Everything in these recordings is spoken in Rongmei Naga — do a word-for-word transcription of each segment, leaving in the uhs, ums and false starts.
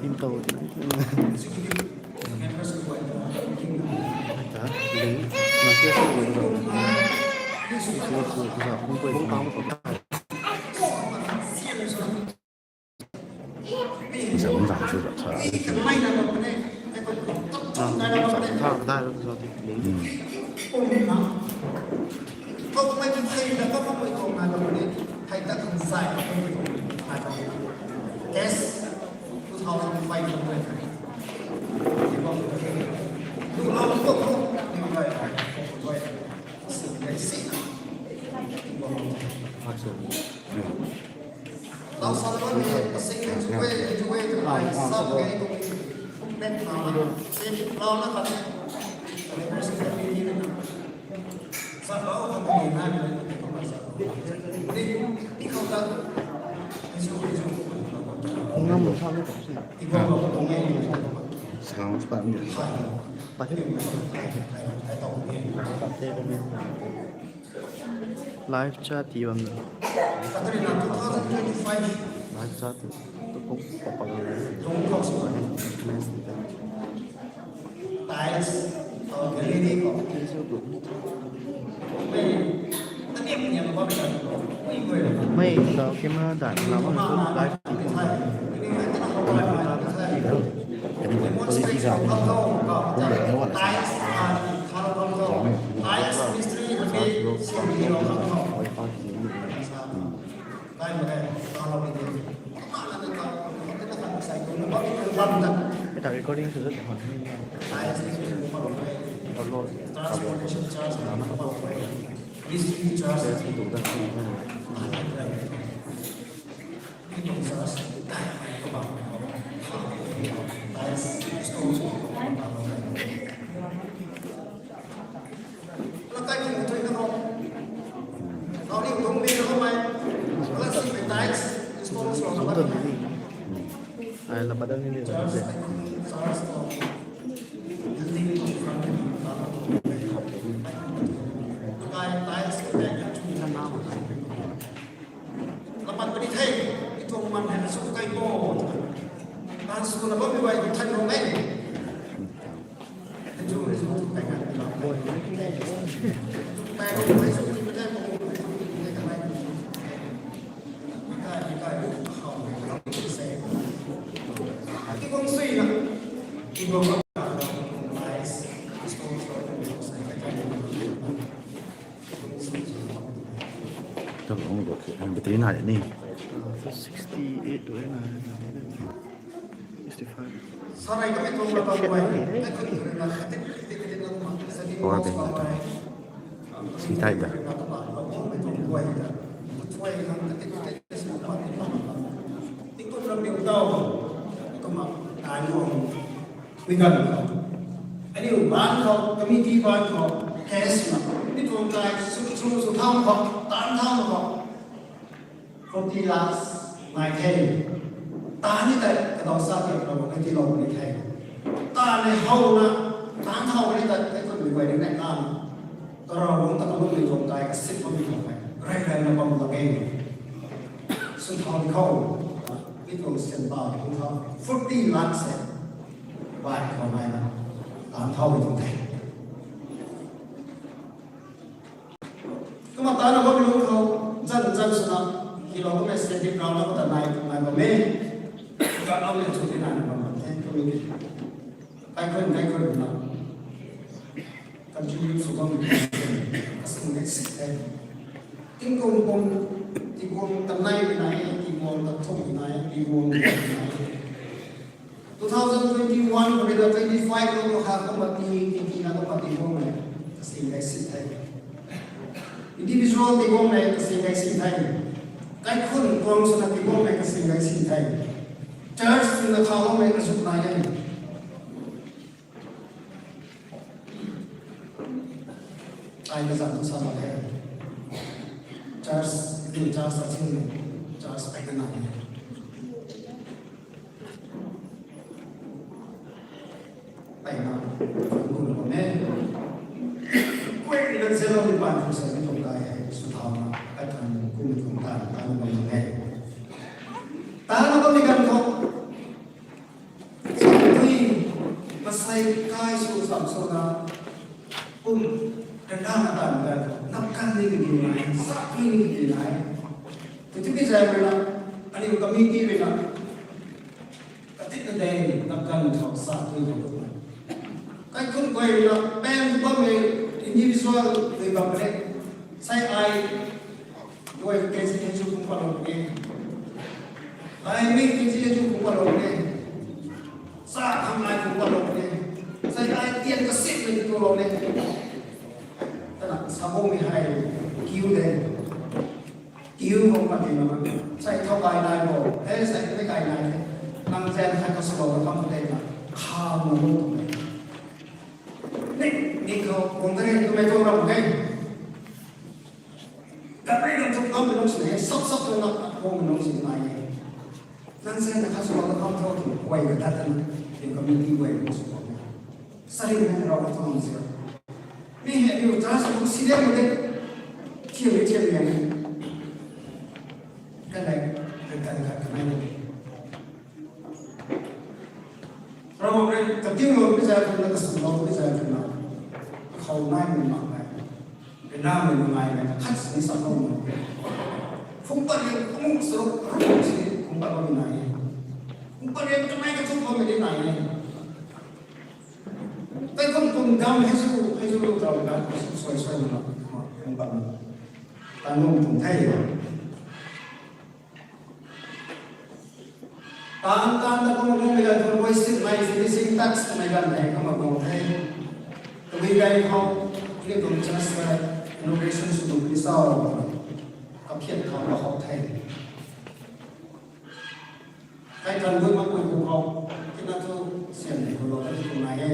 Team tau. Executive members ko ai ta ling na ke so ko. Isi ko sa ko ko. Isa bung zang su zang sa. Zang sa sa da sa. Yes, two thousand five hundred. Live chat ti bam na. Live chat tu tu pok pok pok. Tiles, uh, gallery ko. Mei, ta camera dan la bam tu live ti. Tiles, uh, tiles, mistri, Ita recording tu zat hon. Transportation charge, history charge. Lakai ni muthui na ko. Kau ni tung bin na ko mai. Wala si pe tiles, install so na ko. Ai la padang ni ni. Church, church ko. Building ko front ni. Lakai tiles ko back to na na. Lapat puni the, ituang man hei na su kai po. Tan su na bam ni bai than rong e. Tabang ko battery na ni. Sixty eight tu na. Sixty five. Sarai kami tuang na bam guay. Ai khun khun na khatin khatin khatin na ma. Power bank na tu. Si tai da. Tingkum ram ni tau. Kuma ai mo. Wi gan khou. Aniu ban khou, committee ban khou, cash na. Mi tuang kai su su su tham khou, tan tham khou. Forty lakhs nai the. Tan ni tei, kadau sa tei, kadau nai ti lou ni the. Tan ni how na, tan how ni tei, tei khou mi guay ni nai tan. Karau lung ta kalung ni tuang kai, kasip khou mi tuang kai. Rai rai na bam lak e. Su thau ni khou, mi tuang sen ba ni khou. Forty lakhs e. Bai khou nai na, tan thau ni tuang the. Kumna tan na bam lung khou, zan zan swna, kilou kummei senti ground na khou ta nai, nai bam e. Ka nau le chu ti nai na bam bam the, tu ni. Kai khun, kai khun na. Contribute sw bam, asung ne sik the. Tingkum pum, tingkum tanai nai, tingkum tathum nai, tingkum nai. Two thousand twenty-one khou rui na twenty-five lou khou ha kumna ti, ti, ti na kumna ti bam e. Kasing kai sik the. Individual ti bam e, kasing kai sik the. Kaikhun tuang swna ti bam e, kasing kai sik the. Church swna kha bam e, kasuk nai e. Ai na zan tu sa mak e. Church, ni church sa sin, church ai na nai e. Ai na, kum na bam e. Kuai ni na zelo ni pan kum sa ni tuang kai e, su thau na, ai kan kum ni tuang tan, tan na bam e. Tan na bam ni kan khou. kai sw sam swna, kum, ryanra na tan ta, nap kan ni ki nai, sa ni ki nai. Tiki zai rui na, aniu committee rui na, katit na de, nap kan ni thau sa tui ko. Kaikhun guay rui na, pen bam e, individual tui bam e. Sai ai, Doi kei si kei chu kum palou e. Ai mi kei si kei chu kum palou e. Sa khang ai kum palou e. Sai ai tian kasit ni tu lou e. Tana sabong mi hai kiu de. Kiu kum pa ti na. Sai thau kai nai bo. He sai kai kai nai. Nang zen hai ka salo kam de na. Kham na lu tu me. Ni, ni khou kum tare tu me tu ram ke. Gari ram tu kam nung sini, sap sap tu na, kum nung sini nai e. Nang se na kha sua na kam thau tu, guay ka tat na, tin committee guay nung sini nai. Sari na rau tu nung sini. Mi he, mi uta sa nung sini mo de. Thiam ni thiam ni. Kan lai, kan kan kan kan nai. Ravguangc rui katiu lou mi zay khun na, kasw lou mi zay khun na, khou nai mi mak nai, rina mi ngai nai, khat sini sa lou mi. Phung pat ri, phung sa lou, phung si, phung pat lou mi nai. Phung pat ri, kamei kachu khou mi di nai. Tei kum kum dam hei su, hei su lou tau na, suai suai na, phung pat lou. Tan lou tum the. Tan tan ta kum kum mi gan thun voice mei finishing touch mei gan thei kum kum thei. Tabui gai khou, ni kum church ka inauguration sw kum ni sao. Kaphiat khou ka hou thei. Kai tan gui ma kui kum khou, kina tu sian thei kum lou thei kum nai e.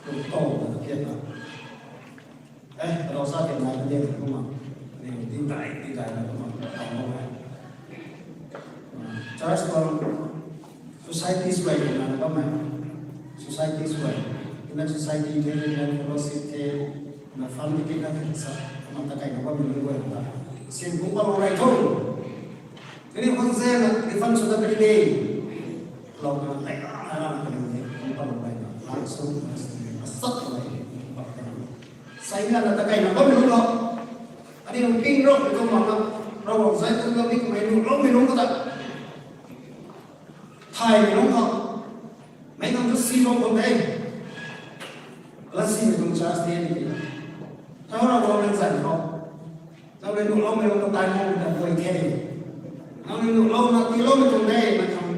Kum tau na kaphiat na. Eh, rau sa tian nai ka dian kumna. Ni ding dai, ding dai na kumna. Ai mo hai. Church tuang society suai na na bam e. Society suai. Ina society the, ina fellowship the, na fund the, na the sa. Kumna ta kai na bam ni guay ta. Sin kum pa lou rai tho. Kani hon se na refund sw ta kani de. Lou na tai na na na kani de. Kum pa lou rai na. Lang sw na sw na sat lou rai. Kum pa lou rai. Sai na na ta kai na bam lu lo. Ani nung ping ro, mi tuang mak na, Ravguangc zai tuang na mi kummei nung, lou mi nung kata. Thay mi nung khou. Mei nung tu si bam kum de. Lasi mi tuang church de ni. Thau Ravguangc nang zan khou. Nang rui nuh lou mi nung kata nung kata guay the. Nang rui nuh lou na ti lou mi tuang de, na khang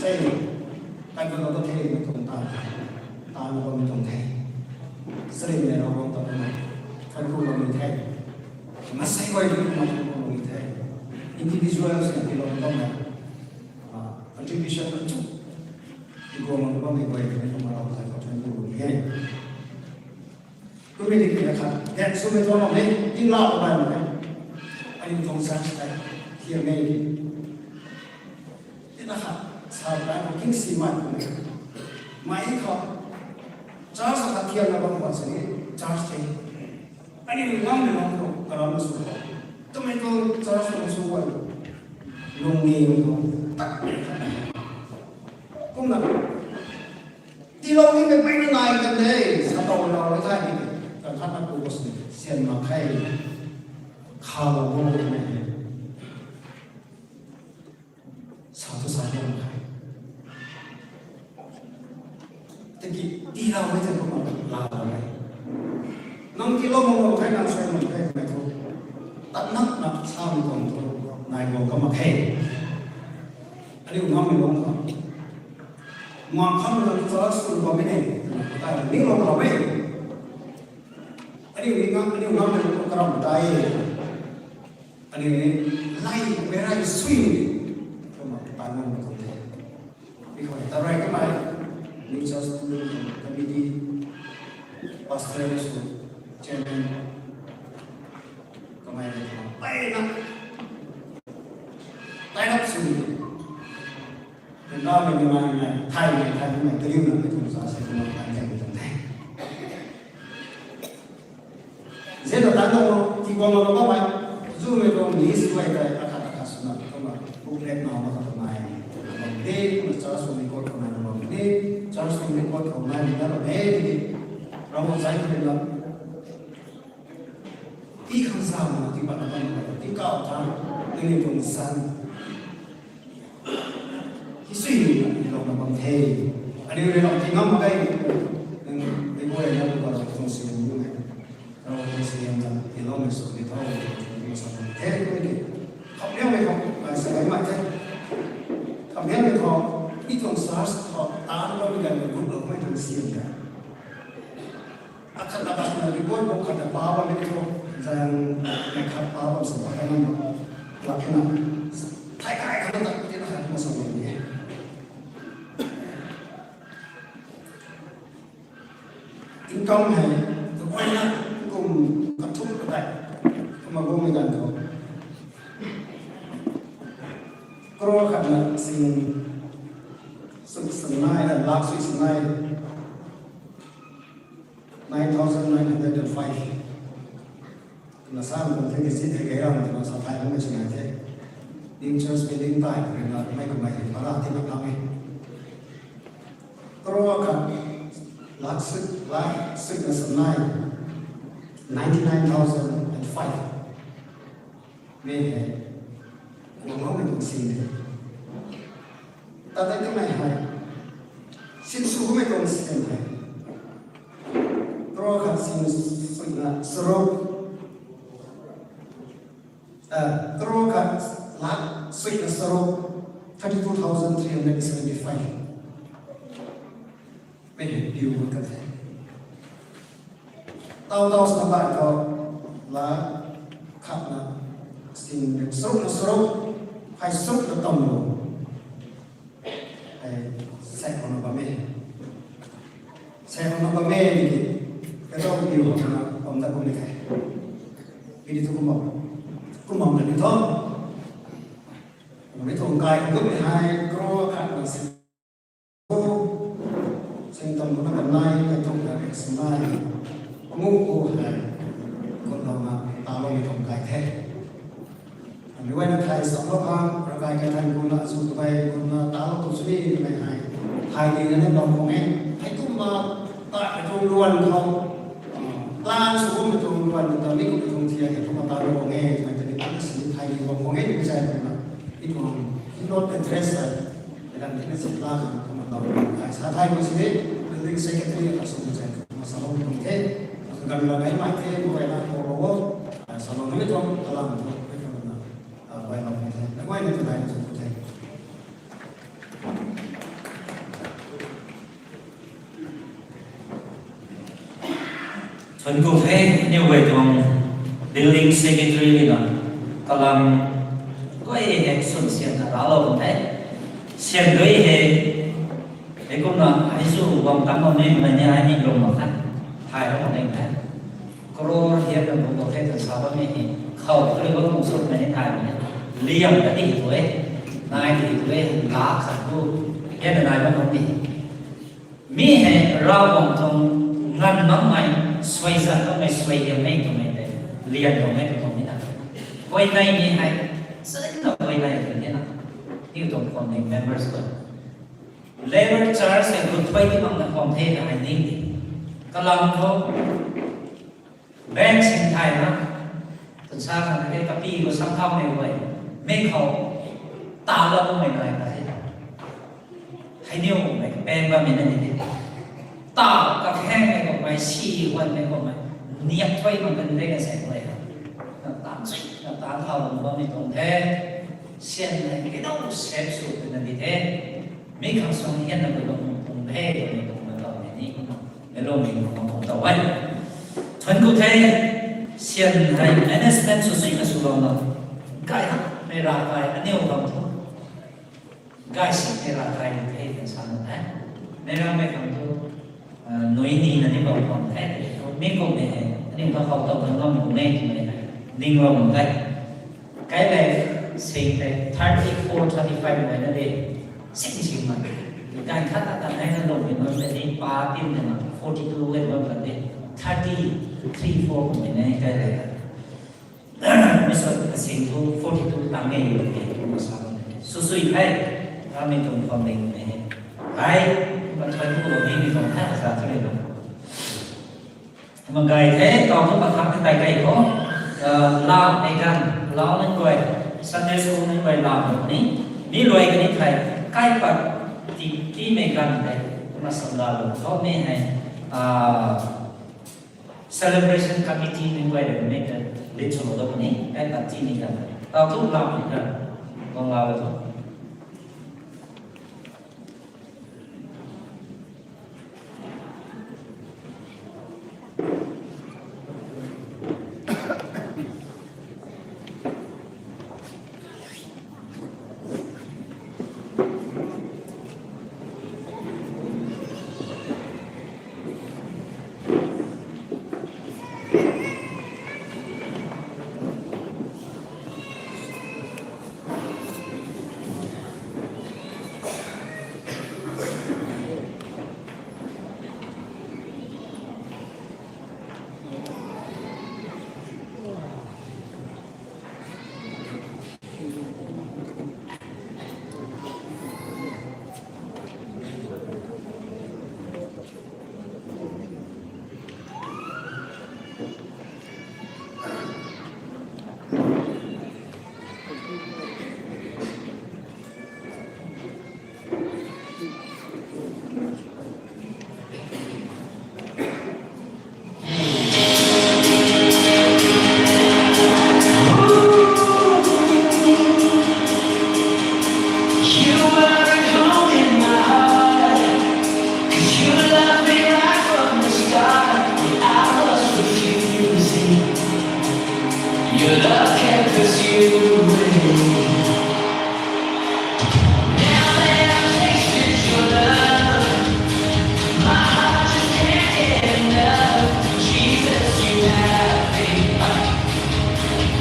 sei. Kai kum lou ta the, na tuang ta. Ta lou bam mi tuang the. Sari mi Ravguangc ta na. Kan kum lou mi the. Masei guay ni kum lou mi the. Individual si ti lou bam na. Ah, contribution na chu. Ti guang lou bam mi guay ni kum lou ta contribute lou mi he. Kum mi ni ki na khat. Then sw mi tuang lou ni. Tin la lou bam mi. Ai tuang sa sa. Thiam ni. Tina khat, sa rai khou king si mai kum e. Mai khou, church khat thiam na bam khwan sini, church the. Ani mi ngam ni bam khou, karam na sw khou. Tumei tuang church na sw khou. Lung ni khou, tak ni khat. Kumna, tilou ni mei pei na nai kan de, sa tau na rui thai ni. Kan khat na ku ko sini, sian mak khe. Kha lou mo ni. Sa tu sa liang khe. Tiki, tii lau mei tei kumna la lau mei. Nang tilou mak mak khe, nang suai mak khe, mei thu. Tat nak nak sa mi tuang thu, nai guang ka mak khe. Aniu ngam mi lung khou. Ngam kham na tu sa sw bam mi ne. Tat ni lou lau mei. Aniu ni ngam, aniu ngam mi lung khou karam tai. Aniu ni, lai, mei rai sui ni. Kumna, tan ngam mi tuang the. Mi khou ta rai kamei, ni church committee, pastor ni sw, chairman, kamei ni sw, pai na, tai na sw ni. Nda mei ni mai ni, thai ni, thai ni mai, tariu na, mi tuang sa se, kumna, tan ngam mi tuang the. Zena tan nung, ti guang na bam mai, zu mei tuang ni si guay tei, akhat akhat swna, kumna, booklet na ma khat nai, bam de, kumna church sw ni ko, kumna, bam de, Church tuang record khou nai ni na ram e tiki, Ravguangc zai khou rui na, ti khang sa ma, ti pat na bam na, ti kau tha, nangniw tuang san. Ti sui ni na, ni lou na bam the. Aniu rui lou ti ngam mak ge. Nang, ni guay na, ni guay na, tuang si ni na. Ravguangc tuang si ni na, ni lou na sw ni tho, ni sa na. The, ni, ni. Kham liang mei khou, ai sa gai mak the. Kham liang mei khou, i tuang church khou, taan lou ni gan, group lou mei tuang si ni na. Akhat na khat na report book khat na pa bam ni thu, zang na khat pa bam sa pa kan na, lak na. Thai kai khat na tak ti na khat ma sa bam ni. Income hei, tu koi na, kum kathum katai, kuma kum ni gan thu. Crore khat na sing, sui sa nai, lakh sui sa nai. Nine thousand nine hundred and five. Na sa ram the, ki si the, kei ram na sa thai ram na chinai the. New church building tai, kei na, mei kumei, mara ti na kami. Crore khat, lakh sui, lakh sui na sa nai. Ninety-nine thousand and five. Mei hei, guang lou mei tuang sin de. Tat tei kamei hei, sin sw mei tuang sin hei. Crore khat sing sui na saruk. Ah, crore khat lakh sui na saruk. Thirty-two thousand three hundred seventy-five. Mei hei piu mak ka the. Tau tau sa bai khou, lakh khat na sing saruk na saruk, hei saruk na tam lou. Hei, sek khou na bam e. Sek khou na bam e, ni ki, ka tau piu khou na bam ta kum ni the. Pi di thu kum bam. Kum bam na ni tho. Kum ni thu kai kum ni hei, crore khat na sing Sing tam na kan nai, kan thuk na kan sing nai. Pangu ku hei, kun lou na, ta lou ni thum kai the. Ani wai na thai sam lou khang, rakai kai than kun na, su tu bai kun na, ta lou tu suni ni mei hei. Thai ni na ni bam khong e. Hei kum ma, ta kai thum luan khou. Plan sw kum na thum luan, ta ni kum na thum thia, kai thum ma ta lou khong e. Mei ta ni ta na sini thai ni bam khong e, ni zai kun na. It wang, it not address hei. Ram tina si la kan kumna tau. Ai sa thai ko si de, building secretary ka sum chai. Masa lo tong the. Kan la ngai mai the, mo kai na ko ro. Ai sa lo ngai tong, kalam tong, ngai tong na. Ah, wai lo the. Na wai na thai na sum the. Thuanc ku the, aniu guay tuang building secretary na kalam guay hei swn sian na ralou bam the. Sian dui hei, hei kumna hei su bam tam bam ni, mei ni hei ni lung mak khan. Thai lou mak ding the. Crore hiam na bam bam the tw sa bam ni hei. Khou kari bam bam sut mei ni thai bam ni. Liam ta di tu e. Nai di tu e. Lakh khat tu. Hiam na nai bam bam ni. Mi hei Ravguangc tuang nganv makmei, suaizan makmei, suaihiam mei twmei tei, lian tuang mei tuang ni na. Koi nei ni hei, zan na koi nei tw ni na. Niw tuang khwan ni members ko. Labour charge hei gut thuai ti makna khwan the na hei ning di. Kalam thu, Bank sing thai na, tun sa kan ke kapi ko sam thau mei guay, mei khou, ta la ko mei nai ta the. Hei niw mei kapeng bammei na ni the. Ta kakheng mei ko mei, si huan mei ko mei, niak thuai mak kan de ka sei guay. Na tan sui, na tan thau lam bammei tuang the. Sian hei kidau sep sw kan na di the. Mi khang suang hian na bui bam tuang the, mei tuang na tau mei ni. Mei lung ni bam tuang tau e. Thuanc ku the, sian hei management sw sui na sw bam na. Gay ha, mei ra gay, aniw bam thu. Gay si mei ra gay ni the, kan sa na the. Mei ra mei bam thu, ah, nui ni na ni bam bam the. Mi kum mei hei, aniw ta khou tau na bam kum mei tu mei hei. Ning bam bam the. Kai le sing le thirty four, thirty five mai na de. Sing sing mai. Kai khat ta ta nai na lou ni ma de pa tin de ma forty two le ma de. Thirty three, four mai na kai le. Mi sa sing tu forty two ta ngai yu de ma sa. Sw sui hai. Kami tum pam ding ne. Hai. Kan thai tu lo ni ni tuang thai sa tu ni lo. Kumna gay the, tau tu pathak ni tai kai khou, lau mei ganv, lau nunc guay, Sunday school nunc guay lau ni, mi luai kani thei, kai pat ti, ti mei ganv tei, kumna samla lo, tho mi hei, celebration committee nunc guay rui mei ta, lit sw lo da ni, kai pat ti mei ganv, tau tu lau mei ganv, tuang lau lo tu. You were at home in my heart, 'cause you loved me right from the start. I was refusing. Your love kept pursuing. Now that I've tasted your love, my heart just can't get enough. Jesus, you have me,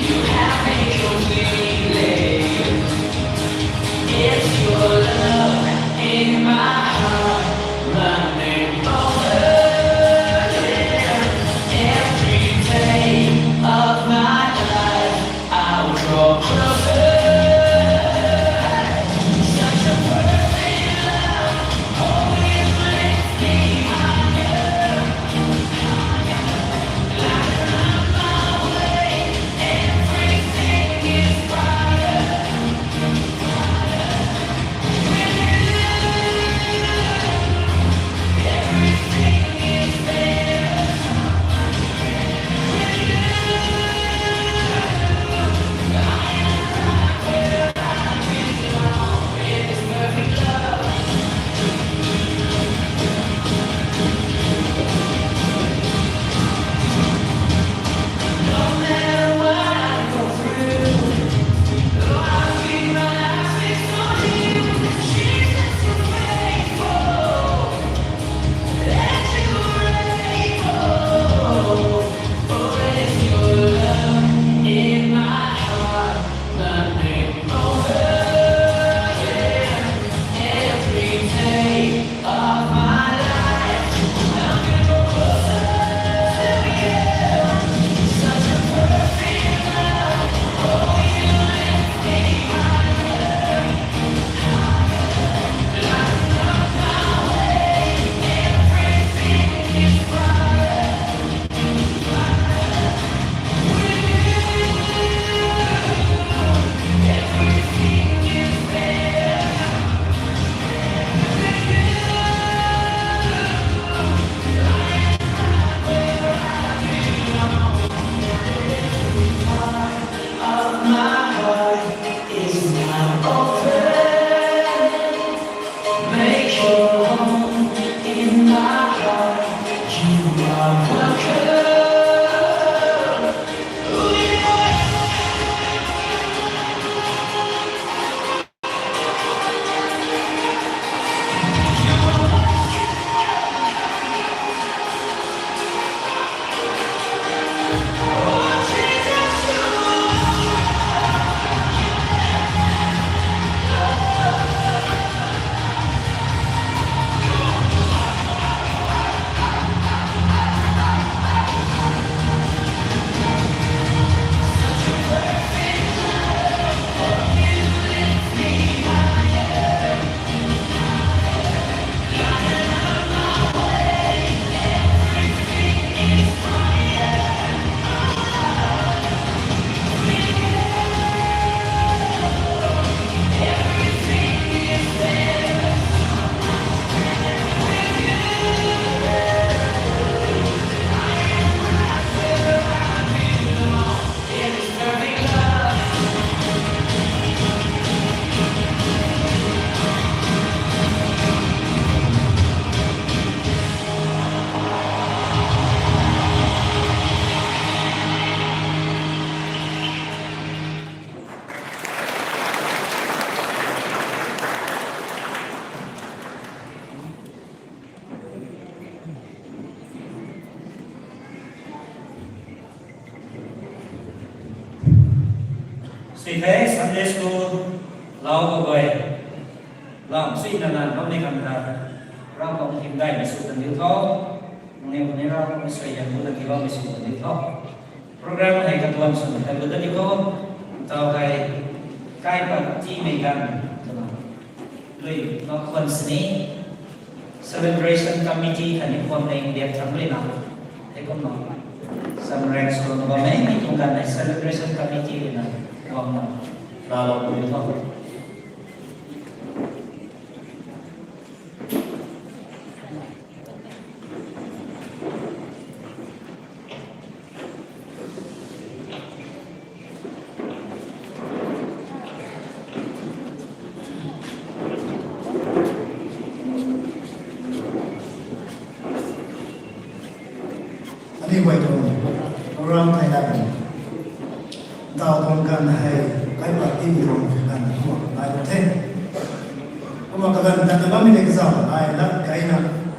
you have me completely. It's your love in my heart, running over, yeah. Every day of my life, I'll draw closer. Sui the Sunday school lau ka gay. Lam sui na na lau ni kam ta. Rau kong him dai ni su tan diu tho. Nung ni kuni rau kong sui yan bu tan diu lau ni su tan diu tho. Program hei katuan swn hei bu tan diu tho. Tau hei kai pat ti mei gan. Lui lau kwan sini. Celebration committee khatni kuam leng diak thang rui na. Hei kum na. Samrek sw na bam e, mi tuang kan hei celebration committee rui na. Kuam na. Laalou kum tho. Aniu guay tuang program thei la, ntaw tuang ganv hei, kaipat timei tuang ganv kumna nai bam the. Kumna kaganv tat na bammei tei kazauh ai lat kaina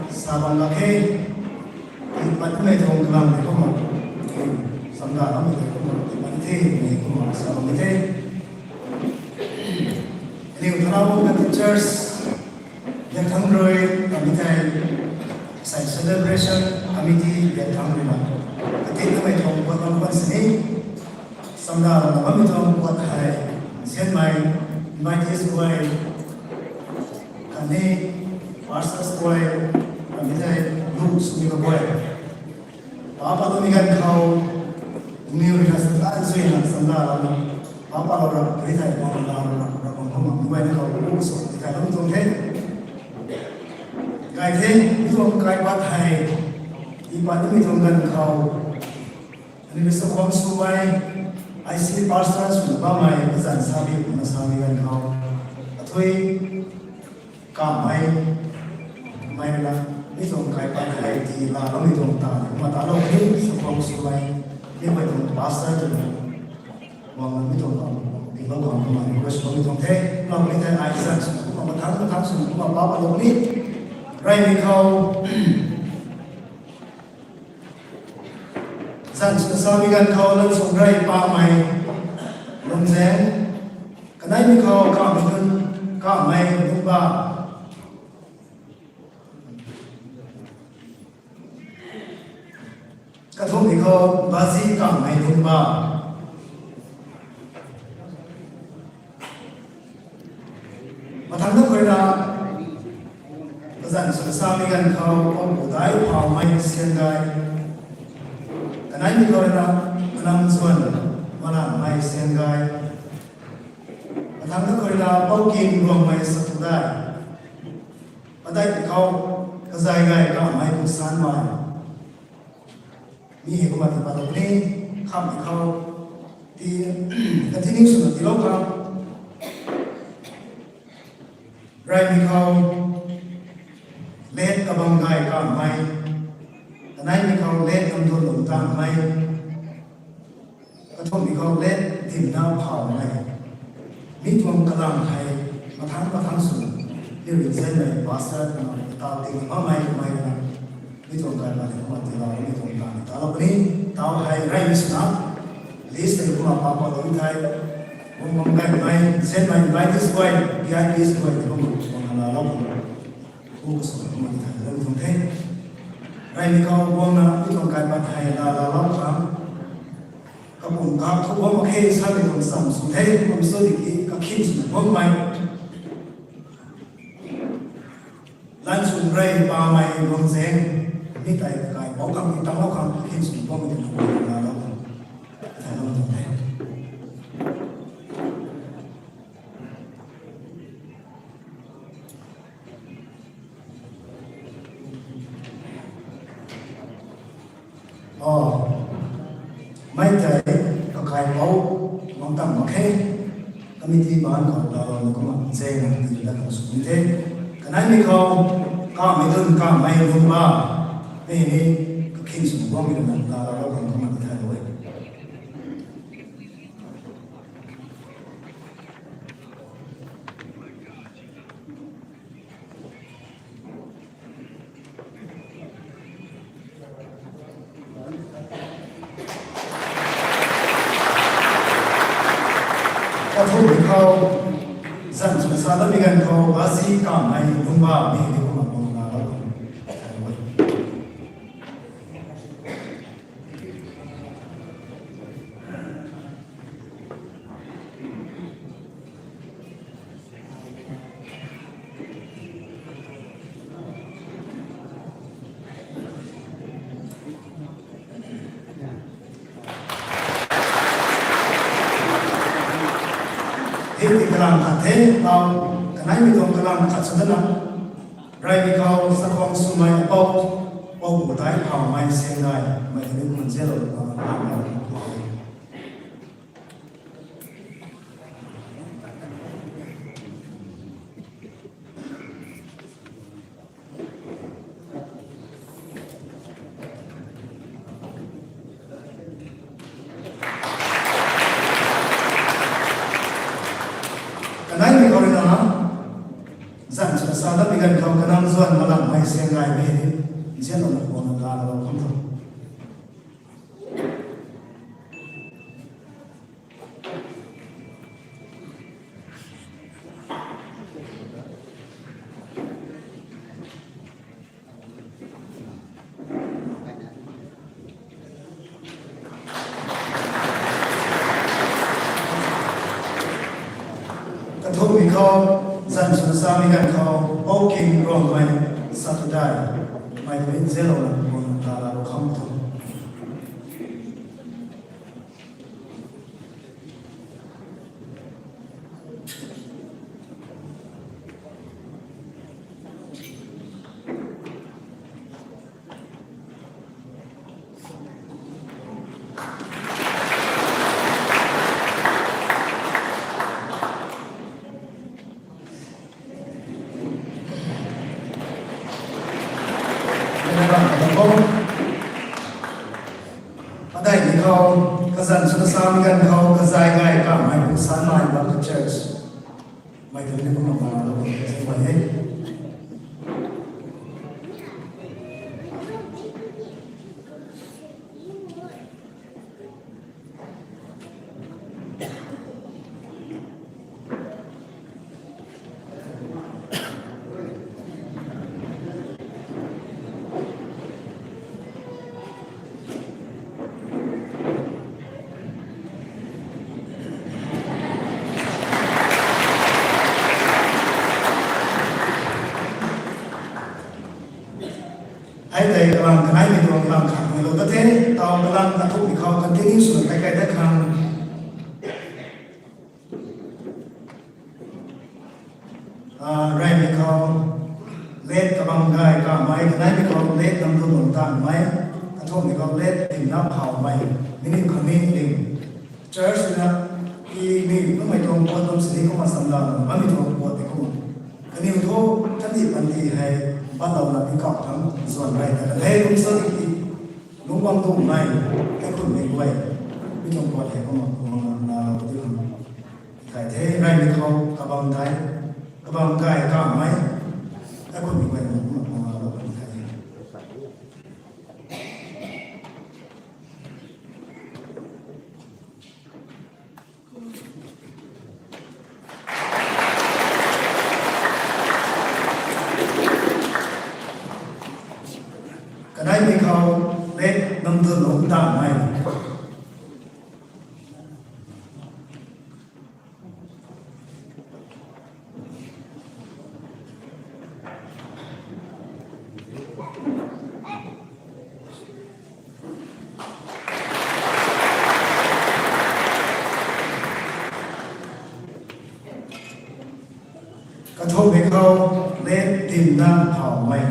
sa bam lak khe. Pat mei tuang kaganv hei kumna, samda bammei tei kumna, pat the, mei kumna sa bam the. Aniu Thanabuan Baptist Church, Liangthang rui, kami thei, sai celebration committee Liangthang rui na. Kati kamei tuang puat bam pan sini, samda bam bammei tuang puat hei, nzianmei, invitees guay, khatni pastors guay, kami thei, lu sumi ka guay. Papa lou ni ganv khou, niw rui na sa tan sui na samda lana. Papa lou rap, rui thei papa lou rap, rap bam khou mak, duai na khou, bu sw, rui thei lou tuang the. Kai the, mi tuang kaipat hei, i pat ni mi tuang ganv khou. Ani mi sa khwang sw mei, I C pastor sw ba mei, kazan sa bi, na sa bi ganv khou. Athui, kamei, mei na, mi tuang kaipat hei ti la, mi tuang ta, ma ta lou ni, sa khwang sw mei, ni mei tuang pastor tu, wang mi tuang ta, ti lou khang kumna, ni kura sw mi tuang the, lou ni the, ai zan sw, kumna mathang, mathang sw, kumna pa pa lou ni, rey mi khou, zan sw sa mi ganv khou, lan sw rey pa mei, lung zeng, kanei mi khou, kamei dun, kamei dun ba. Kathumh mi khou, bazi kamei dun ba. Mathang na khou rui na, kazan sw sa mi ganv khou, pam pu dai phaumei sian gay. Kanei mi khou rui na, anam zuan, malanmei sian gay. Mathang na khou rui na, pou kin ruangmei satu dai. Padai khou, kazai gay kamei kum san mei. Mi hei kumna ti pat lou ni, kham mi khou, ti, continue swna ti lou khang. Rey mi khou, let kabam gay kamei, kanei mi khou, let nam dun lung tamei, kathumh mi khou, let dimna phaumei. Mi tuang kalam hei, mathang mathang sw, ni rui zan mei, pastor, na, ta ting mamei, mei na. Mi tuang kaipat ni kumna ti lou, mi tuang ta ni ta lou ni, tau hei rey mi swna, list hei kumna pa pa lou ni thei, bum bum gaymei, zan mei, invitees guay, V I Ps guay, ni kumna tuang na lou kumna. Ku ka sw kumna ti thei lou tuang the. Rey mi khou guangna, mi tuang kaipat hei la la lou khang. Kapum kap thu guang mak khe sa mi tuang sam sw the, kum sw di ki, kakhin swna guangmei. Lan sw rey pamei guang zeng, mi tei kakai pou khang, mi tang lou khang, kakhin swna guangmei tuang na lou khang. Thei lou tuang the. O, mei tei kakai pou mang tam mak khe, committee baan khou laalou na kumna zena ti la khang sw ni the. Kanei mi khou, kamei dun kamei dun ba, mei ni kakhin sw guangmei na laalou khang kumna ti thei lou e. Hu khou, zan swna sa lamei ganv khou, Bazi Kamei Lungba mi di kumna kumna lou. Hei di kalam khat the, tau, kaneimei tuang kalam khat sw dana. Reymei khou sakhwang swmei apou, pou bu tai phaumei seng nai, mei ni khun zianlou na, na, na, na. Kaneimei khou rui na, zan swna sa lamei ganv khou kanang zuan malanmei seng nai mei ni, zianlou na kumna laalou khang tho. Kathumhmei khou, zan swna samei ganv khou, Pou King Ruangmei Satudai, mei ni zianlou na kumna laalou khang tho. Adeih ni khou, kazan swna samei ganv khou, kazay gay kamei pu san nai bam church. Mei tei ni kumna kumna lou, kumna lou, kumna lou. Hei tei kalam kaneimei tuang kalam khat ni lou ta the, tau kalam kathumhmei khou continue swna kai kai dat khang. Ah, reymei khou, late Kabam Gay Kamei, kaneimei khou, late Namdun Lungtanmei, kathumhmei khou, late Timna Phaumei, mini khani ling. Church na, i mi, numei tuang puat lam sini kumna samla, mami tuang puat tei kumna. Kaniw thu, kandih panty hei, banlou na di kap thang, zuan rey ta kan hei, kum sa di ki, lungc bam tu mei, hei khun mei guay, mi tuang puat hei kumna, kumna, na, di khang. Kai the, reymei khou, Kabam Gay, Kabam Gay Kamei, hei khun mei guay, kumna, kumna, kumna, kumna, kumna. Kaneimei khou, late Namdun Lungtanmei. Kathumhmei khou, late Timna Phaumei.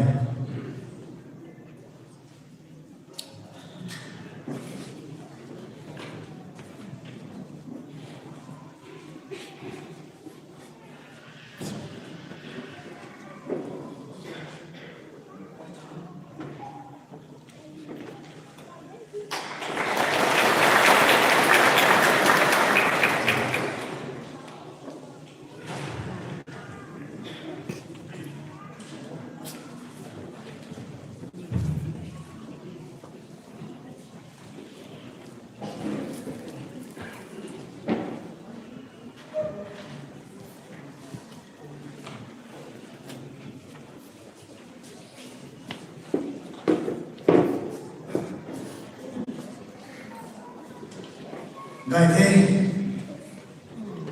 Gay the,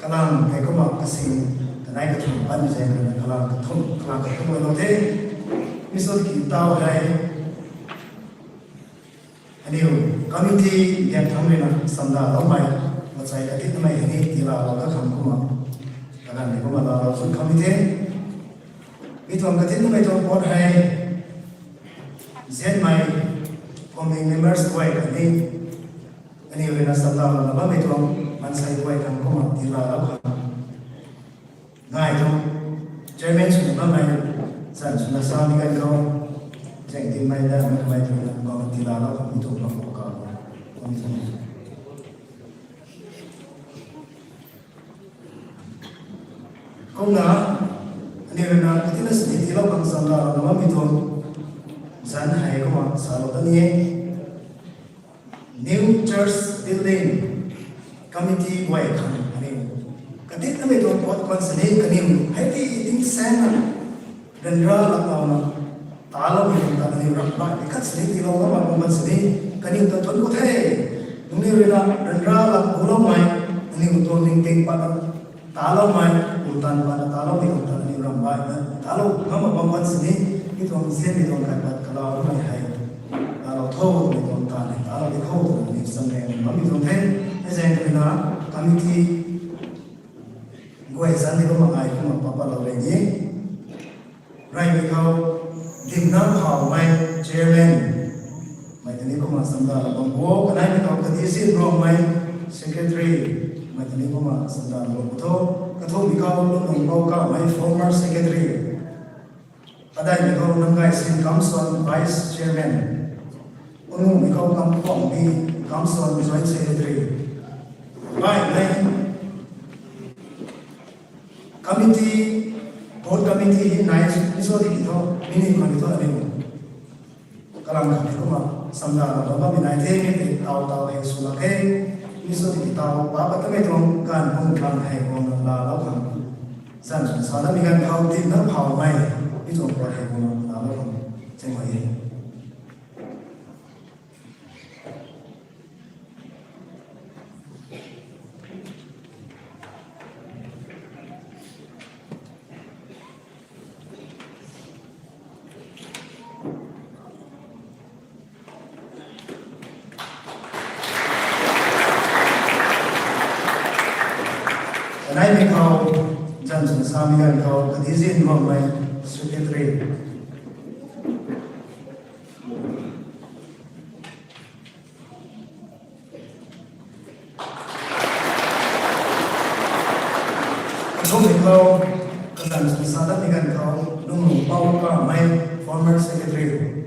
kalang hei kumna kasing, kanei kathumh pan zaeng rui na kalang kathumh, kalang kathumh lou the. Mi sw ki tau hei, aniu committee gan thang rui na samda loumei, machai katit namei hei ni tiilou da khang kumna, kalang hei kumna laalou sw khang ni the. Mi tuang katit namei tuang pot hei, zianmei, committee members guay khatni, aniu rui na samda louna bammei tuang maansei guay khang kumna tiilou da khang. Ngai tuang chairman swna bammei, zan swna sa mi ganv khou, zaeng dinmei da mei kamei tuang na kumna tiilou da khang mi tuang bam khou ka. Kumna, aniu rui na katina sini tiilou khang samda louna bammei tuang, zan hei kumna salou da ni e. New Church Building Committee guay khang aniu katit namei tuang pot khwan sini kaniw hei ti ting saengna, ryanra lak louna, taloumei tuang ta aniu ramh baihmei khat sini tiilou ngam mak bam khwan sini, kaniw ta thuanc ku the. Nangniw rui na ryanra lak guloumei, aniu tuang ningting patna taloumei, kumtan patna taloumei tuang ta aniu ramh baihna talou ngam mak bam khwan sini, mi tuang zianmei tuang khat pat kaloumei hei, talou tho twmei tuang ta ni talou di khou twna aniu samrang bammei tuang the. Hei zaeng rui na committee guay zan ni kumna ai kumna papatlou rey ni. Reymei khou, Dimna Phawmei, chairman, mei tini kumna samda lou bam bo. Kaneimei khou, Kadizin Rongmei, secretary, mei tini kumna samda lou bam bo tho. Kathumhmei khou, Lungmung Poukamei, former secretary. Padeihmei khou, Namgaysin Kamson, vice chairman. Panguhmei khou, Kamphongbi Kamson, joint secretary. Baihmei committee, board committee hei nai, mi sw di ki tho, mi ni khang di tho aniu kalang khat hei kumna samda lou bammei nai the, mi tei taw taw hei sw lak khe, mi sw di ki tau pa pat tamei tuang ganv hung khang hei guangna laalou khang, zan swna sa da mi ganv khou Dimna Phawmei, mi tuang pot hei guangna laalou khang, chaeng mai e. Kaneimei khou, zan swna sa mi ganv khou, Kadizin Rongmei, secretary. Kathumhmei khou, kazan swna sa dat mi ganv khou, Lungmung Poukamei, former secretary.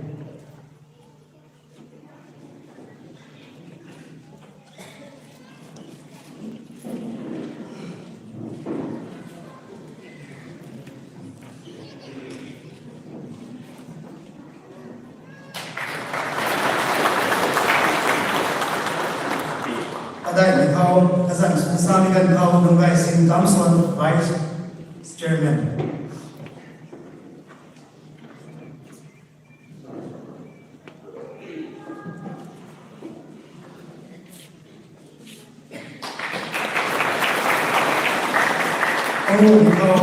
Padeihmei khou, kazan swna sa mi ganv khou, Namgaysin Kamson, vice chairman. Panguhmei khou,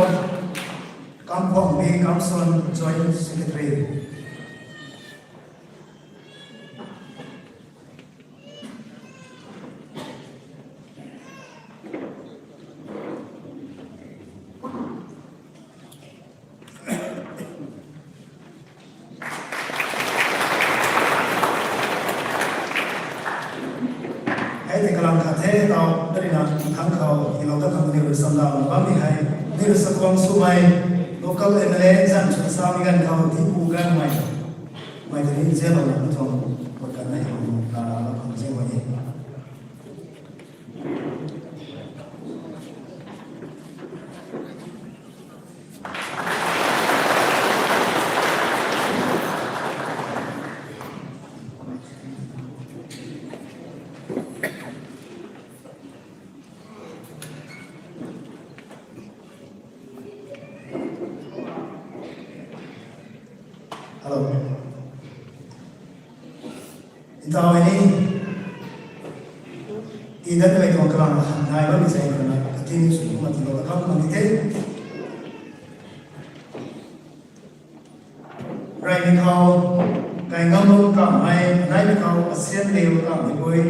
Kamphongbi Kamson, joint secretary. Hei tei kalam khat the, taw, dari na thang khou, ilou ta khang ni rui samda bammei hei, ni rui sa kuang swmei, local M L A zan swna sa mi ganv khou, Dipu Gangmei, mei tei ni zianlou na tuang, pat kan na hei, na na na khang zianmei e. Hello. Ntau hei ni, Ti dat mei tuang kalang nai bammei zaeng khou na, katin sw kumna tiilou da kham kan ni the. Reymei khou, Kaingamlung Kamei, naimei khou, Asianliu Kamei Pui.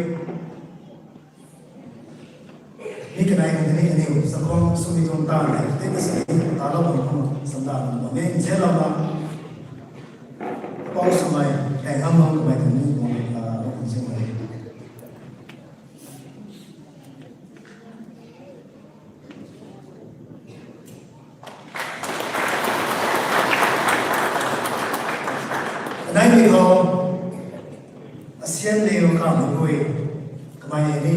Mi kanei khang ni aniu, sakhwang swmei tuang taanv hei, tei na sini, talou bam khang, samdan bam e, nzianlou na. Pou swmei, Kaingamlung Kamei tuang ni, tuang, ah, tuang sing hei. Kanei ni khou, Asianliu Kamei Pui, kamei ni,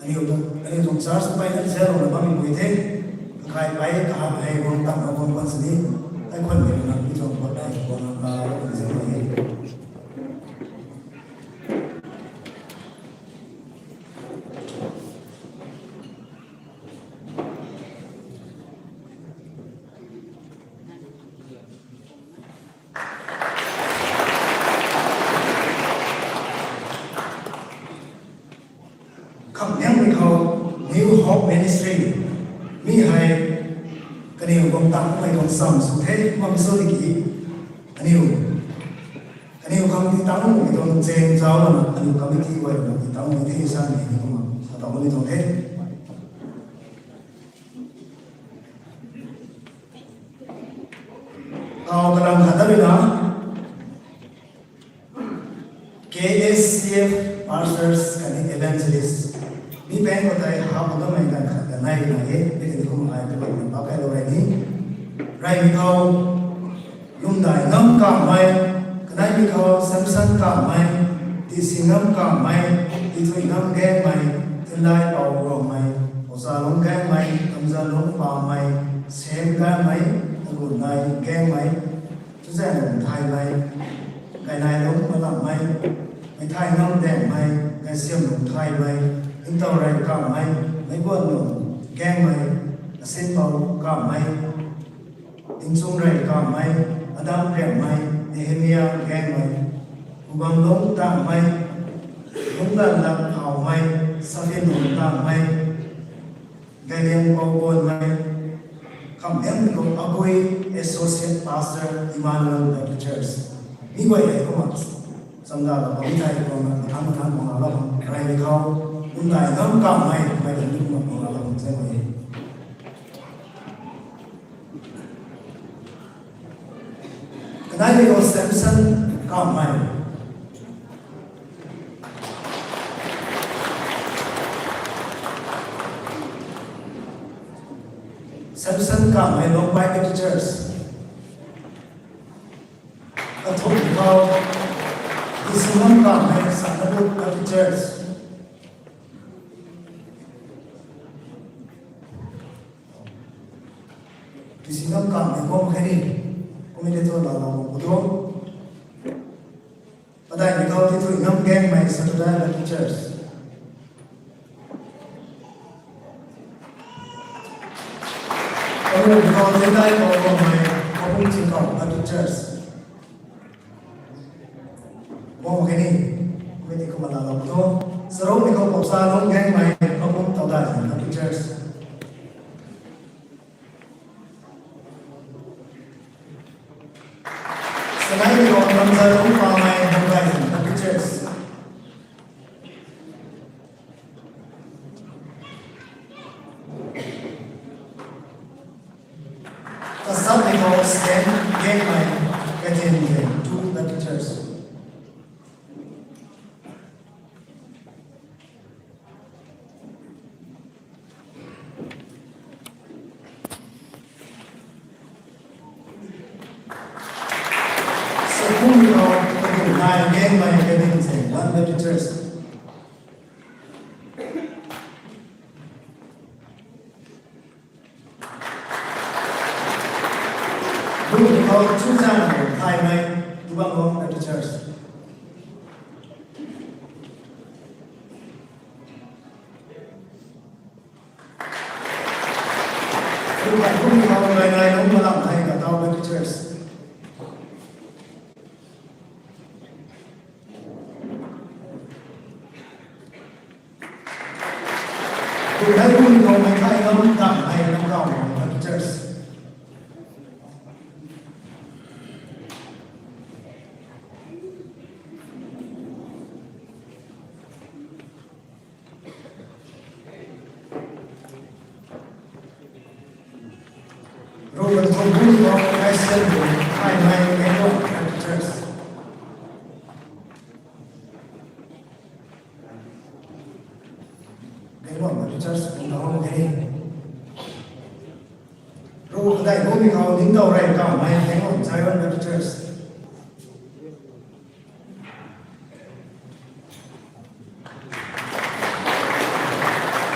aniu tuang, aniu tuang church peyna nzianlou na bammei pui the, kakai pey, kahak hei, guang tam, guang pan sini, ai khwan mei na, mi tuang pat ai, guang na, guang zin mei. Khamliangmei khou New Hope Ministry mi hei kaniw guang tangmei tuang sam sw the, kum sw tiki aniu, kaniw khang ti tangmei tuang chaeng zauc lana, kaniw committee guay lana ti tangmei the, sa ni ni kumna sa tangmei tuang the. Kau kalam khat ta rui na, K S C F pastors khatni evangelist, mi pang khou tei hap kammei ganv khat kanei na e, mi tei kum ai tu bam na pakai lou rei ni. Reymei khou, Lungdai Ngam Kamei, kaneimei khou Samson Kamei, Tisi Ngam Kamei, Tithui Ngam Gaengmei, Thinlai Pau Ruangmei, Oza Lung Gaengmei, Kamza Lung Pamei, Sem Gaengmei, Tagun Nai Gaengmei, Chuzaenglung Thaymei, Kainai Lung Malamei, Meithai Ngam Daengmei, Kaisiam Lung Thaymei, Ningtourei Kamei, Meiguan Lung Gaengmei, Asin Pau Kamei, Ningchungrei Kamei, Adam Riammei, Nehemia Gaengmei, Kubam Lung Tangmei, Lunglan Lak Thaumei, Safin Lung Tangmei, Gailiang Pau Guanmei, Khamliangmei khou Abui, Associate Pastor, Emmanuel Baptist Church. Mi guay hei kumna chamdalou bam thei kumna mathang mathang kumna lou bam, reymei khou, Lungdai Ngam Kamei, mei kan ni kumna kumna lou bam se mei. Kaneimei khou Samson Kamei. Samson Kamei, Longpai Baptist Church. Kathumhmei khou, Disinam Kamei, Sanabut Baptist Church. Disinam Kamei, Gom Khaini, committee tu lou lou pu tu. Padaihmei khou Tithui Ngam Gaengmei, Saturday Baptist Church. Karuhmei khou Thinlai Pau Ruangmei, Kapung Chingkau Baptist Church. Gom Khaini, committee kumna lou lou pu tu. Charukmei khou Poksa Lung Gaengmei, Kapung Taudai Baptist Church. Sanei ni khou Namzai Lung Pamei, Namzai Baptist Church. Kasapmei khou Stan Gaengmei, Katin Gaeng, Two Baptist Church. Sakumei khou Tagun Nai Gaengmei, Katin Gaeng, One Baptist Church. Bumei khou Chuzaenglung Thaymei, Tubanglong Baptist Church. Bumei khou Kainai Lung Malam Thei, Katau Baptist Church. Nai buni khou mei thai ngam dam hei lam kau Baptist Church. Rui thum buni khou Christian bu khai mei Baptist Church. Baptist Church pun tang lou khe ni. Rui kadai buni khou ningtow rey kau mei Zion Baptist Church.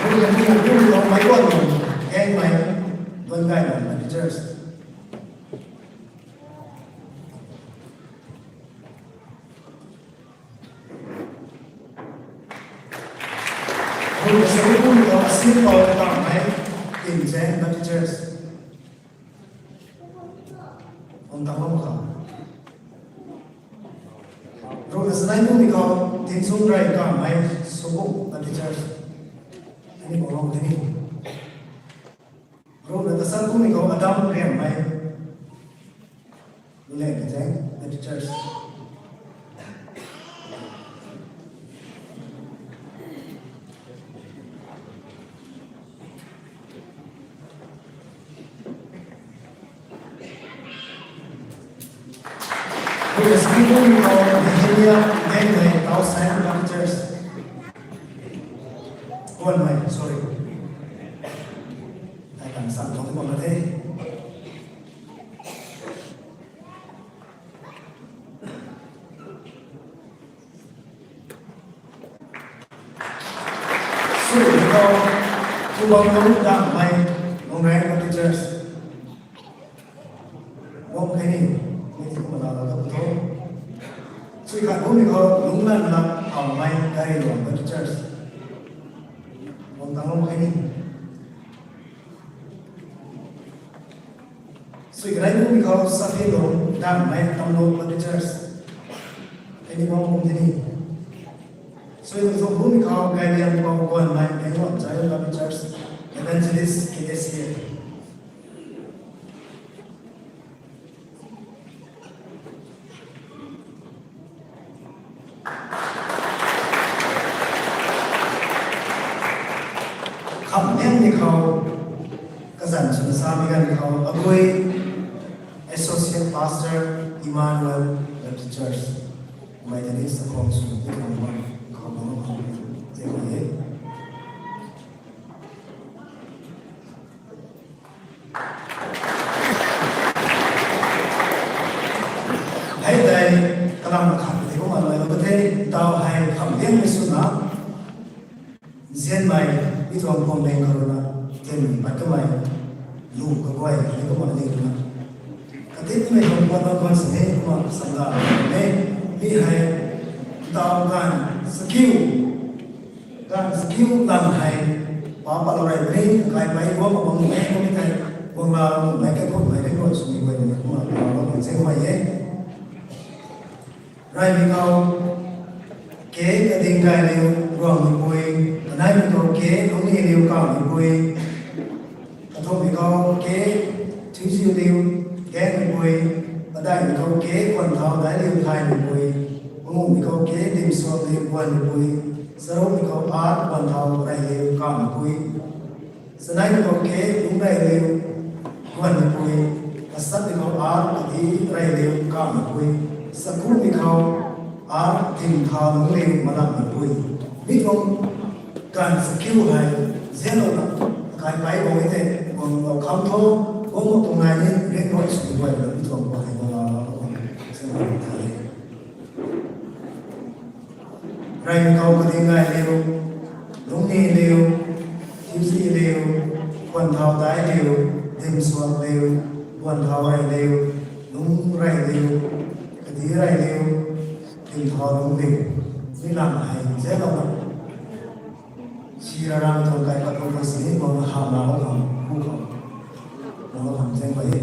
Rui kadai buni khou mei guan gang mei Duan Gai Baptist Church. Rui sa buni khou asin pau kam hei Tinzang Baptist Church. Om tang lou kha. Rui sa nai buni khou Tinsung rey kam hei Subuk Baptist Church. Ani bau lou tini. Rui ta san buni khou Adam riam mei. Luleng Tinzang Baptist Church. Rui sa buni khou Nehemia gang mei Tausang Baptist Church. Guan mei, sorry. Ai kan san thong bam na the. Sui khou, Tubang Lung Dam mei Lungrai Baptist Church. Bam khe ni, mi ti kumna la la tho. Sui khat buni khou Lunglan la Pam mei Gari Luang Baptist Church. Bam tang lou khe ni. Sui kanei buni khou Saphi Lung Dam mei Tamlou Baptist Church. Khe ni bam kum the ni. Sui nung sung buni khou Gailian Pau Guan mei Pengluan Zion Baptist Church, Evangelist K S A. Kham niang ni khou, kazan swna sa mi ganv khou, Agui Associate Pastor, Emmanuel Baptist Church. Mei tei ni sa khou swna ti khou bam, khou bam khou, tei khou ye. Hei tei kalam khat tei kumna luai lou ka the, tau hei kham liangmei swna, nzianmei, mi tuang phuam leng khou rui na, tim pat kamei, lu kaguay, hei kumna ni rui na. Katit mei tuang phuam leng khou sini kumna sanda, mi hei, tau ganv, sakiu, Ganv sakiu lam hei, pa pat lou rey puni, kaipei guang bam nuh e, kummei tei, guang la nuh mei, kaikhunc mei, kaikhunc swmei guay mei, kumna pa lou bam zeng mei e. Reymei khou, K Kading Gay Liu, Ruangmeipui, kaneimei khou K Lungni Liu, Kawmeipui, kathumhmei khou K Thuiziu Liu, Gangmeipui, padeihmei khou K Khuanthau Daic Liu, Thaimeipui, panguhmei khou K Dimsuan Liu, Guanmeipui, charukmei khou R Khuanthau Rey Liu, Kawmeipui, chaneimei khou K Lungc Rey Liu, Guanmeipui, kasatmei khou R Kadi Rey Liu, Kawmeipui, sakumhmei khou R Dimthau Lungc Liu, Malammeipui. Mi tuang ganv sakiu hei, zianlouna, kaipei guang e tei, guanglou kham tho, guangmei tuang nai ni, ring guay sw guay na, mi tuang guang hei guanglou, guang, zeng guay the. Reymei khou Kading Gay Liu, Lungni Liu, Thiuzi Liu, Khuanthau Daic Liu, Dimsuan Liu, Khuanthau Rey Liu, Lungc Rey Liu, Kadi Rey Liu, Dimthau Lungc Liu, mi lam hei zianlouna. Sira ram tuang kaipat khou sini, guang hamh la khou, hu khou, guang hamh zeng guay e.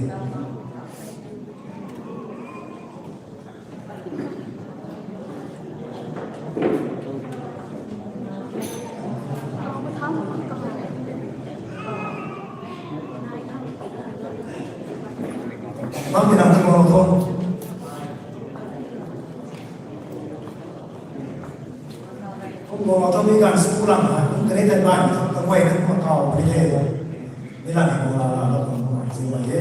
Bam mi lam tu bam tho. Kum bam tho mi ganv school lam ha. Kum kani tai ban tho. Tang guay na kum kau kani the. Mi lam ni kum la la la kum kum si wa ye.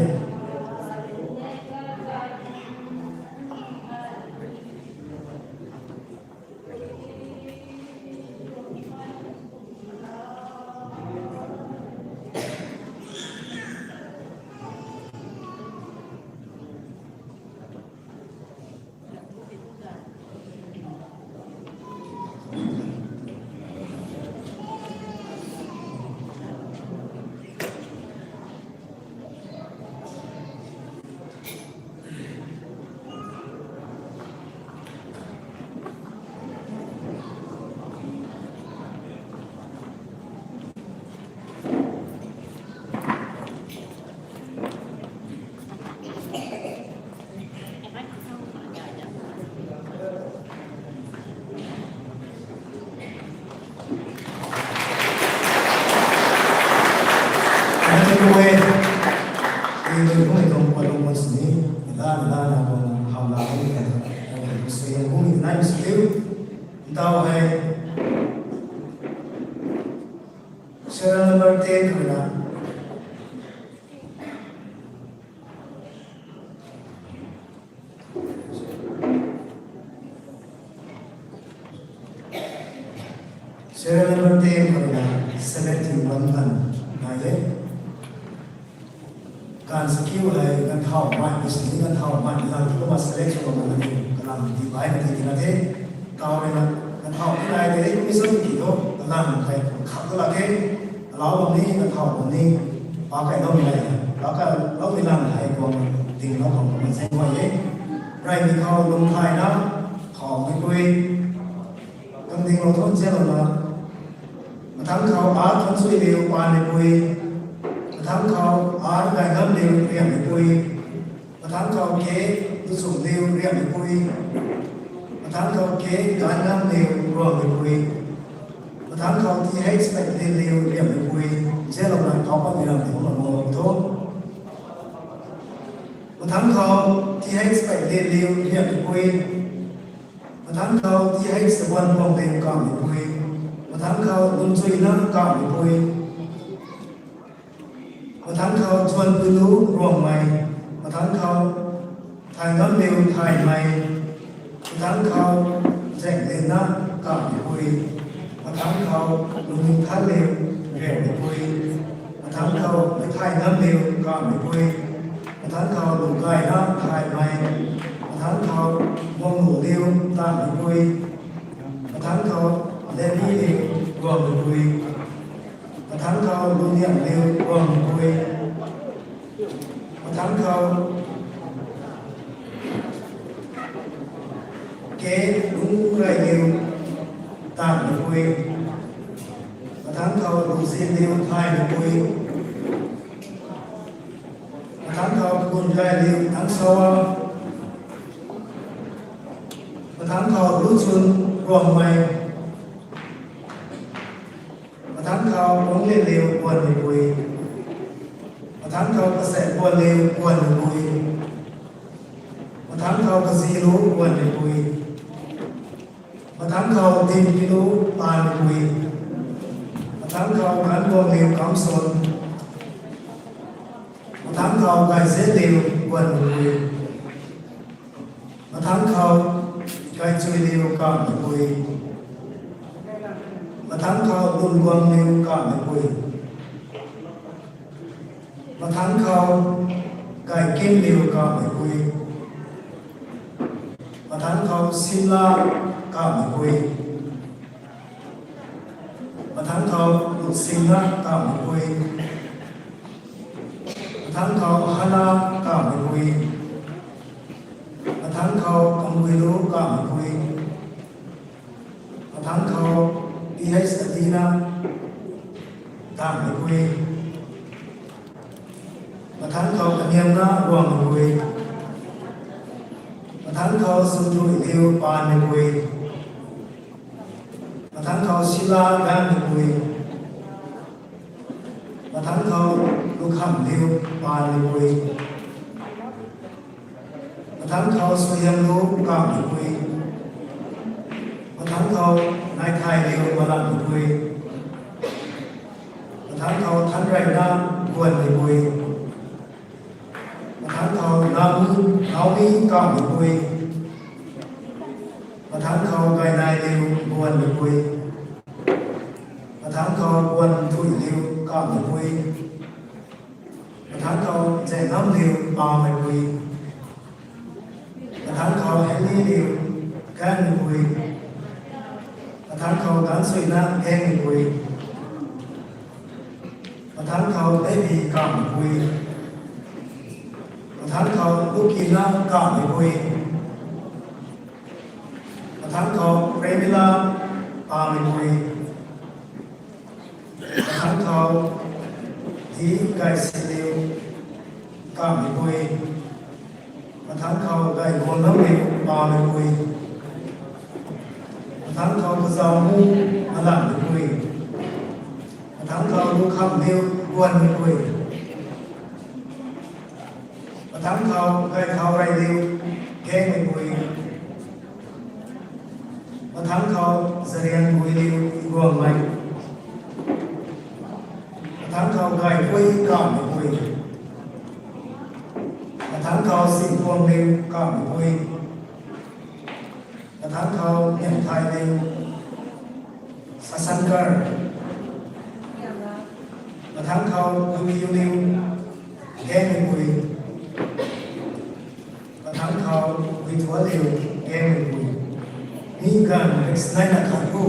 Ntau hei serial number ten khou na. Serial number ten khou na seventy one kan nai e. Kan sakiu hei ganthau mai, business ganthau mai, lan tu ma select sw bam na ni, kalam ti bai na ti na the. Kau rui na, ganthau ni nai de, mi sw ti tho, kalam kai khak tu la ke, alau bam ni, ganthau bam ni, pa kai lou ni nai, pa kai lou ni lan hei kuang ting lou khang ma zeng guay e. Rai mi khou lung thai na, khou mi pui, Kanding lou thon zian lou na. Mathangc khou ar thon sui liu pan mei pui. Mathangc khou ar gay ngam liu riam mei pui. Mathangc khou ke luchum liu riam mei pui. Mathangc khou ke gan ngam liu ruang mei pui. Mathangc khou th pek lin liu riam mei pui. Zian lou na kau pat mi ram ni kum lou lou thu. Mathangc khou th pek lin liu riam mei pui. Mathangc khou th sabuan puang tei kamh mei pui. Mathangc khou lungchuina kamh mei pui. Mathangc khou chuan pui lu ruangmei. Mathangc khou thay ngam liu thaymei. Mathangc khou zaeng lena kamh mei pui. Mathangc khou lungning than liu riam mei pui. Mathangc khou mei thay ngam liu kamh mei pui. Mathangc khou lungkaina thaymei. Mathangc khou guang lu liu tanh mei pui. Mathangc khou leni liu guang mei pui. Mathangc khou lungniang liu guang mei pui. Mathangc khou ke lung rai liu tanh mei pui. Mathangc khou lungzin liu thay mei pui. Mathangc khou kagun gay liu tang sa. Mathangc khou luchun ruangmei. Mathangc khou kungc lin liu guan mei pui. Mathangc khou kasaek guan liu guan mei pui. Mathangc khou kazi lu guan mei pui. Mathangc khou dinpi lu pan mei pui. Mathangc khou ganv guang liu kam sun. Mathangc khou gayzian liu guan mei pui. Mathangc khou gaychui liu kamh mei pui. Mathangc khou lun guang liu kamh mei pui. Mathangc khou gaykim liu kamh mei pui. Mathangc khou simla kamh mei pui. Mathangc khou lungsimna kamh mei pui. Mathangc khou hana kamh mei pui. Mathangc khou kamui lu kamh mei pui. Mathangc khou th adina kamh mei pui. Mathangc khou kaniamna guang mei pui. Mathangc khou sumdui liu pan mei pui. Mathangc khou sila gan mei pui. Mathangc khou lukham liu pan mei pui. Mathangc khou Suaihiamlu Kamhmeipui. Mathangc khou Naithayliu Malanhmeipui. Mathangc khou Thanreina Guanmeipui. Mathangc khou Naomi, Naomi Kamhmeipui. Mathangc khou Gaynaigliu Guanmeipui. Mathangc khou Guanthuiliu Kamhmeipui. Mathangc khou Zaengnamliu Pammeipui. Mathangc khou Henliliu Ganmeipui. Mathangc khou Gansuina Ganmeipui. Mathangc khou Baby Kamhmeipui. Mathangc khou Lukina Kamhmeipui. Mathangc khou Premila Pammeipui. Mathangc khou Di Gaysiliu Kamhmeipui. Mathangc khou Gayguangnamliu Pammeipui. Mathangc khou Kazaumu Malanhmeipui. Mathangc khou Lukhamliu Guanmeipui. Mathangc khou Gaythaureiliu Gangmeipui. Mathangc khou Zarianguiliu Guangmei. Mathangc khou Gaykui Kamhmeipui. Mathangc khou Sinphuangliu Kamhmeipui. Mathangc khou Niamthayliu Sasankar. Mathangc khou Guipiuliu Gangmeipui. Mathangc khou Guithualiu Gangmeipui. Mi ganv riksnaina khat thu,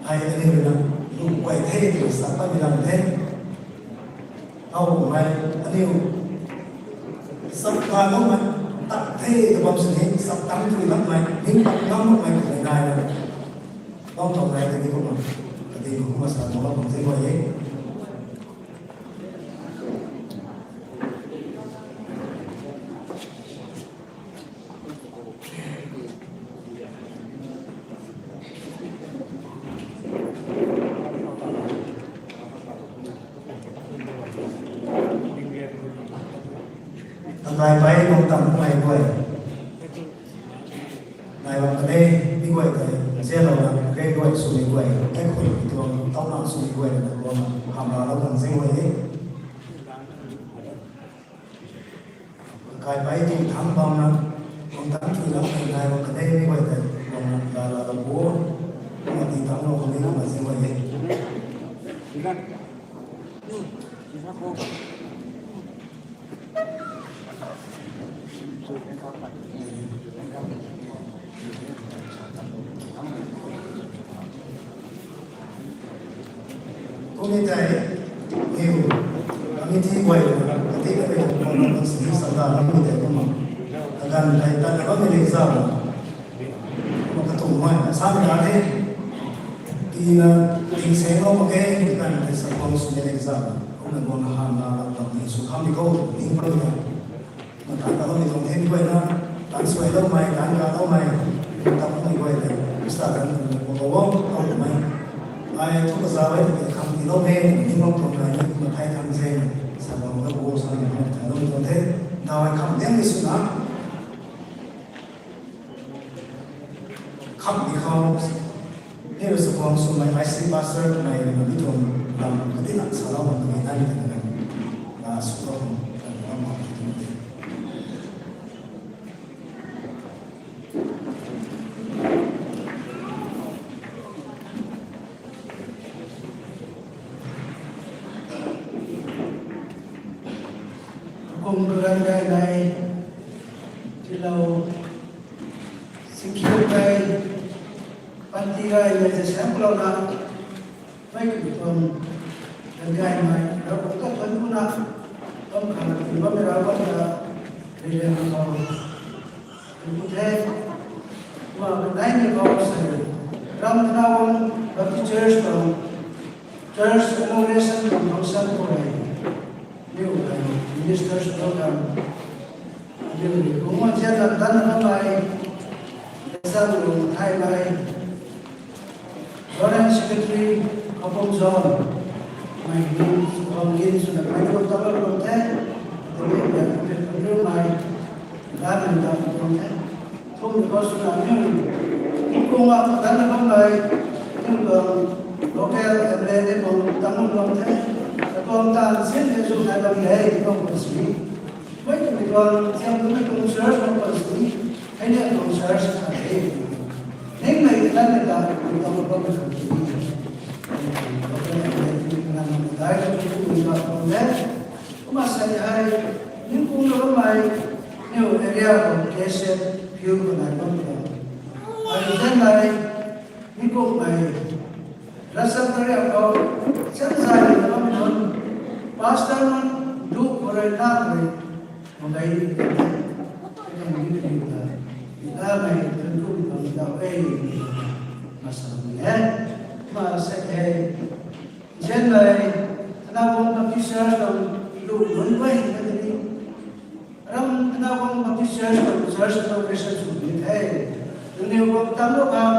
ai aniu rui na lung guay the twna sa patmei lam the. Howmei aniu sapkaloumei, tat the tw bam sini, saptang thui lakmei, ningpat ngam makmei twmei nai na, bam tuang nai kadi kumna, kadi kumna sa tuang bam tuang the guay e. Tangai pai bam tam mei guay. Nai bam kane, mi guay tei, zalou na, kre guay, swmei guay, kaikhun tuang, tauna swmei guay, na, guang, hamra lou kan zing guay e. Kai pai ting thang bam na, bam thang thui lam kai nai bam kane mi guay tei, bam na la la la bo, bam na ting thang lou kani na ma zing guay e. Kum e tei, niw, committee guay, kati ka rui, sini sanda, kum e tei kumna. Kaganv tei, tan na bammei le zau. Kumna katuang mei, sa mi na the. Tina, ting seng lou mak ge, kaganv tei sa kuang swmei le zau. Kumna guang na han na, lam tam ni sw kham ni kou, ning bam ni. Matan kaloumei tuang the mi guay na, tan suailoumei, tan galoumei, matan mei guay tei, Khrista tan kuang lou o, howmei. Ai thu kaza e, khang tiiloumei, ning bam tuang nai, ni kumna thei thang zeng, sa bam lou o, sa ni kumna thei lou tuang the, daw ai kham diang ni swna. Kham di khou, ni rui sa kuang swmei I C pastor mei rui na mi tuang lam, kati na salou bam tuang nai ni tei na, na swlou bam, lam bam bam tuang the. Kum kaganv gay nai, tilou, sikhiu gay, panty gay nai, je sam lou na, mei kami tuang, ganv gay nai, Ravguangc ta thuanc kuna, kum khang na kum bammei Ravguangc ta, rui lian na khou. Kum the, wa kanei ni khou sei, Ram Tana Wang Baptist Church tuang, Church inauguration tuang function khou hei, niw hei, ministers welcome. Aniu ni kungman zian lam tan na bammei, Lesang Lung Thaymei, Joint Secretary, Kapum John, mei ni, Sukham Gin, swna mei ni bam tan lou the, tei ni, mei ni, mei ni, Ram ni ta tuang the. Thum ni khou swna niu, kum a kadan na bam lai, niu tuang local M L A ni bam tang bam the. Katuang tan sin ni sw nai bam the, bam kan sini. Mei tu mi tuang siam tu mi tuang church bam kan sini. Hei ni tuang church ta the. Ning mei kadan ni ta, mi tuang bam kan sini. Local M L A ni kadan na bam dai, tu mi tuang bam the. Kumna sa hei, niu kum na bammei, niu area khou K S F field khou nai bam tuang. Ai zen nai, niu kummei, rasam area khou, chan zai na bam nunc, pastor nunc, du khou rui na khou rui, mabei ni kan the, kan ni ni ta, ni ta mei, kan tu ni kan ta, ei, masa ni e, masa e. Zen nai, Tanabong Baptist Church tuang lu nunc guay na tei ni. Ram Tanabong Baptist Church tuang church tuang Christian sw ni the. Nangniw bam tam lou khang,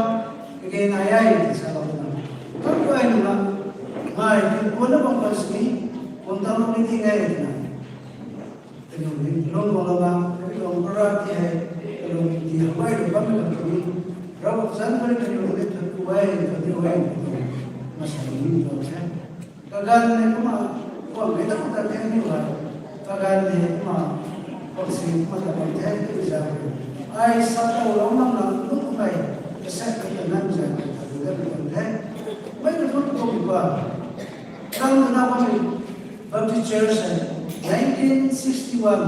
kage nai ai, ti sa lou na. Tam guay na, ngai, ti kuan na bam kan sini, bam tam lou ni ti ngai, ti na. Kaniw ni lung bam lou na, kaniw lung para ti hei, kaniw ni ti hawai lou bam kan sini. Ravguangc zanc khou ni kaniw ni thut ku ai, thut ku ai, masa ni tuang the. Kaganv ni kumna, kuang mei ta ta the ni wa. Kaganv ni kumna, kuang si kumna ta bam the, tu za. Ai sa ta lou mak na, lung mei, kasak ni ta nan za, ta tu da bam the. Mei na thut ku mi ba. Ram Tanabong Baptist Church hei nineteen sixty-one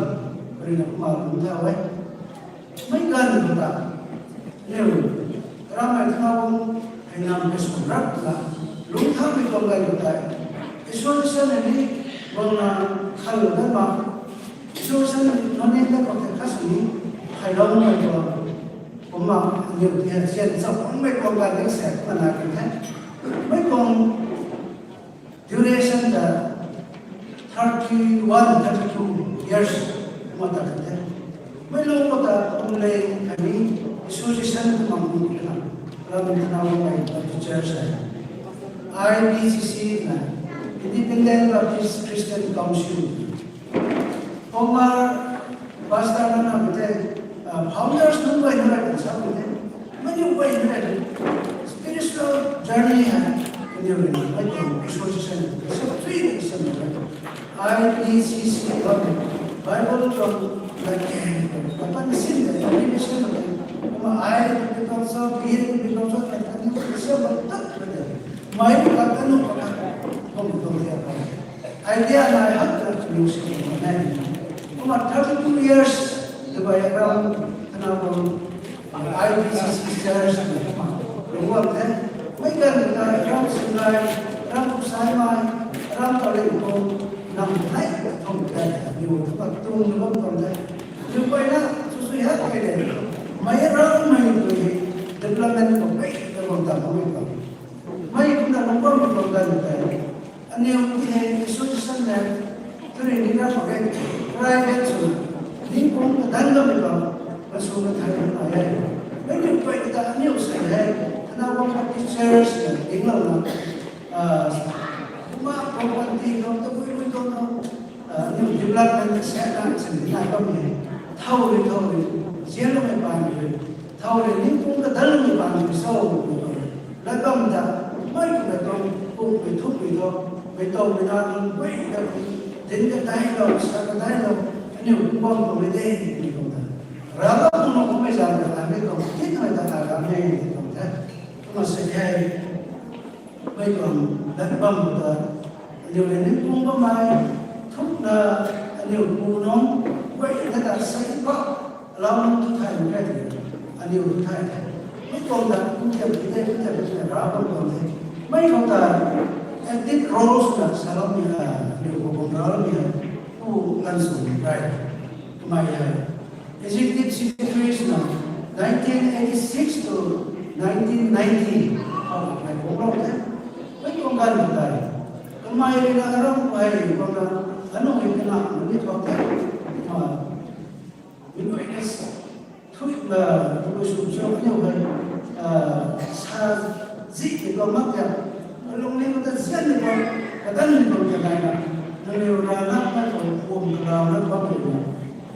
rui na kumna lungc tha e. Mei ganv khou ta, niu, ramei Tanabong hei nam kasw rap la, lungc thamei tuang ganv khou tei, Isua Jisu ni guangna khalou dat ma, Isua Jisu ni nunc ni ta khou tei kha sini, khailoumei tuang, kumna niu ti hei sian chapmei tuang ganv ni se kumna nai kan the. Mei tuang duration ta thirty-one, thirty-two years kumna ta kan the. Mei lou khou ta kum le khatni Isua Jisu ni kumna kum kina, ram Tanabong Baptist Church hei, I B C C na, Independent Baptist Christian Council. Kumna pastor nunc na mei tei, ah, founders nunc guay na rui kan sa mei tei. Mei niu guay na rui spiritual journey hei, kaniw rui na mei tuang association, sa three na sa mei tei. I B C C bam, Bible tuang latkaeng, kapan sin tei, animation tei. Kumna I B C C, B C C, kaniw sa bam tat mei tei. Mei kapan nu kapan, kum kum tia pa. Idea nai hak ta music nai. Kumna thirty-two years de bai ram kana bam I B C C church ni kumna lungc bam the. Mei ganv ta ram Singngai, ram Saimai, ram Palikong, nam nai thum ta ni kumna tung ni bam bam the. Ni pai na chu sui hak kai de. Mei ram mei tu ni development khou mei ta bam ta mei bam. Mei kumna lungc bam bam ta ni ta. Aniu ti hei Isua Jisu na, tu rui ni na mak ge, private swna, ningkum kadan na mei bam, kasw na thai na nai e. Mei niu guay ta aniu sei hei, Tanabong Baptist Church na dinglouna, ah, kumna company khou, tabui bui khou, ah, aniu development set na sini nai bam e. Thau rui, thau rui, zianloumei paan rui, thau rui, ningkum kadan na mei paan rui, so, lat bam ta, mei kumna tuang, kummei thukmei thu, mei tuang mei na tuang, mei ta, din kadai lou, sa kadai lou, aniu kum bam tuang mei de, ni kum ta. Ravguangc tuang na kummei zan ta, ai mei tuang, tit mei ta, ai ram mei, ni kum ta. Kumna sa hei, mei tuang, lat bam ta, aniu rui ningkum bammei, thukna, aniu pu nunc, guay ta ta sei pa, alau nunc thu thay mak khe tei, aniu thu thay the. Mei tuang ta, kum tiam ti tei, kum tiam ti tei, Ravguangc tuang the. Mei khou ta, active role swna saloumei hei, aniu khou bam raloumei hei, pu Lansumei Rai, kamei hei. Executive Secretary swna, nineteen eighty-six to nineteen ninety, khou kamei bam ralou the. Mei tuang ganv khou tei, kamei rui na aram khou hei, bam na, anu hei kana, mani thau the. Ah, mei guay na sa, thui na, tabui sw sw aniu hei, ah, sa zi ni bam mak tia, kalung ni khou ta zian ni bam, kadan ni bam ta nai na, nangniw rana mei tuang pum karau na bam rui na.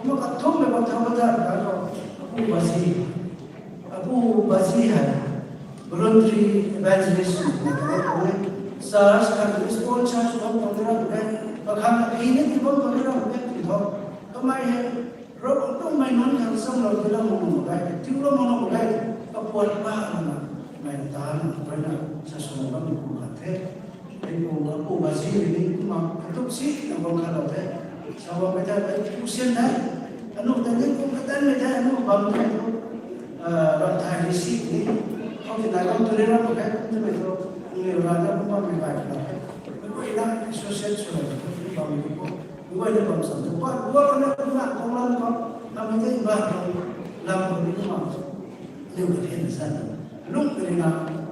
Kumna kathumhmei bam thau ta ta khou, Apu Bazi, Apu Bazi hei voluntary evangelist swna ta khou e. Church khang sponsor sw bam khang ni ram mak ge, pakhang aphi ni ti bam khang ni ram mak ge tw tho. Kamei hei Ravguangc tuangmei nunc khang samlou tiilou mak nuh mak ge, tiilou mak nuh mak ge, kapuat pa lana, mei ta na, rui na, sa sw bam pu khat the. Mei pu, Apu Bazi rui ni kumna katuk sina bam khat lou the. Sa bammei ta, ei pu sian the. Anu ta ni kum katanmei the, anu bam the thu, ram thay ni si ni, khou ti nai bam tu ni ram mak ge, kum twmei thu, aniw rana kum bammei gay lou the. Mei guayna associate sw lana kum bammei thu, mei guayna bam sam thu, pat guayna kumna kung lam khou, amei tei ba khou, lam khou ni kumna, aniw ta thian san, lung karina,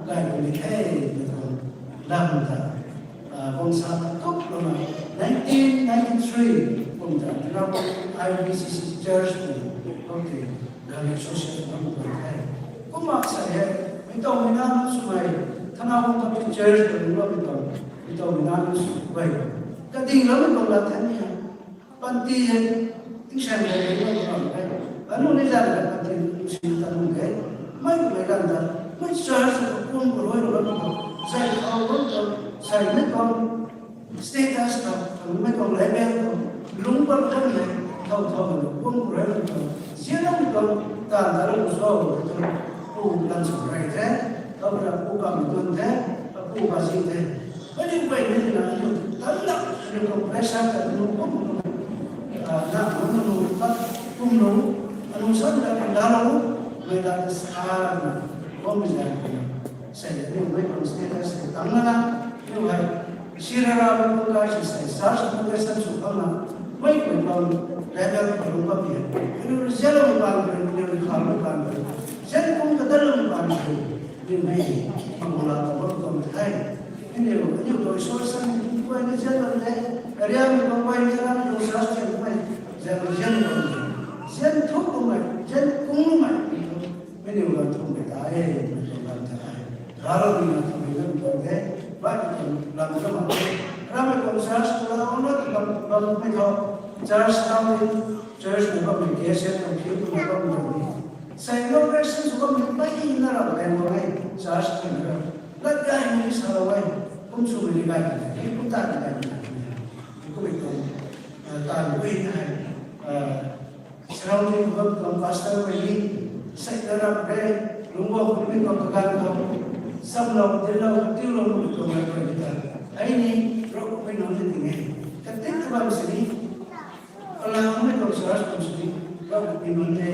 gay kuni the, mei thu, lam ta, bangsa ta kup lana, nineteen ninety-three kum ta, ram I B C C church kum, kum ti, gari association kum kum the. Kumna sa he, mei tuang mei na nunc swmei, thana kum ta church kum lungloumei tuang, mei tuang mei na nunc swmei, kadingloumei tuang lat the ni he. Panty hei, tingsaeng hei, hei, hei, hei. Anu ni zan hei panty sina ta nung de. Mei kummei ganv ta, mei church ta kum khou rui lou bam khou, zay khou bam khou, sai mei tuang status khou, mei tuang level khou, lungc bam khou hei, thau thau khou kum khou rui lou khou, zianloumei tuang, taanv ta lou khou cho, tu, pu lan sw rey the, khou rui pu kam dun the, Apu Bazi the. Kaniw guay ni na aniu tanna, aniu tuang pressure ta aniu kum kum, na kum kum tat kum nu, aniu sam ta kum da lou, mei ta ta sa na, kummei zaeng kum na. Sei aniu mei tuang status hei tang na, aniu hei, sirara mei tuang kai si sei, church tuang lesson sw khang na, mei mei tuang level khou lungc bam e. Aniu rui zianloumei paan khou, aniu rui khaloumei paan khou, zian kum kadanloumei paan khou, aniu mei, mangla ta bam tuang the. Aniu, aniu tuang resource ni guay ni zian bam the, area mei bam guay ni zian bam, tuang church thian mei, zian zian bam the. Zian thuk bam mei, zian kung mei, aniu bam thuk mei ta e, mei tuang lam ta e. Ralou ni na thuk mei lam tuang the, bai tuang lam ta mak the. Ramei tuang church tu la, ong na bam, bam mei tho, church town ni, church mei bam mei, K S F tuang field tu mei bam mei ni. Sei inauguration sw bammei mei na ram leng bam e, church tuang na. Lat gay mei ni salou e, kum swmei ni gay ni, kum ta ni gay ni. Kummei tuang, taanv bui na hei, surrounding bam tuang pastor mei ni, sei na ram re, lungcguang kummei tuang kaganv khou, samlou, dinclou, tiilou mei tuang mei guay ni ta. Hei ni, Ravguangc mei nunc ni ting e. Katit kabam sini, Kalam mei tuang church kum sini, Ravguangc pi nunc e,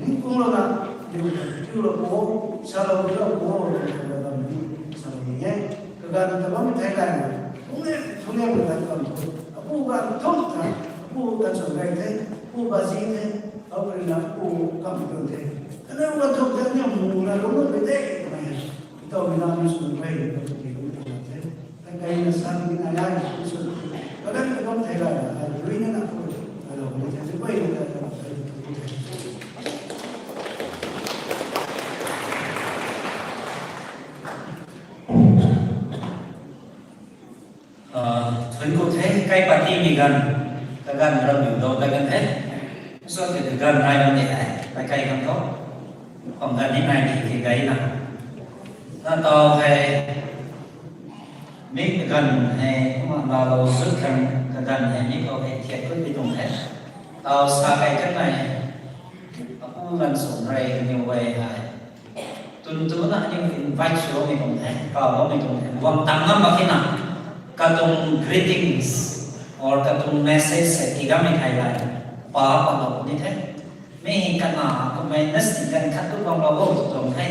ni kum lana, ni kum lana, pu lana pu, salou ni lana pu, lana pu, salou ni e. Kaganv ta bam thei kai na, thung e, thung e, kaganv kam thu. Apu ganv thum ta, apu ganv sw rei the, apu bazi the, apu rui na, apu kam tun the. Kaniw ganv thum the, ni mu na, lung na, pe the, kamei. Tau mi na, mi sw rei, ni kum lana the. Kakai na sa ni na ya ni sw. Kalam ka bam thei la na, ai rui na na ko. Ai lo ni thei, rui na na ko. Thun ko the, kai pati mi ganv, kaganv ram mi dou ta ganv the. Sw the kaganv nai ram ni the, kai kai ganv ko. Pam ganv ni nai ni the kai na. Na tau hei, mi kaganv hei, kumna laalou zut khang kaganv hei, mi khou hei thiat kut pi tuang the. Tau sa kai kan nai, apu ganv sw rei kaniw guay hei. Tun tu na aniu invite swloumei tuang the, kawloumei tuang the. Guang tang ngam mak khe na, katuang greetings or katuang message hei tigammei thei lai, pa palou ni the. Mi hei kana, kamei na si kan khat tu guanglou o tuang the.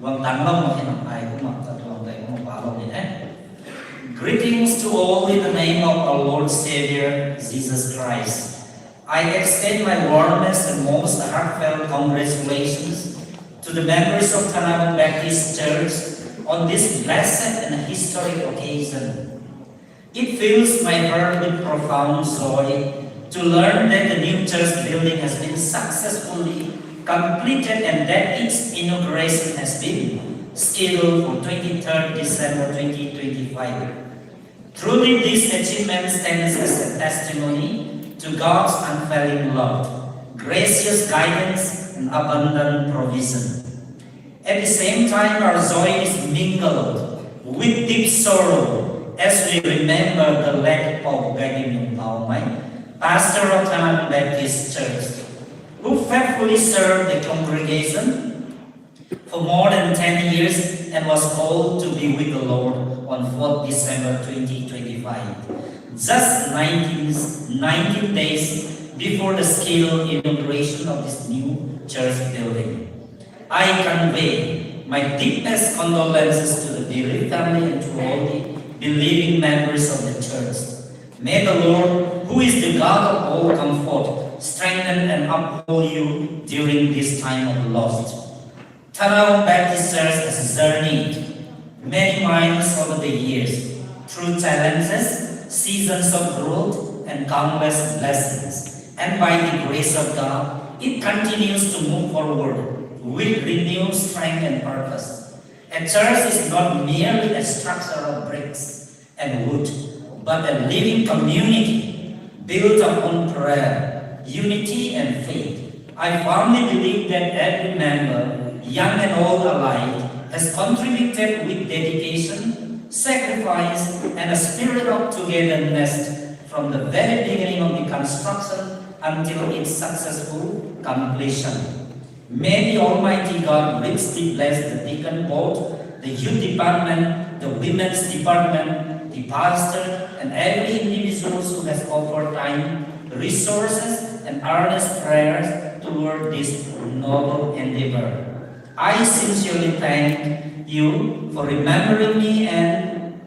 Guang tang ngam mak khe na, ai kumna katuang tei kumna palou ni the. Greetings to all in the name of our Lord Savior Jesus Christ. I extend my warmest and most heartfelt congratulations to the members of Thanavuan Baptist Church on this blessed and historic occasion. It fills my heart with profound joy to learn that the new church building has been successfully completed and that its inauguration has been scheduled for twenty-third December twenty twenty-five. Truly, this achievement stands as a testimony to God's unfailing love, gracious guidance, and abundant provision. At the same time, our joy is mingled with deep sorrow as we remember the late Pou Gaidinliu Paumei, pastor of Thanavuan Baptist Church, who faithfully served the congregation for more than ten years and was called to be with the Lord on fourth December twenty twenty-five, just nineteen, nineteen days before the scheduled inauguration of this new church building. I convey my deepest condolences to the bereaved family and to all the believing members of the church. May the Lord, who is the God of all comfort, strengthen and uphold you during this time of loss. Thanavuan Baptist Church has journeyed many miles over the years through challenges, seasons of growth, and countless blessings. And by the grace of God, it continues to move forward with renewed strength and purpose. A church is not merely a structure of bricks and wood, but a living community built upon prayer, unity, and faith. I firmly believe that every member, young and old alike, has contributed with dedication, sacrifice, and a spirit of togetherness from the very beginning of the construction until its successful completion. May the Almighty God richly bless the deacon board, the youth department, the women's department, the pastor, and every individual who has offered time, resources, and earnest prayers toward this noble endeavor. I sincerely thank you for remembering me and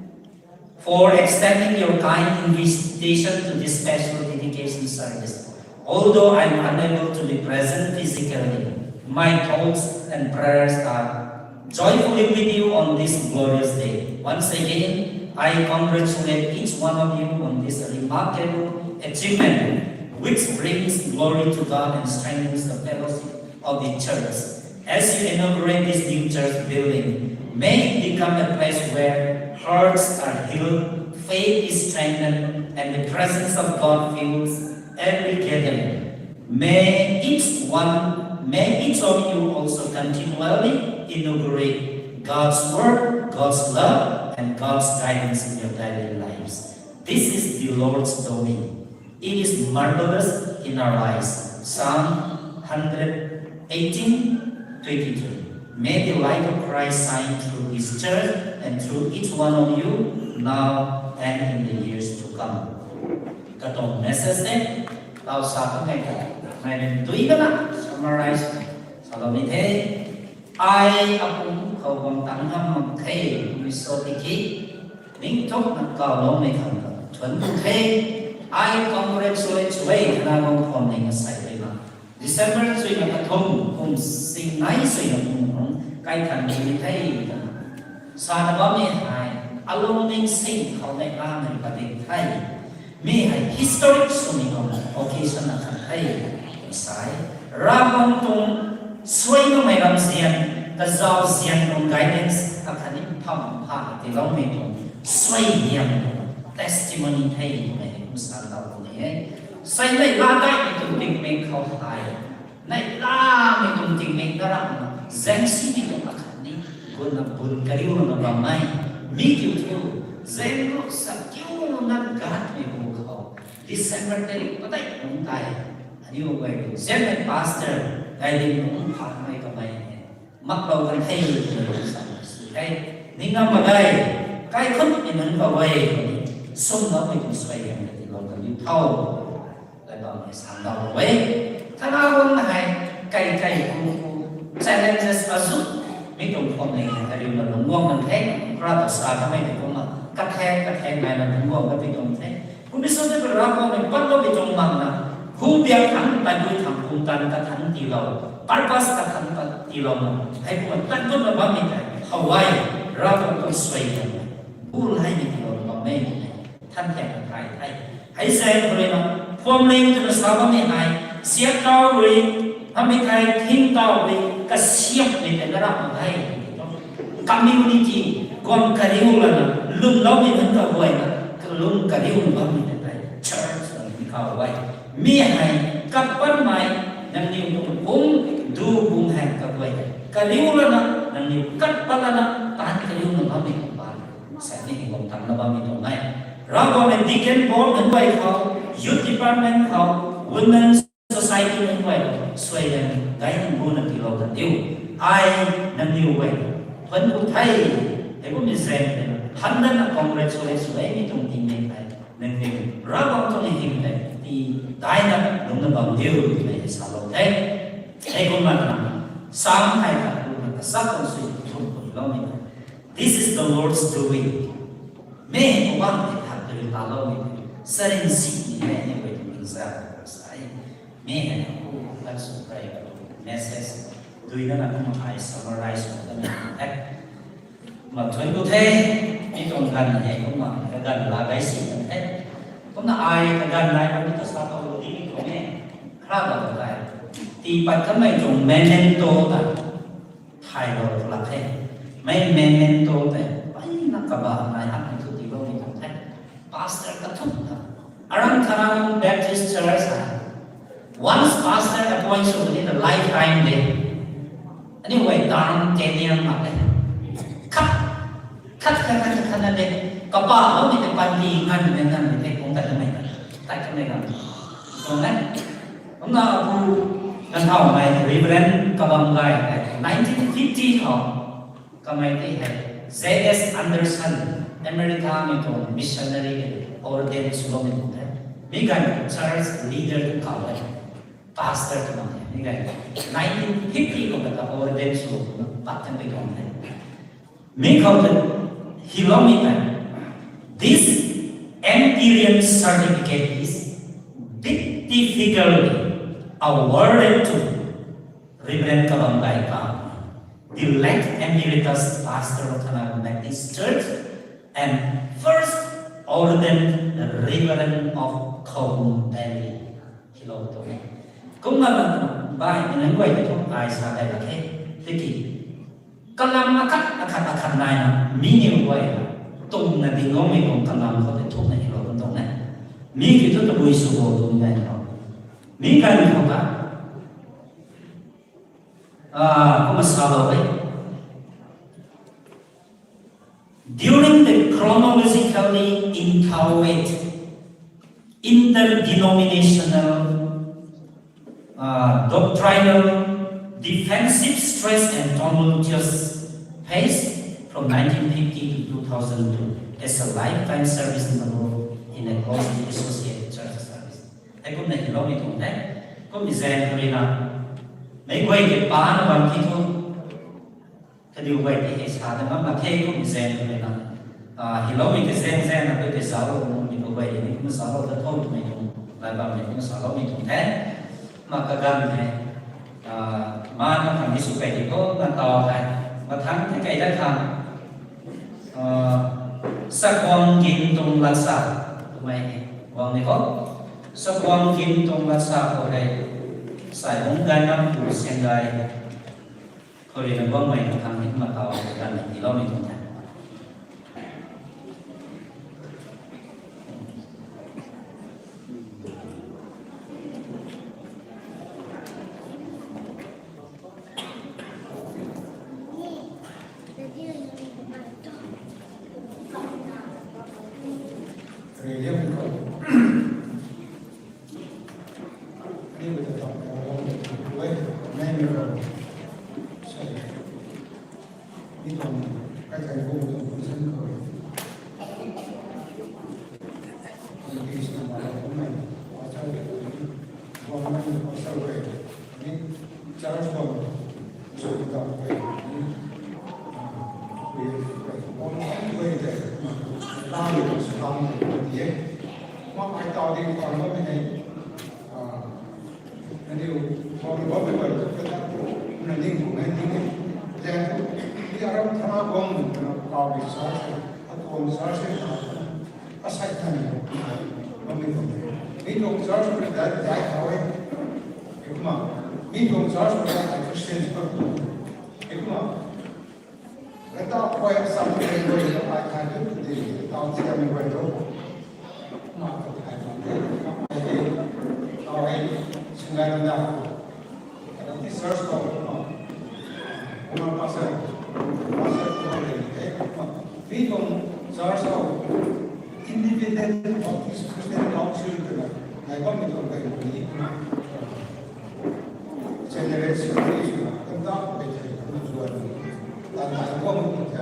for extending your kind invitation to this special dedication service. Although I am unable to be present physically, my thoughts and prayers are joyfully with you on this glorious day. Once again, I congratulate each one of you on this remarkable achievement, which brings glory to God and strengthens the fellowship of the church. As you inaugurate this new church building, may it become a place where hearts are healed, faith is strengthened, and the presence of God fills every gathering. May each one, may each of you also continually inaugurate God's word, God's love, and God's guidance in your daily lives. This is the Lord's doing. It is marvelous in our eyes. Psalm hundred eighteen, twenty-three. May the light of Christ shine through his church and through each one of you now and in the years to come. Katuang message tei Tau sa kanmei ta, mei rin dui kana summarize salou ni the. Ai apum khou bam tang ngam mak the, mi so tiki, ning thuk na kau lou mei khang ta thuan tu the. Ai congratulate sw e, kana bam khwan ning asai rui na. December sui na kathum, kum sing nai sui na kum hung kai than di ni the. Sa na bam ni hei, alung ning sing khou nei a nei padik the. Mi hei historic swmei tuang occasion akhat the. Sai, Ravguangc tuang suai makmei ramzian, kazauzian tuang guidance akhat ni pham pha tiiloumei tuang suai hiam tuang testimony the twmei kum sa ndau tuang ni e. Sai nei la daimei tuang tingmik khou hei, nei lamei tuang tingmik na ramna, zaeng simei tuang akhat ni, guna bun kariu na bammei, mi kiu thiu, zaeng ru sa kiu na gatmei bu khou, December tarik padeih nung tei, aniu guay rui, Zen pastor, guiding nung phanmei kamei e. Maklou kan the, twna sa sw the. Ning ngam mak ge, kaikhunc ni nunc khou e, sumloumei tuang suai hang ka tiilou kan diu tho. Lai bam hei sa ndau e. Thana bam na hei, kai kai ku ku, challenges azu, mi tuang khwan ni hei kariu na lungc guang kan the, kra ta sa kamei ni kumna, kathe, kathe nai na lungc guang ka pi tuang the. Kum mi so de Ravguangc mei patloumei tuang makna, hu biak thangc, tan dui thangc, pumtan kathanc tiilou, purpose kathanc ta tiilou na, hei kumna tan dut na bammei tei, how ai, Ravguangc tuang suai kan, bu lai ni tiilou na bammei ni, than thiak na thay the. Hei zaeng rui na, Phuamling twna sa bammei hei, Siak Tau rui, hamei thei Thing Tau rui, kasiamhmei tei na rap mak the. Community, guang kariu lana, lwmloumei nunc kaguayna, kalum kariu bammei tei, church na ni kau e. Mi hei, kat patmei, nangniw tuang pum, du bung hei kaguay, kariu lana, nangniw kat pat lana, taan kariu na bammei tuang bam. Sa ni hei guang tang na bammei tuang e. Ravguangc mei deacon board nunc guay khou, youth department khou, women society nunc guay khou, suai gan, guiding bu na tiilou kan diu. Ai, nangniw guay, thuan ku the, hei kummei zaeng tei, than dana congratulate sw e, mi tuang tingmik hei, nangniw, Ravguangc tuang hym tei, tii daina lungc na bam diu, twmei hei salou the. Hei kumna, Sam hei khat kumna, kasak tuang sui, thum kuloumei. This is the Lord's doing. Mi hei Poubauhmei tei khat tei taloumei, sarin si ni hei ni guay tuang example sa e. Mi hei ku lat sw pray ka tuang message, dui na na kumna ai summarize sw ta ni the. Kumna thuan ku the, mi tuang ganv hei kumna kaganv la gai si kan the. Kumna ai kaganv nai bam ni ta sa tau di ni tuang e. Khra da ta tei, tii pat kamei tuang memento ta thaylou lak the. Mei memento tei, mpeyna kabah nai hak ni thu tiiloumei tuang the. Pastor kathumh ta, Arangtharam Baptist Church hei, once pastor appoint sw ni ta lifetime de. Aniu guay term, tenure mak de. Khat, khat, khat, khat, khat na de. Kabahloumei tei panty nganvmei, nganvmei the, kung tat kamei ta, tat kamei ta, tuang e. Kumna apu, ganv thau mei Reverend Kabam Gay hei, nineteen fifty khou, kamei tei hei, J S Anderson, America mei tuang missionary hei, ordain swloumei tuang the. Mi ganv church leader tu kau e, pastor tu mak e, mi ganv nineteen fifty khou kata ordain swlou kumna pat kanmei tuang the. Mi khou tei, hiloumei tei, this N T rian certificate is beatifically awarded to Reverend Kabam Gay Kam, the late emeritus pastor of Thanagang Baptist Church and first ordained Reverend of Khouhun Valley. Hilou tu. Kumna na, bai, nang guay tu ai sa dai la the. Tiki, kalam akhat, akhat, akhat nai na, mi ni guay, tung na ding ngam mei tuang kalam khou tei thuk na hilou tuang e. Mi ki tu tabui sw bo tuang nai na. Mi ganv khou ta, ah, kumna salou e. During the chronologically interweight interdenominational, uh, doctrinal defensive stress and tumultuous phase from nineteen fifty to two thousand two as a lifetime service in the Lord in a closely associated church service. Heikumna hiloumei tuang the. Kummei zaeng khou rui na, meic guay ke pa na bam ki thu, kaniw guay tei hei sa ta ngam mak khe kummei zaeng khou rui na, hiloumei tei zaeng zaeng na koi tei salou nuhmei tu guay tei ni kumna salou ta tho twmei tuang, lai bammei kumna saloumei tuang the. Kumna kaganv hei, ma na khang ni sw kei di khou na taw hei, mathangc thei kei dat khang, sakhwang gin tuang lat sa, twmei hei guang ni khou, sakhwang gin tuang lat sa khou hei, sai hungc gay nam pu siang gay khou rui na guangmei na khang ni kumna taw hei kaganv hei tiiloumei tuang the. Aniu, khou ni bammei guay ta, na ning khou nai ning e. Zaeng thu, mi aram thana guang, na kau bi sa se, atuang sa se, asai tan, bammei guay. Mi tuang church khou dai, dai khou e. Kumna, mi tuang church khou dai, Christian khou. Kumna, Reta khuay asam khuay khuay ta ai khai tu tu di, tau siam ni khuay tu. Ma tu khai tu di, ma khuay di, tau hei, singai na da. Ati church khou, ma. Kumna pastor, pastor tu hei di, ma. Mi tuang church khou, Independent Baptist Christian Council twna, nai bammei tuang kei ni, ma. Generation ni swna, kan ta pei thei kan zuan. Tan ta kan guang kan ta.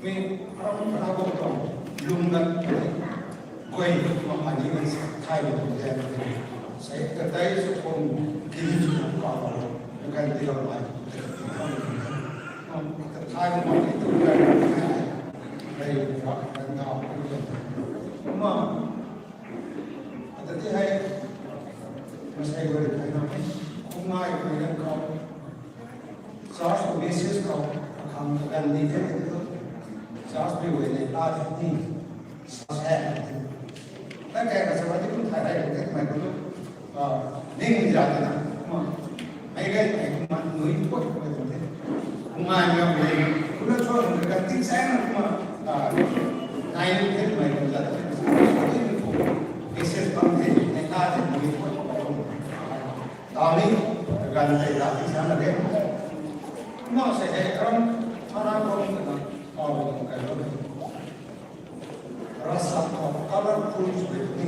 Mi aram kana guang tuang lung kan pei. Guay ma ani kan sa thai ni kan ta. Sai ka tai su kong kin swna ka ba. Kan ti lau lai. Ka thai ma ni tu kan. Lai ma kan ta. Ma Ata ti hei, masei guay rui thayna, khou ngai khou nai khou, church khou message khou, akhang kaganv ni the, church mei guay ni ta the ni, sa the. Ta kei ka sa ti kum thay rei the mei khou tu, ning ja the na, ma. Mei gay mei kumna nui put mei tuang the. Kumna ngai mei kumna cho nung ka ting sang na kumna, ah, nai nung the mei kumna the. Message bam the, nai ta the nui put. Tau ni, ka nung the ta ting sang na the. Kumna se the, aram, thana kumna, oh, ka lo. Ravsap khou colorful sw ni,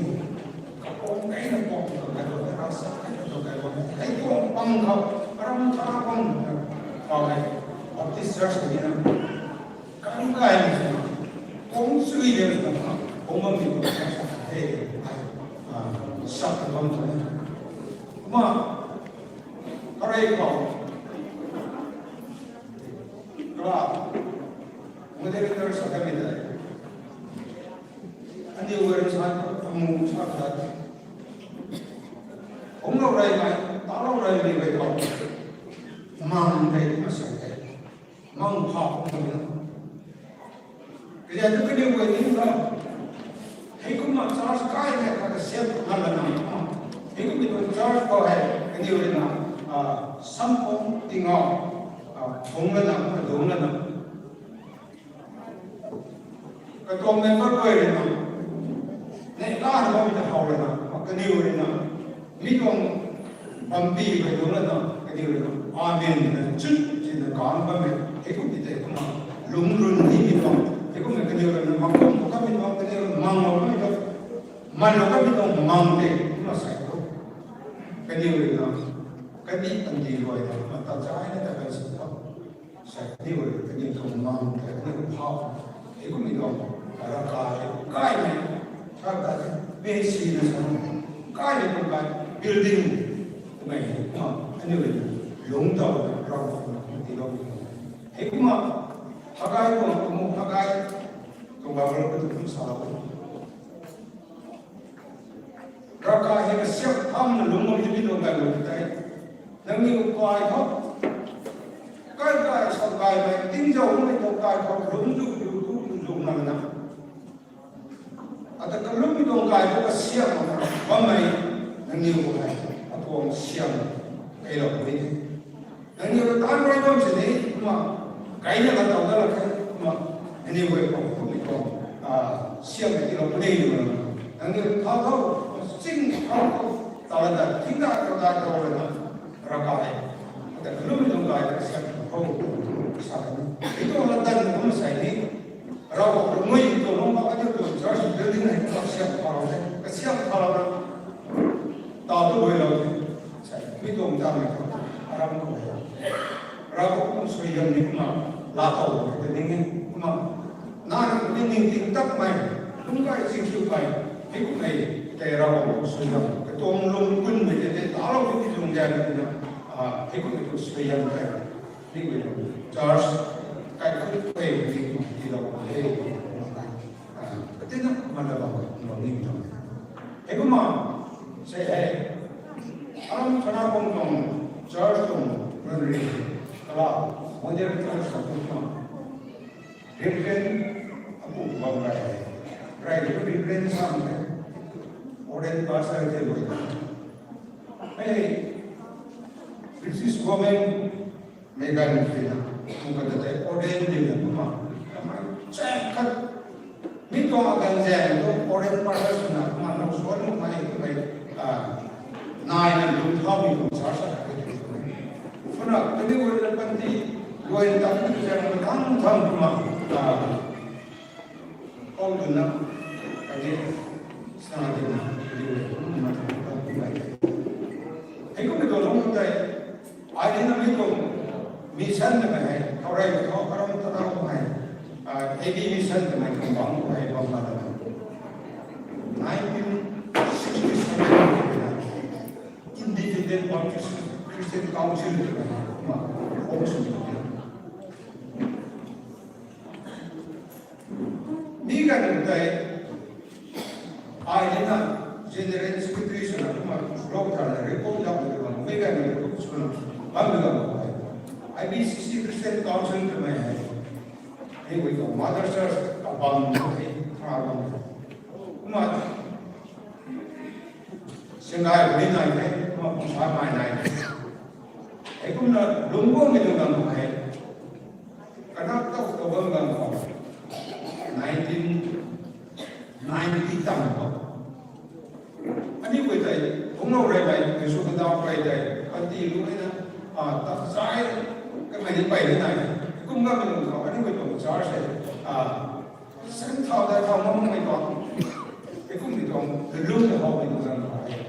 kapum kaina pum khou kai bam, ravsap kaina pum kai bam. Hei tuang pang khou, aram thana pang khou hei, Baptist Church ni na, kan kai ni sw na, pum sui de sw na, pum bam ni pum church hei, hei, ah, sap bam sw na. Kumna, karei khou, kala, moderator sa kami de. Aniu guay rui sa, amu sa khat. Hungclou rey mei, talou rey mei guay khou. Mang tei, masei tei. Mang pha khou tei na. Kazanc tu kaniw guay ni na. Hei kumna church kai hei kha kasiam ngan lana. Hei kumna church khou hei kaniw rui na, ah, sampung tingau, ah, thung lana, kadung lana. Katuang member guay rui na, neihla na bammei ta how rui na, kaniw rui na, mi tuang bampi guay dungc lana, kaniw rui na, amen na chut, chut na kan bammei, hei kum ti tei kumna, lungc run ni mi tuang, hei kumna kaniw rui na, mang kum kamei tuang, kaniw rui na, mang lou kamei tuang, man lou kamei tuang, mang tei, kumna sai tu. Kaniw rui na, kani pandi guay na, kumna ta chai na ta kan si tu. Sa ni guay, kaniw tuang mang, kaniw tuang phau. Hei kumna tuang, ravkai, kaimei, ravkai, mei si na sa, kaimei tuang building, kumei, aniu lungc tau, Ravguangc tiilou. Heikumna, Hagai tuang, Hagai tuang Bible khou tu kum salou. Ravkai hei kasiamh thauna lungc bam tei mi tuang gay lou tei, nangniw kai khou, kai kai sa gaymei tingzau mei tuang kai khou lungc zu zu zu zu nana, ata kalum tuang kai khou kasiamh bammei nangniw khou hei atuang siam keylou puni the. Nangniw ta taanc rui bam sini, kumna, kaina kataw da la khe, kumna, nangniw guay khou kummei tuang siam tiilou puni, nangniw thau thau, ching thau thau, tala da, thing da, tala da, tala da, Ravkai, ata kalum tuang kai khou kasiamh khou, sa ni, ituang latdanv kum sei ni, Ravguangc rui tuang lungc bam aniu tuang church building hei kasiamh thalou the, kasiamh thalou na, taw tu guaylou the, sei, mi tuang tanmei khou, aram khou hei, Ravguangc tuang suaihiam ni kumna, laa tau tei ning e, kumna, nang ni ningting takmei, lungc kai chingkhiumei, hei kummei, tei Ravguangc tuang suaihiam, katuang lung kunmei tei tei talou tu ti lungc gan na, hei kummei tuang suaihiam tei, ni guay tuang church, kai khou pei ni tiilou e, katina kumna bam lou ni tuang. Heikumna, sei hei, aram chana bam tuang church tuang run ri, kala, modern church tuang kumna, Reverend apu bam gay hei, rai tu Reverend sam the, ordained pastor the guay ta. Hei, British government mei ganv khou na, kum kata tei ordain di na kumna, kamei chak khat, mi tuang ganv zaeng tu ordain pastor swna kumna, nau suan makmei, kamei, naina lungc thaumei tuang church sa khat the. Kumna, kaniw guay ta panty, luai ta kaniw zaeng na thang thang kumna, Paul twna, kani, sa twna, kaniw guay ta kumna, kumna, kumna. Hei kummei tuang lungc tei, ai ni na mi tuang mission twmei hei, khou rei khou karam ta na hei, A B mission twmei tuang bangc hei bam ma ta, nineteen sixty-seven Independent Baptist Christian Council twmei kumna form sw tuang. Mi ganv tei, ai ni na General Secretary swna kumna lou tha na report zauc tei bam, mi ganv ni report swna bammei ganv khou hei, I B C C Christian Council twmei hei, hei guay tuang mother church kabam hei, kha bam hei, kumna, Singay puni nai the, kumna Pumsamei nai the. Heikumna lungc guangmei tuang ganv khou hei, kanak tau tau bam ganv khou, nineteen ninety tam khou, aniu guay tei, phungclou reymei, Jisu kadaw guay tei, panty lu e na, a, tak zai, kamei ni pey ni nai, kum ganmei tuang khou aniu guay tuang church hei, a, san thau dai thau makmei tuang, hei kummei tuang, lungc tei howmei tuang ganv khou hei,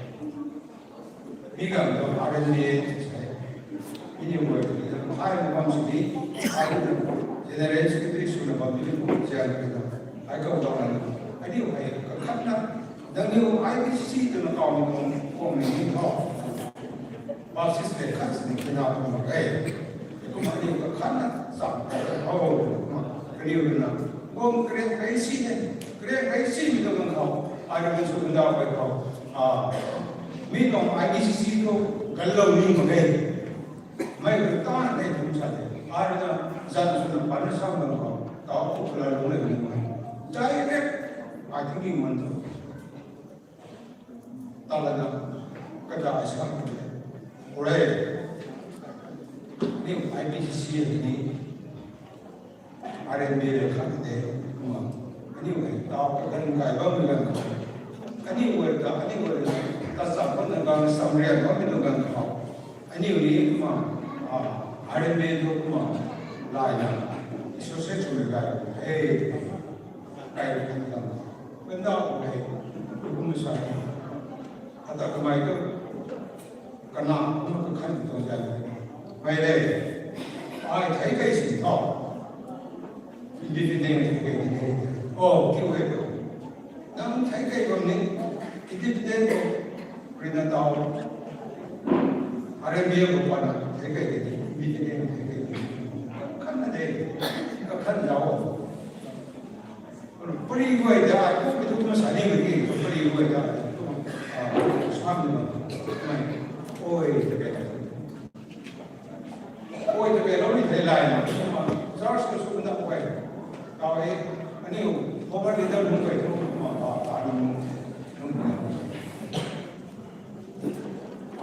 mi ganv tuang R N B A sei, aniu guay tei, ai na bam sini, ai na General Secretary swna bam ni, zian tei na, ai kau dau na, aniu hei kakhatna, nangniu I B C C twna kawmei tuang, kummei ni thau, Baptist le khat sini kina tuang mak e. Kumna aniu kakhatna cham tei hou, kumna kaniw rui na, bam kariak rei si ne, kariak rei simei tuang ganv khou, ai rui na Jisu kadaw guay khou, a, mi tuang I B C C khou ganlou ni mak e. Mei rui ta nei kum sa de, ai rui na zan swna pan na sam ganv khou, tau khou kala lungc le ni mak e. Direct, I thinking man tu. Talana, kata ai sa khou te, kure, ni I B C C ni, R N B A le khat te, kumna, aniu hei tau kaganv gay bammei ganv khou, aniu guay ta, aniu guay ta, ta cham bam na ganv, samrian bammei tuang ganv khou, aniu ni kumna, a, R N B A tu kumna, layna, associate swmei gay, hei, kai kan kan, kandau hei, kum sa, ata kamei tu, kana kumna kakhan tuang zan, mei le, ai thei kei si tho, independent thei kei ni, o, kiu hei tu, nang thei kei bam ni, independent tu, rui na tau, Aremia ko pana thei kai de, mi te ne thei kai de. Kakhan na de, kakhan dao. Pari guay da, ko mi tu ma sa ni guay ki, pari guay da. Ah, sam ni ma. Mai, oi, te kai. Oi, te kai lo ni thei lai na. Church ko su na guay. Kau e, ani, former leader nunc guay tu ma, pa, pa, nunc, nunc.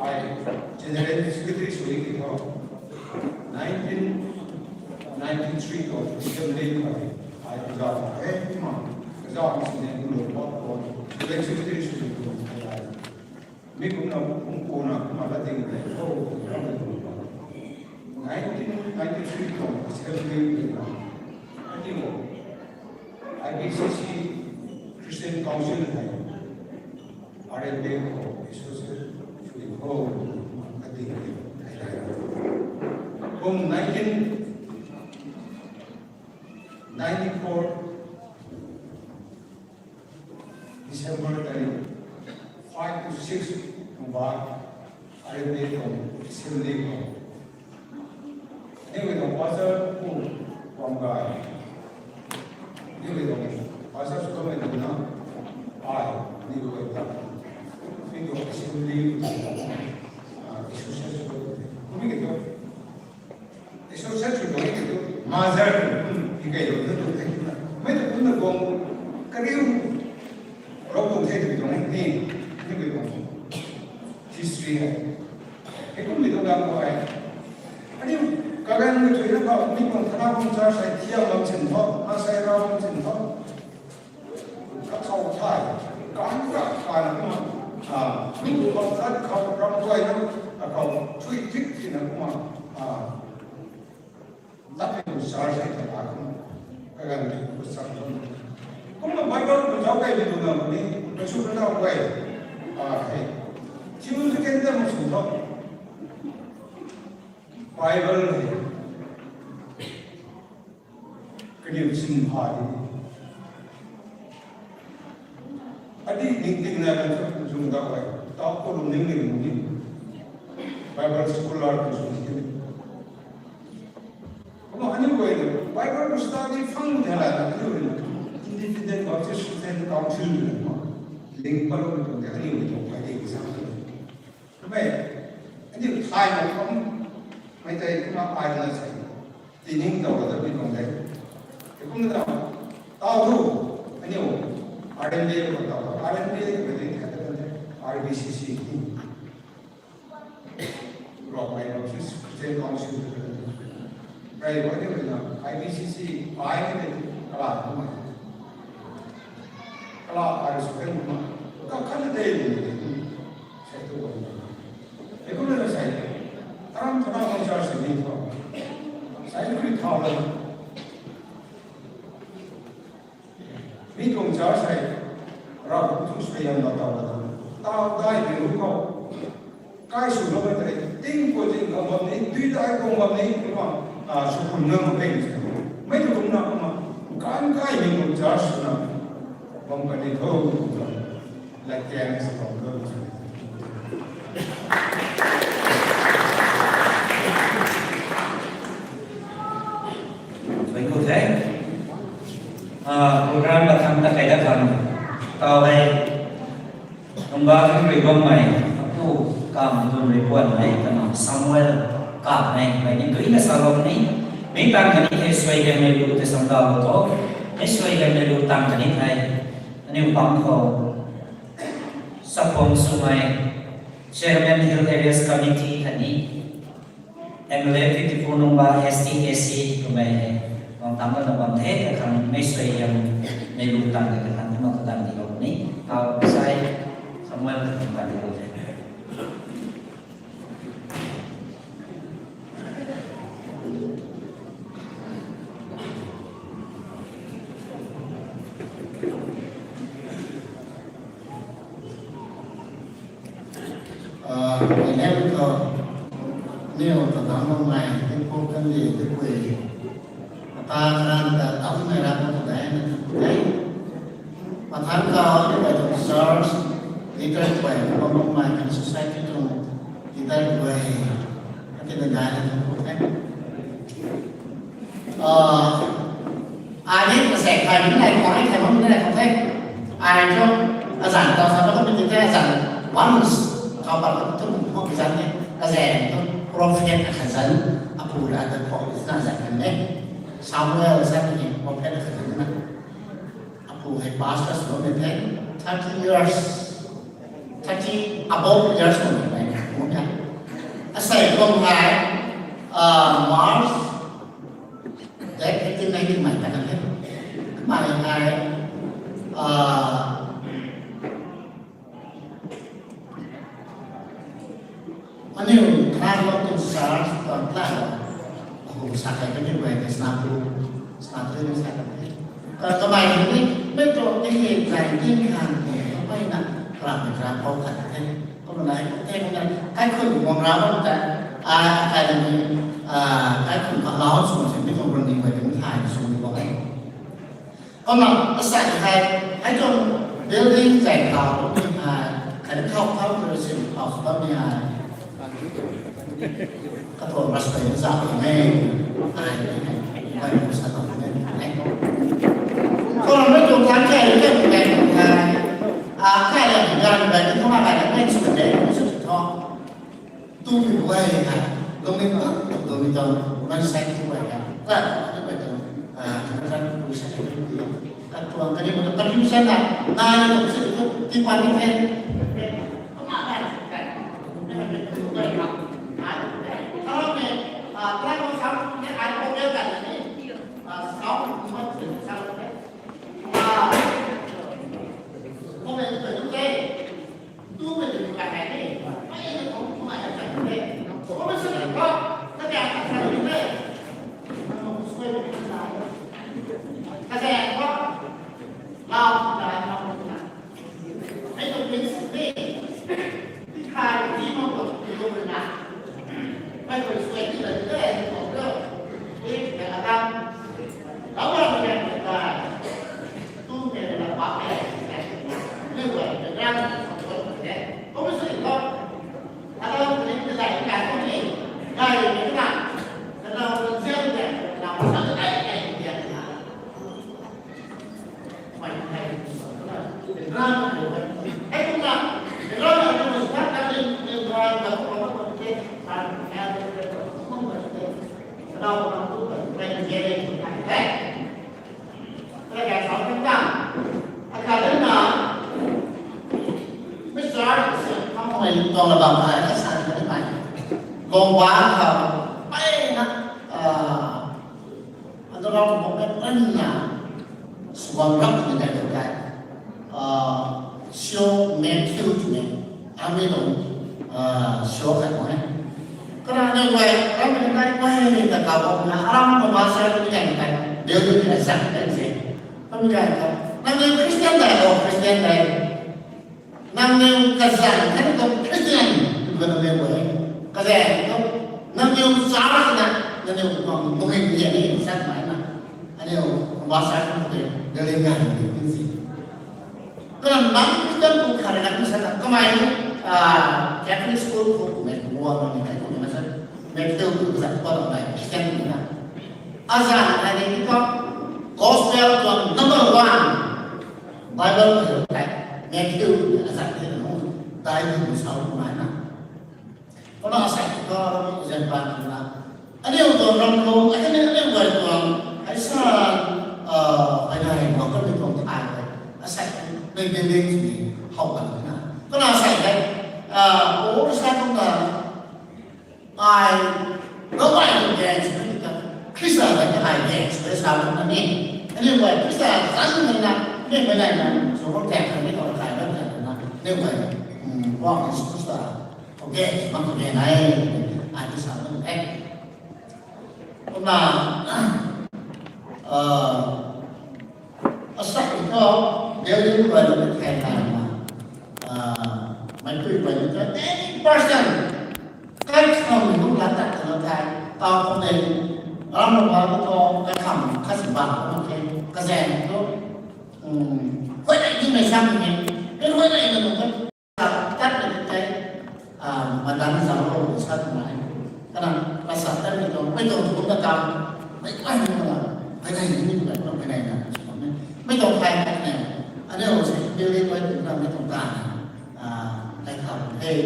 Ai General Secretary sw ni tho. Nineteen ninety-three khou assembly khou ai kazauh e, ma, kazauh sini nunc pat khou General Secretary sw ni tho. Mi kumna, kum kumna, kumna la ding de tho, ram de tho. Nineteen ninety-three khou assembly khou, I think, I B C C Christian Council hei R M A khou associate sw ni tho, I think, kum nineteen ninety-four December tarik five to six khou ba, R M A khou assembly khou. Aniu tuang pastor pu Wang Gai. Aniu tuang pastor sw kamei tu na. Ai, aniu tuang ta. Aniu tuang assembly, ah, association. Kumi ke tu. Association sw tuang ke tu. Mother, hmm, hi kai lo tu tu kai na. Mei tu kumna bong kariu. Rau bong the tu tuang ni. Ni ke bong. History hei. Hei kum ni tu dam ko ai. Aniu, kaganv ka thui na khou, mi bang thana bang church hei thiam bam sin tho, a sai rau bam sin tho. Kakhou thai, kan ka, kan kumna, ah, lu khou, tat khou, ram guay na, akhou, thui tik tina kumna, ah, tat hei tu church hei ta kumna, kaganv tu ku chak tu. Kumna Bible ku zauc kai ni tu na ni, kachu na guay, ah, hei. Theological ta ma sw tho. Bible hei. Kaniw chin pha di. Adi ning ting na kan zung da ai. Tau ko lum ning ning ning. Bible scholar kan zung ning. Kumna aniu guay ni Bible study fang de la na aniu ni Independent Baptist Christian Council ni ma. Ling palo ni tuang de aniu ni tuang phai de exam. Kumei, aniu thai na kum, mei tei kumna ai na sei, tining tau la ta bi tuang de. Te kumna ta, tau tu, aniu, R N B ko tau, R N B ko ni thai ta kan de, R B C C ni. Rau mai rau si Christian Council ta kan de. Rai wa ni na, I B C C, ai ni de, kala kumna. Kala ai su kan kumna. Ka kan de ni de. Sai tu bam. Hei kumna sai. Aram thana bam church ni tho. Sai ni kri thau la. Mi tuang church sai. Rau tu sai yam la tau la. Tau dai ni ru ko. Kai su lo tei. Ting ko ting ko bam ni. Tui dai ko bam ni. Kumna. Ah, su kum na ko peng. Mei tu kumna kumna. Kan kai ni tuang church na. Bam ka ni tho. Like, thanks for those. Thank you, thank. Ah, program ka thang ta kai da kan. Tau hei. Nungba kan rui bam mai. Apu kam tu rui puan mai. Kan Samuel kam mai. Mai ni tu ina salom ni. Mei tang kan ni hei suai kan mai lu te sam da lo to. Mei suai kan mai lu tang kan ni hei. Aniu pang khou. Saphuang swmei, Chairman Hill Areas Committee khatni, M L A fifty-four Nungba S T A C twmei hei, bang tam na bam the, kakhang mei suai yam, mei lu tang de kakhang ma kadan di lo ni, kau sai, Samuel kakhang kadan di lo the. Ah, ni nem khou, niw ta dam bam ngai, ni phu kan di, ni pui. Ata ran ta dam ngai ran ta dai na ta dai. Pathan ka, ni bai tuang church, leader bai, bam bam ngai, kan society tuang Tei guay, ati na dai na tu the. Ah, ai ni kasek kai ni nai koi thei bam ni nai koi the. Ai tu azan tau sa bam ni the azan once kau pa tu mo kizan ni azan tu prophet a kazan apu ra da kau kizan azan kan ni. Samuel sa ni prophet a kazan na. Apu hei pastor sw ni the thirty years, thirty above years sw ni the mo ya. Asei kum hei, ah, March date eighteen ninety mai ta kan the. Mai hei, ah, aniu thanlou tu church tuang thanlou. Ahu sa kai kaniw guay ni sna tu, sna tu ni sa kai the. Ka kamei ni, mei tu ni hei zai ni khang ni, mei na, kara mei kara pau khat the. Kumna nai, the kumna, kaikhun guang ra bam ta, a, kai ni, a, kaikhun ka lau sw sw ni kum run ni guay ni thai sw ni guang e. Kumna, asei hei, hei tuang building zai khou, hei, khatni khou khou tu sin khou sw bam ni hei. Katuang pastor ni zauc ni, ai, ai, ai, sa tuang ni, ai. Kumna mei tuang tan kai ni kai ni kai ni kai. A, kai ni kai ni kai ni kumna kai ni kai ni sw ni, sw ni thu. Tumei guay hei, lungning ta, tumei tuang, man sai tu guay hei, ta, tu guay tuang, ah, kan tu sai tu guay. Katuang kani mo contribution na, na ni tu sai tu, ti pan ni the. Longba khou, mpeyna, ah, anu rau tu bam e, mpeyna, suang rap ni kai tu kai. Ah, show Matthew tu ni, ami tu, ah, show kai tu ni. Kana ni guay, ram ni kai guay ni ta ka bam na, aram ko ba sa ni kai ni kai, deu tu ni kai sa ni kai ni. Kami kai ka, nang ni Christian dai, oh, Christian dai. Nangniw kazanc khatni tuang Christian, tw nang le guay. Kazanc tu, nangniw church na, nangniw tuang bungin ni ani sa mai na. Aniu pastor khang tei, building ganv ni tin si. Kalam bang Christian tu khare na sa na, kamei, ah, Catholic school khou kummei, wall ni kai kummei sa. Matthew tu sa pa mai Christian ni na. Azanc ai ni tu, gospel tuang number one. Bible khou tei, Matthew azanc the na, dai ni tu sa kumna na. Kumna asei tu, azanc pa na. Aniu tuang ram khou, aniu, aniu guay tuang, ai sa, ah, ai nai, ma kan ni tuang thai tei. Asei, big building ni, how kan na. Kumna asei tei, ah, o sa tuang na, ai, Roma against, Khrista against, sa na ni. Aniu guay Khrista zan na, ni mai lai na, so ko tei kan ni ko kai na na. Ni guay, hmm, walk is Khrista. Okay, mak ko nai. Ai Khrista na, eh. Kumna, ah, Asei thu, building guay na thei nai na, ah, mei pui guay na thei, any person, kai kham ni kum la tat khang thei, tau kham ni, ram na ba thu, kai kham, khat si ba kham thei, kazanc thu, um, huay nai ni mei sam ni, huay nai ni mei tat ni tei, ah, madan zang sa tu na e. Kana, rasa ta ni tuang, mei tuang tu na ta, mei kai ni na, mei kai ni ni kai, mei kai na, mei tuang kai ni, ane o se, building kai tu na, mei tuang ta, ah, kai thau, hey,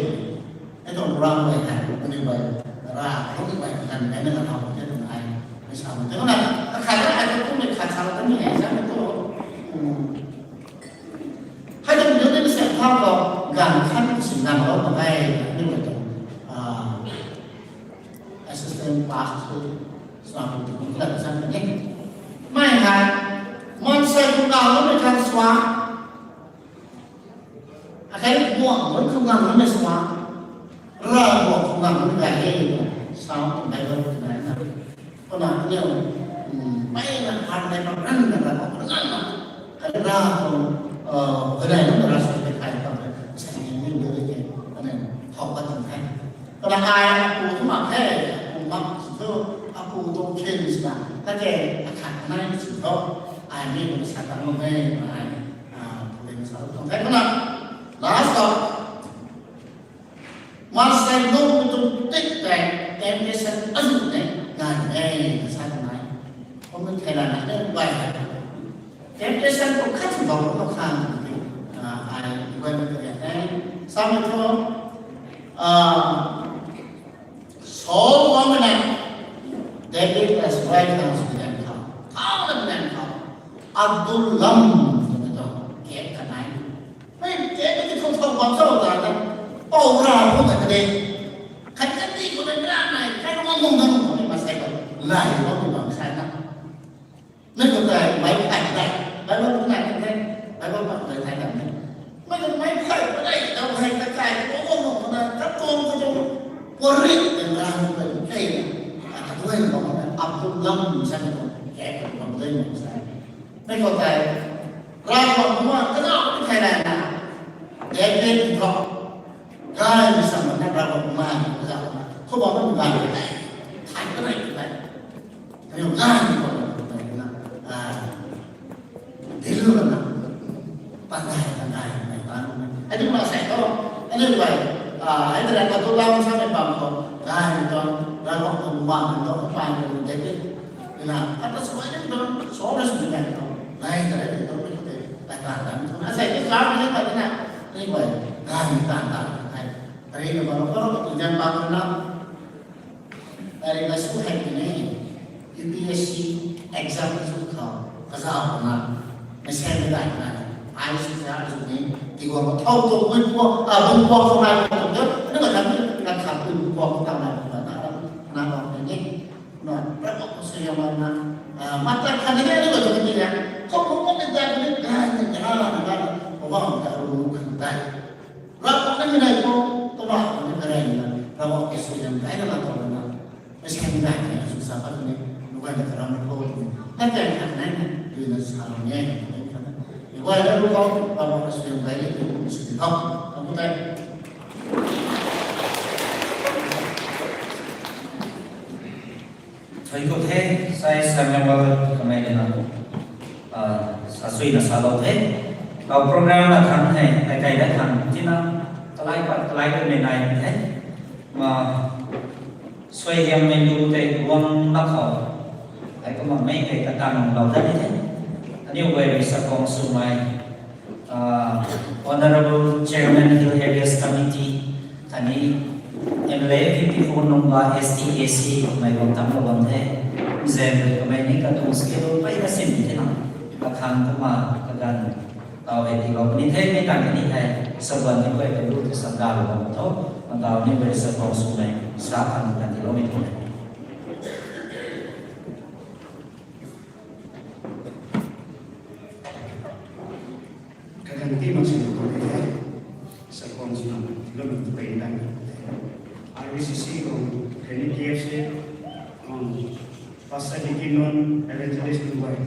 mei tuang rang mei kai, mei ni bai, ra, rong ni bai, kan, kai na thau, kai tu na e, mei sa, mei tu na, kai na, ai tu mei kai sa, ta ni e, sa mei tu, um, Hei tuang building siam thau khou ganv khat si nang lou mak ge, ni mei tuang, ah, assistant pastor, suna pu tu kum klat zan ni. Mei hei, maansei khou nang lou mei khang sua. Akai buang lou khou nang lou mei sua. Ra buang khou nang lou mei ga he, sa kum Bible tu na na. Kumna aniu, um, mei na phaan nei bam ran na ra bam ran na. Kani ra tuang, uh, kanei na ra sa kai kai bam ran. Sa ni ni ni ni ni. Aniu thau pat tuang the. Kumna ai apu tu mak the, apu mak si tu, apu tu khen si na. Ta ke akhat nai si tu. Ai ni kum sa tang lo mei, ai, ah, pu ni sa tuang the. Kumna last of Maansei lungmei tuang tik tei temptation azuh tei nai e, na sa tei nai. Kum thei lana e bai hei. Temptation tuang khat sw bam kum khang tei, ah, ai bai mei tei e. Samei thu, ah, Saul guangmei na, David as right hand man khou, thau na man khou, Adullam twmei tuang kek khat nai. Mei kek ni thau thau bam cho ta ta. Pou ra pu ta kade. Khat khat ni kou ta ra nai, kai rui mung dang kou ni maansei khou. Lai kou ni bam sai na. Mei kou tei mei phey tei. Bible kou nai tei. Bible kou tei thei tei. Mei kou mei phey tei. Tau hei ta kai kou mung mung na. Katuang kou tuang. Puarik tei ra kou tei. Kei na. Ata kou hei bam na. Adullam sa ni kou. Kek kou bam tei bam sai. Mei kou tei, Ravguangc kumna, kazauh ni thei lana, David thu, gaymei samei na Ravguangc kumna, kazauh kumna, khou bam na gaymei tei, thay kanei tei, aniu gaymei khou na, kumna, ah, dilu lana, pandai, pandai, pandai, pandai, aniu na sei thu, aniu guay, ah, hei tei Adullam samei bam khou, gaymei tuang, Ravguangc kumna, kumna, kumna, David, Ina, ata suai ni tuang, Saul rui sw ni tuang, nai ta rui tuang, mei tei, tai ta ta ni tuang. Asei ni sa ni pa na, ni bai, nai ta ta, nai. Ari na ba lo, ko tu jan ba na. Ari na su hei ni, U P S C exam su khou, kazauh na. Mei sen ni dai na. Ai su sa su ni, ti guang thau tu, mei puak, ah, bung puak khou nai tu, na ka tham ni, na tham tu, bung puak khou tam na, na, na, na, na, ni. Na, Ravguangc suaihiam na, ah, mata khat ni ni kou tu ni ya. Kou kou ni ta ni, ah, ni, ah, ni, ah, ni, Ravguangc ta ru khan tai. Ravguangc ni nai kou, tabui ni karen na, Ravguangc suaihiam kai na la kou na. Mei sen ni nai ni, su sa pat ni, lu kai na karam kou ni. Na kai khat nai ni, lu na sa ni, ni khat na. Ni guay na lu kou, Ravguangc suaihiam kai ni, lu su ni kou. Kou tai. Thank you the, sai Samuel kamei na, ah, sa sui na salou the. Kau program na thang the, kai kai na thang, tina, kalai pat, kalai pat mei nai the. Ma, suaihiam mei lu tei guang na khou. Ai kumna mei tei katan lou da ni the. Aniu guay rui sa kong swmei. Ah, Honorable Chairman Hill Areas Committee, khatni M L A fifty-four nungc ba S T A C mei bam tam lou bam the. Zen rui kamei ni katuang skill pey na sim ni the na. Kakhang kumna kaganv tau hei tiilou puni the, mei tang ni the. Sabuan ni guay kalu tu sanda lou bam tho. Mantau ni guay sa kong swmei sa khang kan tiilou ni tho. Kaganv ti mak sini kou ni the, sa kong swna, lou tu pey dan. R B C C kou, khatni K F C, um, Pastor Dicky Nunc, Evangelist Nunc guay.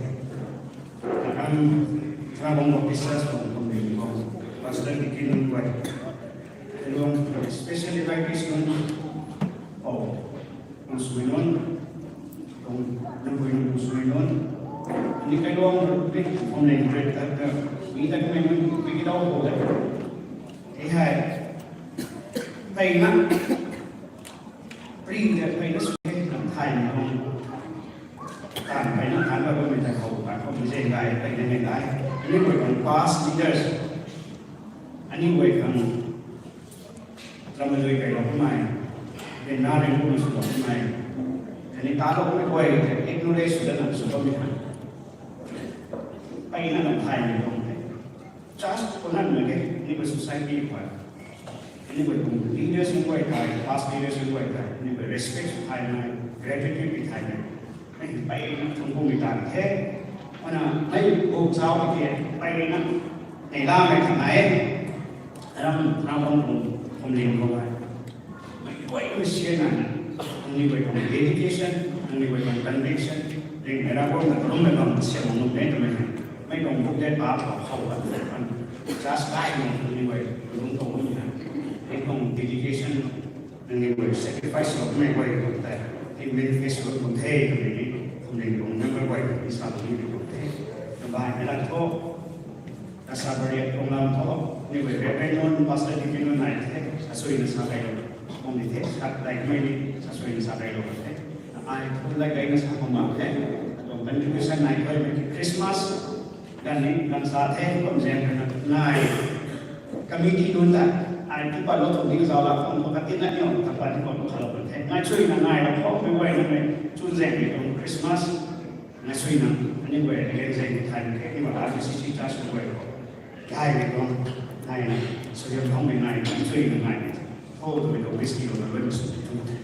Kaganv, Ravguangc Baptist Church kou, kou ni kou, Pastor Dicky Nunc guay. Kailuang, especially like this one. Oh, kung swmei nunc, kung nang guay nang kung swmei nunc. Ani kailuang, big family break that, uh, mi ta kamei nunc, big it out for that. Ei hei, tei na, Aniu bammei tei khou, khou mei zeng gay, peyna mei gay. Aniu guay khang past leaders. Aniu guay khang ram lui kai lou kumei. Then na ring kumei sw lou kumei. Kaniw ta lou kumei guay, acknowledge sw dana sw bammei hei. Peyna na thay mei tuang the. Just khou nang na ke, aniu guay society khou. Aniu guay tuang leaders nunc guay thei, past leaders nunc guay thei, aniu guay respect sw thaymei, gratitude pi thaymei. Mei peyna tuang kummei tan the. Mana mei bu zauc ki the, peyna. Nei lamei khat nai e. Ram, ram bam tuang, phuamling khou e. Mei guay mei sian na, nangniw guay tuang dedication, nangniw guay tuang conviction, ringmei Ravguangc na kalummei bam sian mak nuh e twmei hei. Mei tuang book de pa khou khou kan, just kai nangniw guay kalum tuang mei na. Mei tuang dedication, nangniw guay sacrifice lou mei guay tuang tei, i manifest lou tuang the twmei ni, phuamling tuang member guay tuang i sa tuang ni tuang the. Kabaimei lat thu, kasa bariat tuang lam thu, aniu guay Reverend nunc, Pastor Deacon nunc nai the, asuina sa kai lou, kum ni the, sak daimei ni, asuina sa kai lou the. Ai thu lai gayna sa kum mak the, atuang contribution nai the, mei ki Christmas, ganv ni, ganv sa the, kum zaeng rui na nai. Committee nunc ta, ai tu pat lou tuang ni zauc la, kum thu katina niu, ta pat ni kum khalou the. Nai chuina nai lou, kum mei guay na mei, chun zaeng ni tuang Christmas, nai chuina, aniu guay, aniu zaeng ni thay mei the, aniu guay R B C C church nunc guay khou. Gaymei tuang, naina, suaihiam thangmei nai, nai chuina nai. Ho twmei tuang whisky lou na loi na sw tu the.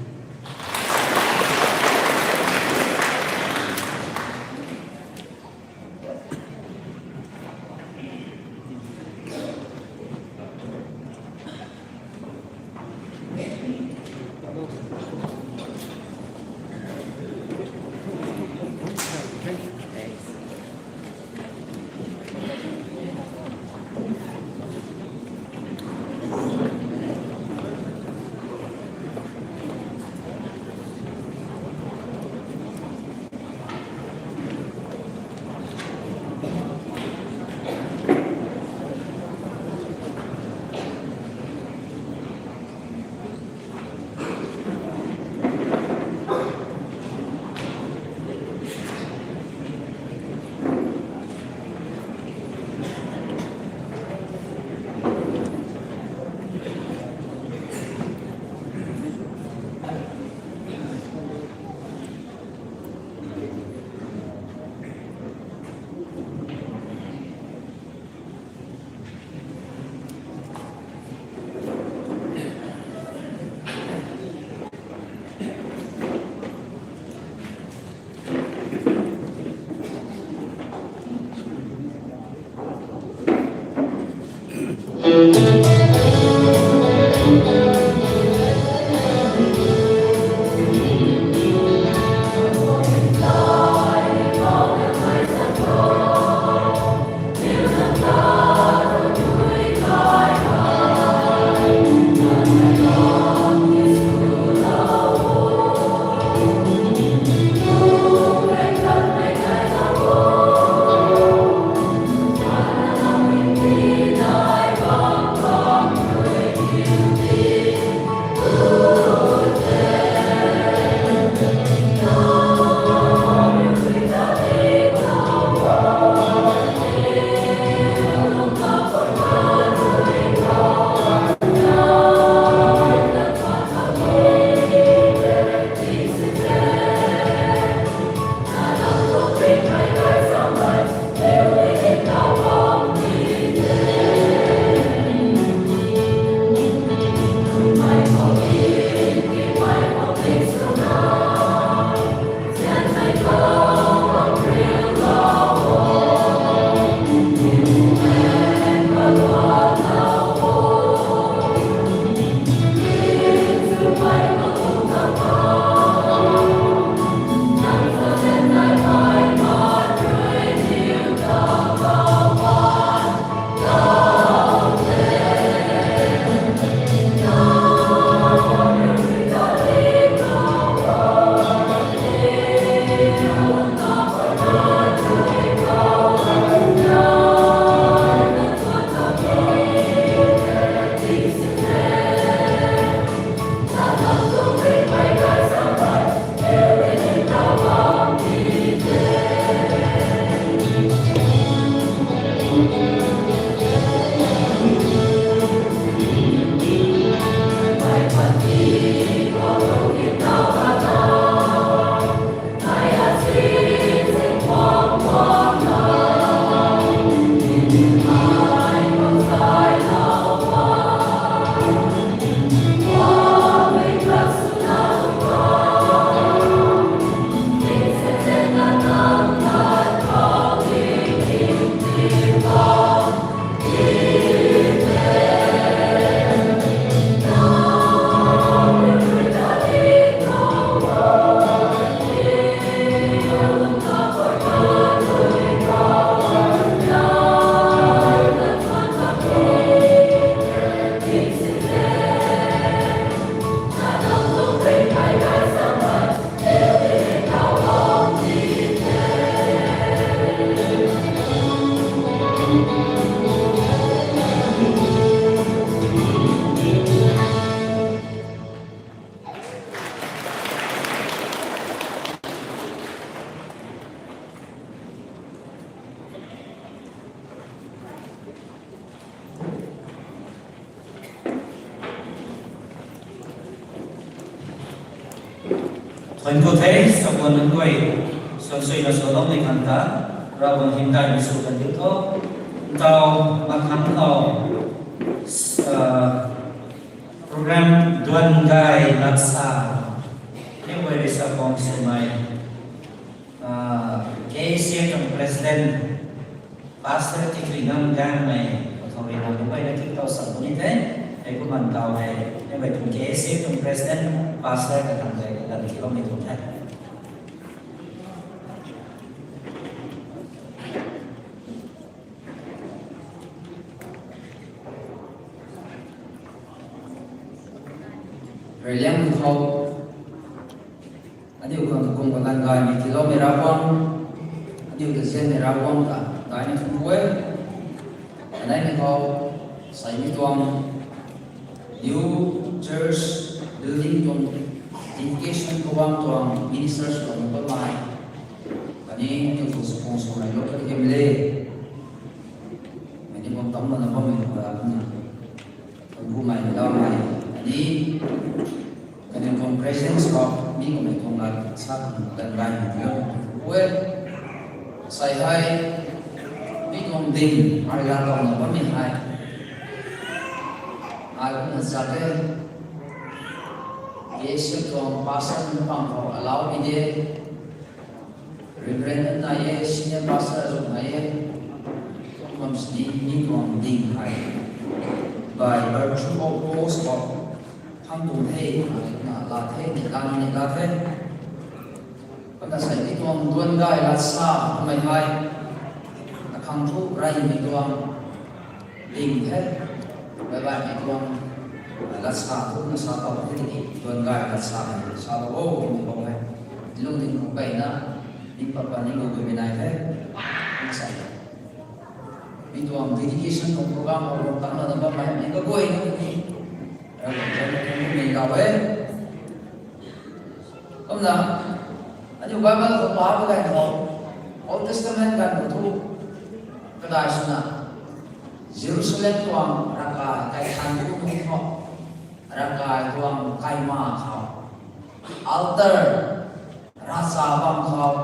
Thuanc ku the, sabuan nunc guay, suan suina suan lou ni khang ta, Ravguangc hymdaihmei sw kan diu tho. Ntau, makhang tho, program Duan Gay Latsa, ni guay rui sa khang swmei, K A C tuang President, Pastor Tikrinam Gangmei, authority na nunc guay na king tau sa ku ni the, hei kumna ntau hei, ni guay tuang K A C tuang President, Pastor ka tang tei, kan ki loumei tuang the. Rui liang khou, aniu khang kung kaganv gaymei tiiloumei Ravguangc, aniu ta zianmei Ravguangc ta, daihmei tuang guay, kaneimei khou, saimei tuang, new church building tuang dedication khou bam tuang ministers tuang bammei, khatni aniu khang sw khang swmei lou khat hym le, mei ni bam tam mana bammei khou la kumna, kan kumei loumei, khatni kaniw tuang presence khou mi kummei tuang lat sa khang kaganv gaymei tiiloumei guay, sai hei, mi tuang ding, ai la tuang na bammei hei, ai kumna sa the, K A C tuang pastor nunc pang khou allow ni de, Reverend nai e, Senior Pastor azuk nai e, kum bam sini mi tuang ding hei, by virtue of post khou, phang tuang the, na la the, ni la ni la the. Kumna sai mi tuang Duan Gay Latsa kummei hei, akhang thu reymei tuang ding the, baihmei tuang latsa thu na sa tau the ni, Duan Gay Latsa hei sa lou o, ni bam hei, lungning khou gayna, ning pat pat ni lou guymei nai the, na sa. Mi tuang dedication tuang program khou lung tangna na bammei ni kaguayna ni, Ravguangc zanna ni lou e. Kumna, aniu Bible khou pa pa ganv khou, Old Testament ganv khou thu, kadai swna, Jerusalem tuang ravkai kaithan tu nunc khou, ravkai tuang kaima khou, altar, ravcha bam khou,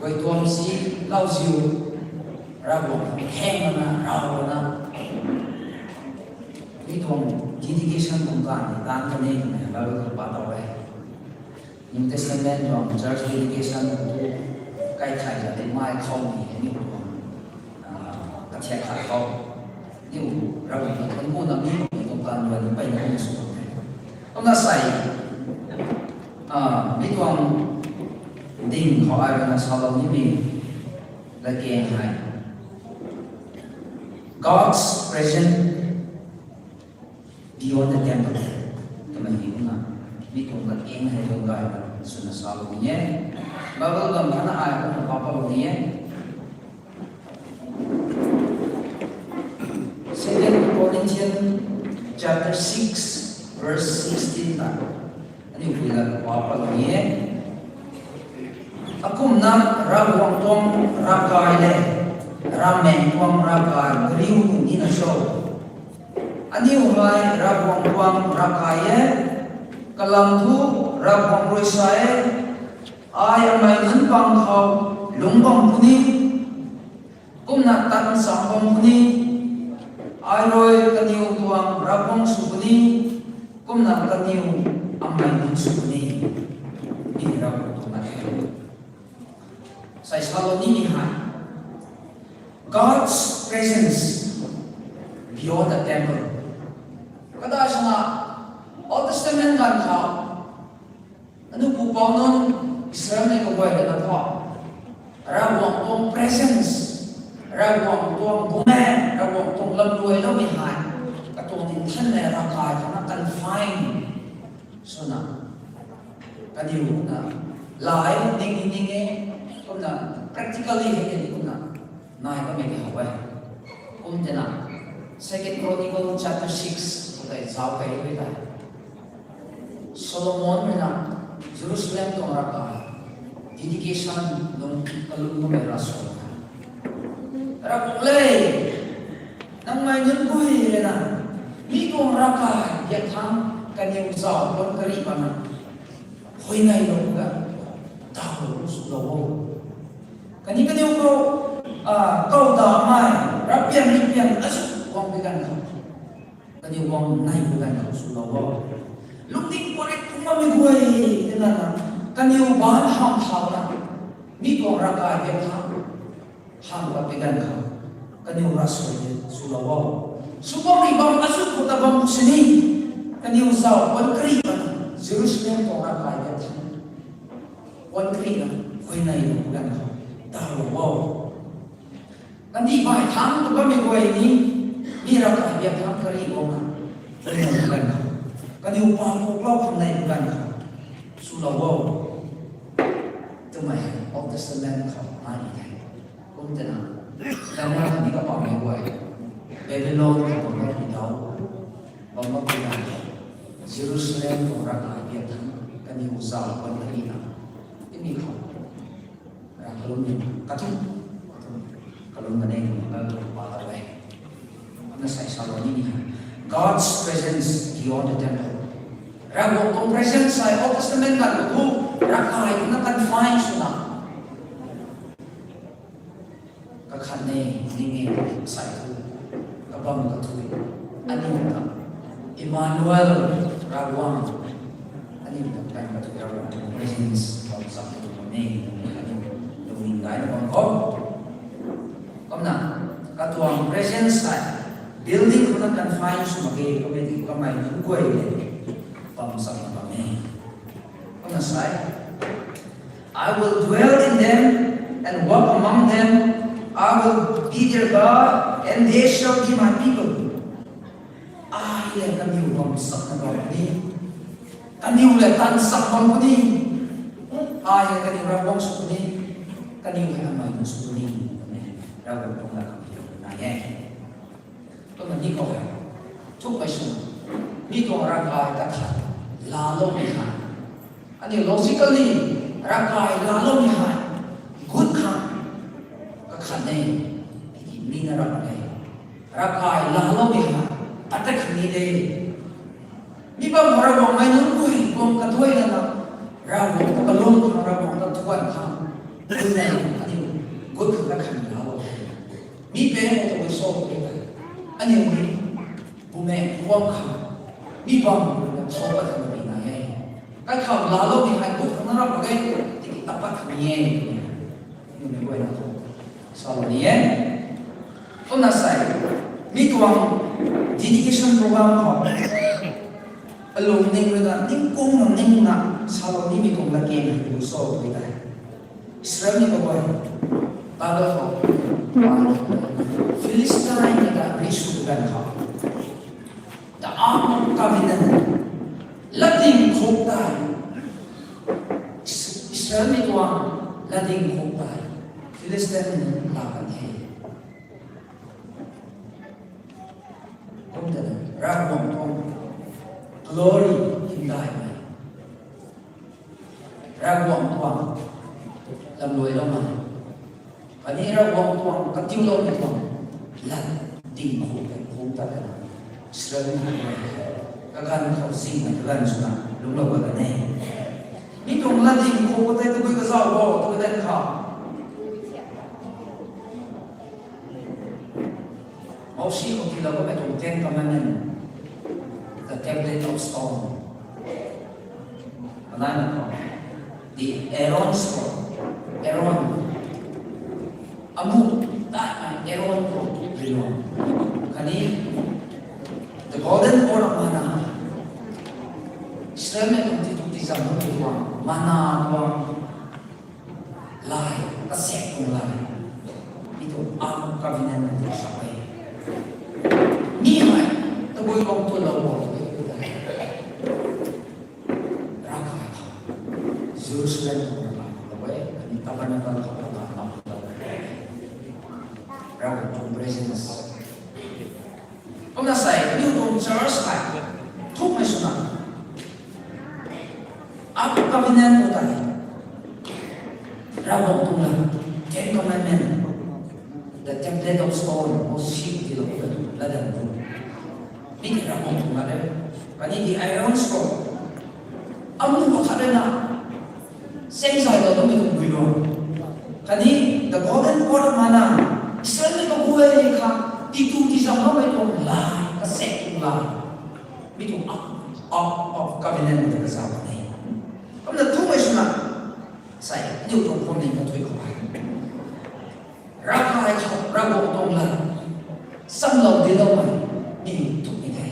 guay tuang si, lauziu, Ravguangc khang kheng lana, raw lana, mi tuang dedication tuang ganv ni tan kan e twmei Bible khou pa tau e. New Testament tuang church dedication khou tu, kaithai za de mai khou ni, aniu tuang, kathiak khat khou, aniu Ravguangc ta thuanc kuna mi tuang ganv ruan ni peyna ni sw tuang the. Kumna sai, mi tuang ding khou ai ruina salou nimei latkaeng hei, God's presence beyond the temple twmei hei kumna, mi tuang latkaeng hei Duan Gay swna salou ni e. Bible bam khatna ai kumna pa palou ni e. Second Corinthians chapter six, verse sixteen ta, aniu pui lat pa palou ni e. Akumna Ravguangc tuang ravkai le, ravmaengc tuang ravkai kariu nina cho? Aniu hei Ravguangc tuang ravkai e, kalam thu Ravguangc rui sa e, ai amei nunc pang khou lungc bam puni, kumna tan cham bam puni, ai rui kaniw tuang Ravguangc sw puni, kumna kaniw amei nunc sw puni, ni Ravguangc tuang na the. Sai salou nimei hei, God's presence beyond the temple. Kadai swna, Old Testament ganv khou, aniu pupouc nunc Israelmei kaguay rui na thu, Ravguangc tuang presence, Ravguangc tuang bumaeng, Ravguangc tuang lamluailoumei hei, katuang ni thanmei ravkai khou na confine swna, kaniw kumna, lai ning ning e, kumna, practically hei kaniw kumna nai kamei ni how e. Kum tina, Second Chronicles chapter six khou tei zauc kei rui tei, Solomon rui na Jerusalem tuang ravkai dedication nung kalum kamei ra sw e. Ravguangc le, nangmei nunc guay rui na mi tuang ravkai biak thangc kaniw zauc bam kari pana, Huayney lou ga, daw lou swlou o. Kaniw kaniw khou, ah, kau ta mai, rapian ripian azu guang pi ganv khou, kaniw guang nai pi ganv khou swlou o. Lungning parik kumna mi guay, tina na, kaniw ban ham thau na, mi tuang ravkai biak thang, ham pat pi ganv khou, kaniw ravsuai de swlou o. Sw bam ri bam azu khou ta bam sini, kaniw zau pan kari pan, Jerusalem tuang ravkai biak thang, pan kari na, huayney lou pi ganv khou, daw lou o. Kandih bai thang tu bammei guay ni, mi ravkai biak thang kari guang na, huayney pi ganv khou, kaniw pang kuklou khang nai pi ganv khou, swlou o. Twmei Old Testament khou nai ni the. Kum tina, Daniel ni kapamei guay, Babylon khou bam bam pi daw, bam bam pi ganv khou, Jerusalem tuang ravkai biak thang, kaniw zau pan kari na, timi khou, Rav kalum ni, kathum, kathum, kalum kanei ni, kalum pa ta e. Kumna sai salou ni ni hei, God's presence beyond the temple. Ravguangc tuang presence hei Old Testament ganv khou thu, ravkai na confine swna, kakhat ne, ning e, sai thu, kabam kathui, aniu ta, Emmanuel, Ravguangc, aniu ta kan kathui Ravguangc tuang presence bam sak ni bam e, aniu lungning gayna bam khou. Kumna, katuang presence hei, building khou na confine sw mak ge, kummei ti kamei nunc guay le, bam sakna bam e. Kumna sai, I will dwell in them and walk among them. I will be their God, and they shall be my people. Ai le kaniw bam sakna bam puni. Kaniw le tan sak bam puni. Ai le kaniw Ravguangc sw puni. Kaniw hei amei nunc sw puni. Ravguangc tuang lat khou nai e. Kumna ni khou hei, thukmei swna, mi tuang ravkai kakhat laaloumei hei, aniu logically, ravkai laaloumei hei, gut khang, kakhat ne, tiki mi na ram e, ravkai laaloumei hei, atak khang ni de. Mi bam khou Ravguangc mei nunc guay guang kathuay lana, Ravguangc ta kalum khang, Ravguangc ta thuan khang, aniu, aniu, gut khang kakhat ni laalou. Mi pang khou tabui sa e, aniu ni, bumaengh guang khang, mi bam khou na sa pat khang ni nai e. Kaikham laaloumei hei gut khang na ram mak ge, tiki tat pat khang ni e. Aniu ni guayna khou salou ni e. Kumna sai, mi tuang dedication program khou, alungning rui na, ningkung na, ning na, salou nimei tuang latkaeng hei tabui sa e tei. Israelmei kaguay, Bible khou, Philistine ta ri sw ganv khou, the Ark of Covenant, latding khuk tei, Is-, Israelmei tuang latding khuk tei, Philistine nunc laa kan the. Kum tei, Ravguangc tuang glory hymdaihmei, Ravguangc tuang lamluailoumei, khatni Ravguangc tuang katiuloumei tuang latding khuk tei, khuk ta kan, Israelmei kaguay, kaganv khou zingna kaganv swna lungclou kan e. Mi tuang latding khuk tei tabui kazauh bo, tabui dan khou, Mosi khou tiilou bammei tuang Ten Commandment, the tablet of stone. Kanana khou, the Aaron's rod, Aaron, amu, ta, Aaron khou, rilo. Khatni, the golden pot of manna. Israelmei tuang ti tuang ti zam tuang, manna tuang, lai, kasek tuang lai. Mi tuang Ark of Covenant tuang sa e. Mi hei, tabui bam tuanlou bo, tabui bam tuanlou bo. Ravkai khou, Jerusalem khou ravkai khou lou e, khatni tabernacle khou ravkai khou lou e. Ravkai tuang presence. Kumna sai, aniu tuang church hei, thukmei swna, Ark of Covenant khou tei, Ravguangc tuang lat, Ten Commandment, the tablet of stone, Mosi tiilou bammei latdanv tu. Mi tei Ravguangc tuang lat e, khatni the Aaron's rod. Amu pakhat rui na, Seng zay lo tumei tuang bui lo. Khatni the golden pot of manna. Israel mei kaguay kha, titu tizam loumei tuang laa, kasek tuang laa. Mi tuang Ark, Ark of Covenant ta kazauh kan e. Kumna thumei swna, sai, aniu tuang phwamling kathui khou hei. Ravkai khou, Ravguangc tuang lat, samlou dincloumei, mi thumei the.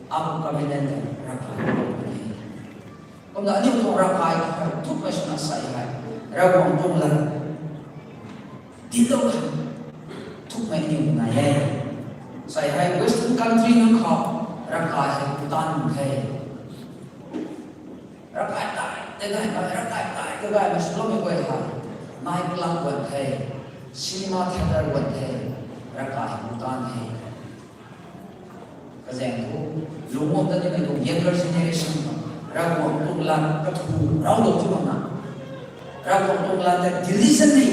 Ark of Covenant ta Ravkai khou e. Kumna aniu tuang Ravkai khou thukmei swna sai hei, Ravguangc tuang lat dinclou khang thukmei aniu nai e. Sai hei Western country nunc khou Ravkai hei Bhutan the. Ravkai tai, te dai, Ravkai tai, te dai, mei swloumei guay hei night club guan the, cinema theater guan the, Ravkai hei Bhutan the. Kazaeng thu, lungc guang dat nimei tuang younger generation, Ravguangc tuang lat kathu raulou tu makna, Ravguangc tuang lat ta diligently,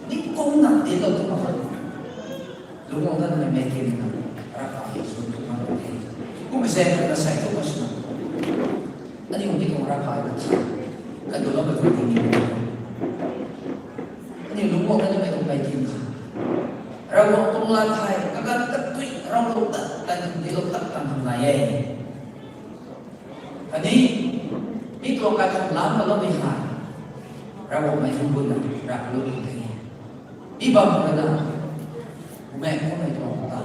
ningkungna dinclou tu makna, lungc guang dat nimei meic kim na, Ravkai hei sw tu mak the. Kummei zaeng rui na sai tu mak swna, aniu mi tuang Ravkai ta thi, kandulou mei tuang ting ni, aniu lungc guang dat nimei tuang meic kim na, Ravguangc tuang lat hei kaganv kathuic raulou tat, kan dinclou tat kan hang nai e. Khatni, mi tuang kaikhunc lam kaloumei hei, Ravguangc mei hym buna, Ravguangc lou the. Mi bam khou na, bumaengh khou mei tuang ta,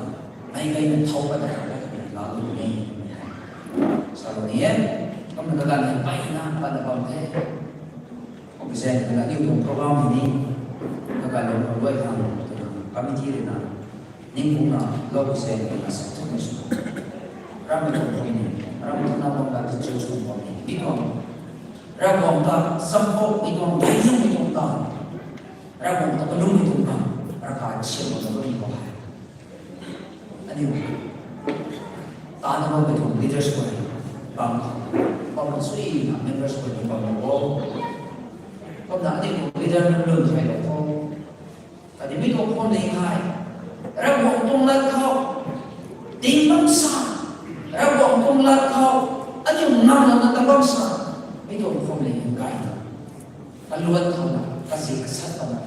mei gayna thau pat ta, laalou ni, salou ni e. Kumna kaganv hei mpeyna patna bam the. Kumzaeng na aniu tuang program hei ni, kaganv lou khou luai khang, committee rui na, ningkungna lou zaeng na sa thukmei sw. Ramei tuang pui ni, ramei tuang na bam la teacher sw bam ni, mi tuang, Ravguangc ta samphou, mi tuang daihmei tuang ta, Ravguangc ta kalungmei tuang ta, Ravkai siam bam na bam ni khou hei, aniu tana bammei tuang leaders guay bam, bam suina members guay ni bam o. Kumna aniu tuang leader nunc lun thaylou khou, khatni mi tuang phwamling hei, Ravguangc tuang lat khou ding bam sa, Ravguangc tuang lat khou aniu ngamlouna ta bam sa, mi tuang phwamling hei gayna, kaluan khouna, kazi kasat khouna,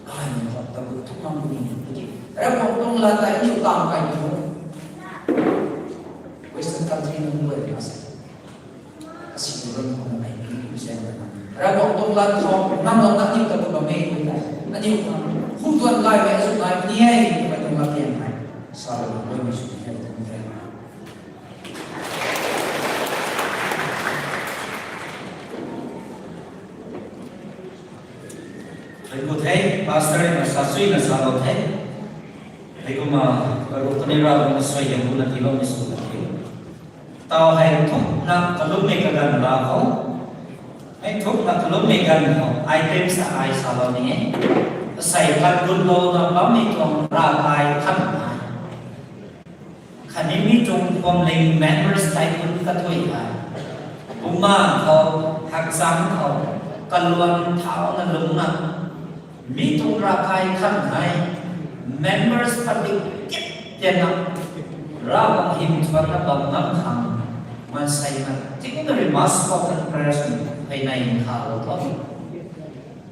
gaymei khou tabui thuk ngam puni, tiki Ravguangc tuang lat tei aniu tam kai tu, Western country nunc guay na se, kasi tu ram khou na mei ni zaeng na, Ravguangc tuang lat khou ngamlouna aniu tabui bammei guay tei, aniu khang hu tuan gaymei azu nai puni e, twmei tuang latkaeng hei, salou guaymei sw ni e, tuang the. Thank you the, Pastor na sa suina salou the. Heikumna, karu kani Ravguangc suaihiam buna tiiloumei sw kan the. Tau hei thukna kalummei kaganv la khou, hei thukna kalummei ganv khou, item sa ai salou ni e. Asei kat gutlouna bammei tuang Ravkai Nthanmei, khatni mi tuang phwamling members kaikhunc kathuic hei, bumaengh khou, hakchang khou, kaluan thauna lungcna, mi tuang Ravkai Nthanmei, members public kit tianna, Ravguangc hym thuanna bam ngam khang, maansei na tingna rui mass spoken prayer sw, hei nai khalou tho.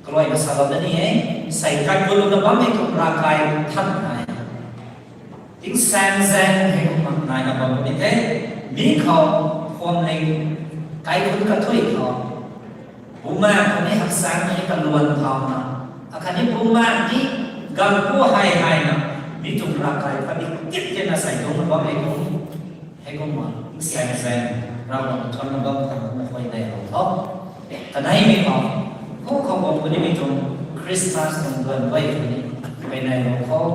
Kaluaina salou da ni e, sei kat gutlouna bammei tuang Ravkai Nthanmei, tingsaengzaeng hei kumna naina bam puni the, mi khou, phwamling kaikhunc kathuic khou, bumaengh khou ni hakchang ni kaluan thauna, akhatni bumaengh ni ganv pu hei heina, mi tuang Ravkai public kit tianna sei dungcna bammei tuang, heikumna tingsaengzaeng, Ravguangc thuanna bam khang kumna huayneylou tho. Kaneimei khou, hu khou bam puni mi tuang Christmas tuang duan guay khou ni, huayneylou khou,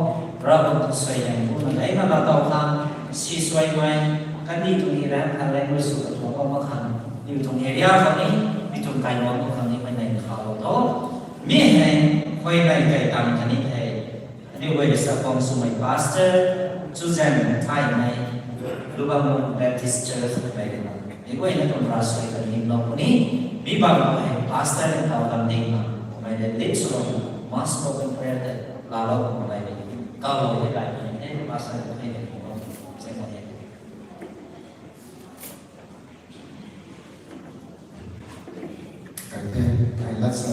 Ravguangc tuang suaihiam buna leina laa tow khang, si suaimei, kandih tuang hi ram khat lang rui sw kathuak bam mak khang, mi tuang area khou ni, mi tuang kailuang khou ni huayney khalou tho. Mi hei, huayney kai tang khatni the. Aniu guay rui sa khwan swmei Pastor Chuzaenmei Thaymei, Lubangmung Baptist Church mei rui na, mi guayna tuang ravsuai ta nimlou puni, mi bam khou hei Pastor ni taw lam ding na, kamei le lead swlou na, mass spoken prayer tei laalou kamei le, kawlou hei gay puni, e Pastor ni hei ni kumlou, se mo he.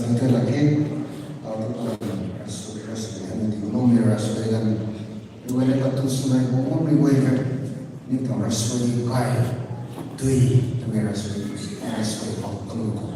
Tei la the, tau tu ta, rasu, rasu, ani di, no mi rasu, dan. Iwei le katu swmei, bo, no mi wei le. Ni ta rasu, ni kai. Tui, ta mi rasu, rasu, pau, tang ko.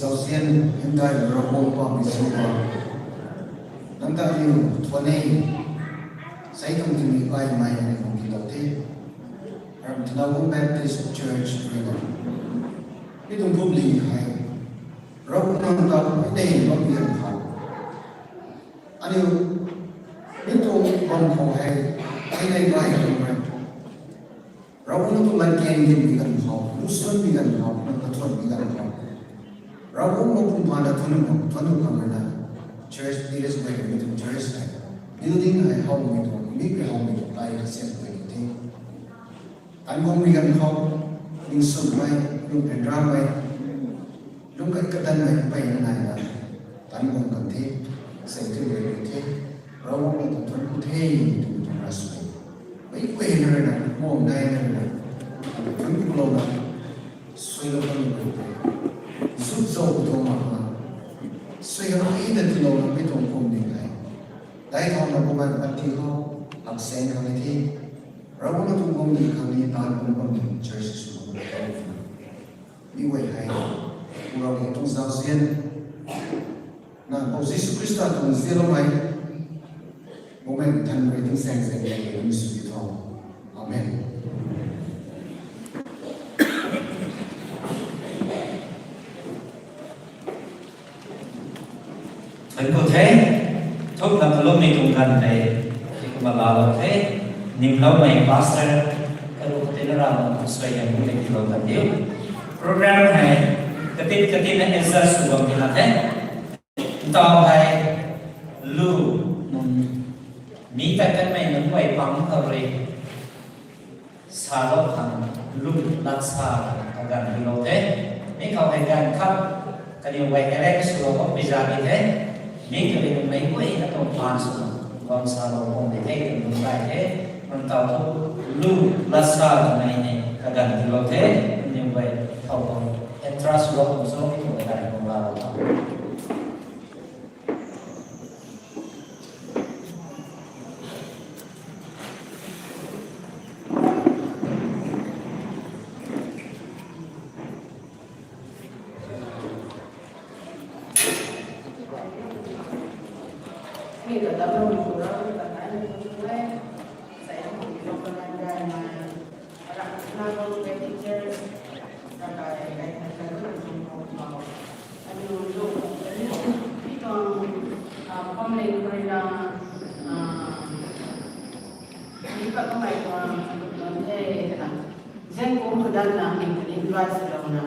Zauzian hymdaih Ravguangc pamei sw ba. Nang ta aniu thuan e, sei tuang timi pai mai aniu tuang kilou the. Ram Thanavung Baptist Church rui na. Mi tuang public hei. Ravguangc nang ta puni bam lian khou. Aniu, mi tuang bam khou hei, hei nei bai tuang rei. Ravguangc tuang lat kan din mi ganv khou, lusuan mi ganv khou, nang kathuan mi ganv khou. Ravguangc mei pum phaan na thuan khou, thuan khou khang rui na. Church, leaders mei mi tuang church hei. Building hei how mi tuang, mi pui how mi tuang, tai kasiam pui ni the. Tan guang mi ganv khou, ningswmei, lungphen ramei, lungc kai kadanmei peyna nai na, tan guang kan the, sei the, rui rui the, Ravguangc ta thuan ku the, tu tu ra sw e. Mei guayna rui na, muang nai na rui na, thuan ku lou na, sui lou kan rui the. Zuk zau ku tuang mak na, sui ha hei na tiilou na mei tuang kum ni nai. Dai thau na kummei pati khou, hak sen khang ni the. Ravguangc tuang guang ni khang ni tan kum bam ni church sw na. Mi guay hei, Pu Ravguangc tuang zauzian, na Pu Jisu Khrista tuang zianloumei, Bumaengh Nthanmei rui tingsaeng zaeng zaeng rui mi sw di tho. Amen. Thuan ku the, thuk na kalumei tuang ganv tei, kumna laalou the, nimloumei pastor, karu katina Ravguangc tuang suaihiam bu le tiilou kan diu. Program hei, katit katina adjust sw bam tina the. Ntau hei, lu, nung, mi tat kanmei nunc guay pang khou rui. Salou khang lum lat sa kaganv lou the. Mi khou hei ganv khat kaniw guay arrange swlou khou pizza di the. Mi kaniw mei guayna tuang phaan sw Bam sa lou bam de the, kan lum kai the, kan tau thu lu lasa twmei hei kaganv tiilou the, aniu guay thau bam entrance work kum so mi kum kai bam la lou tho. Zengkum khou danna aniu kani invite swlouna,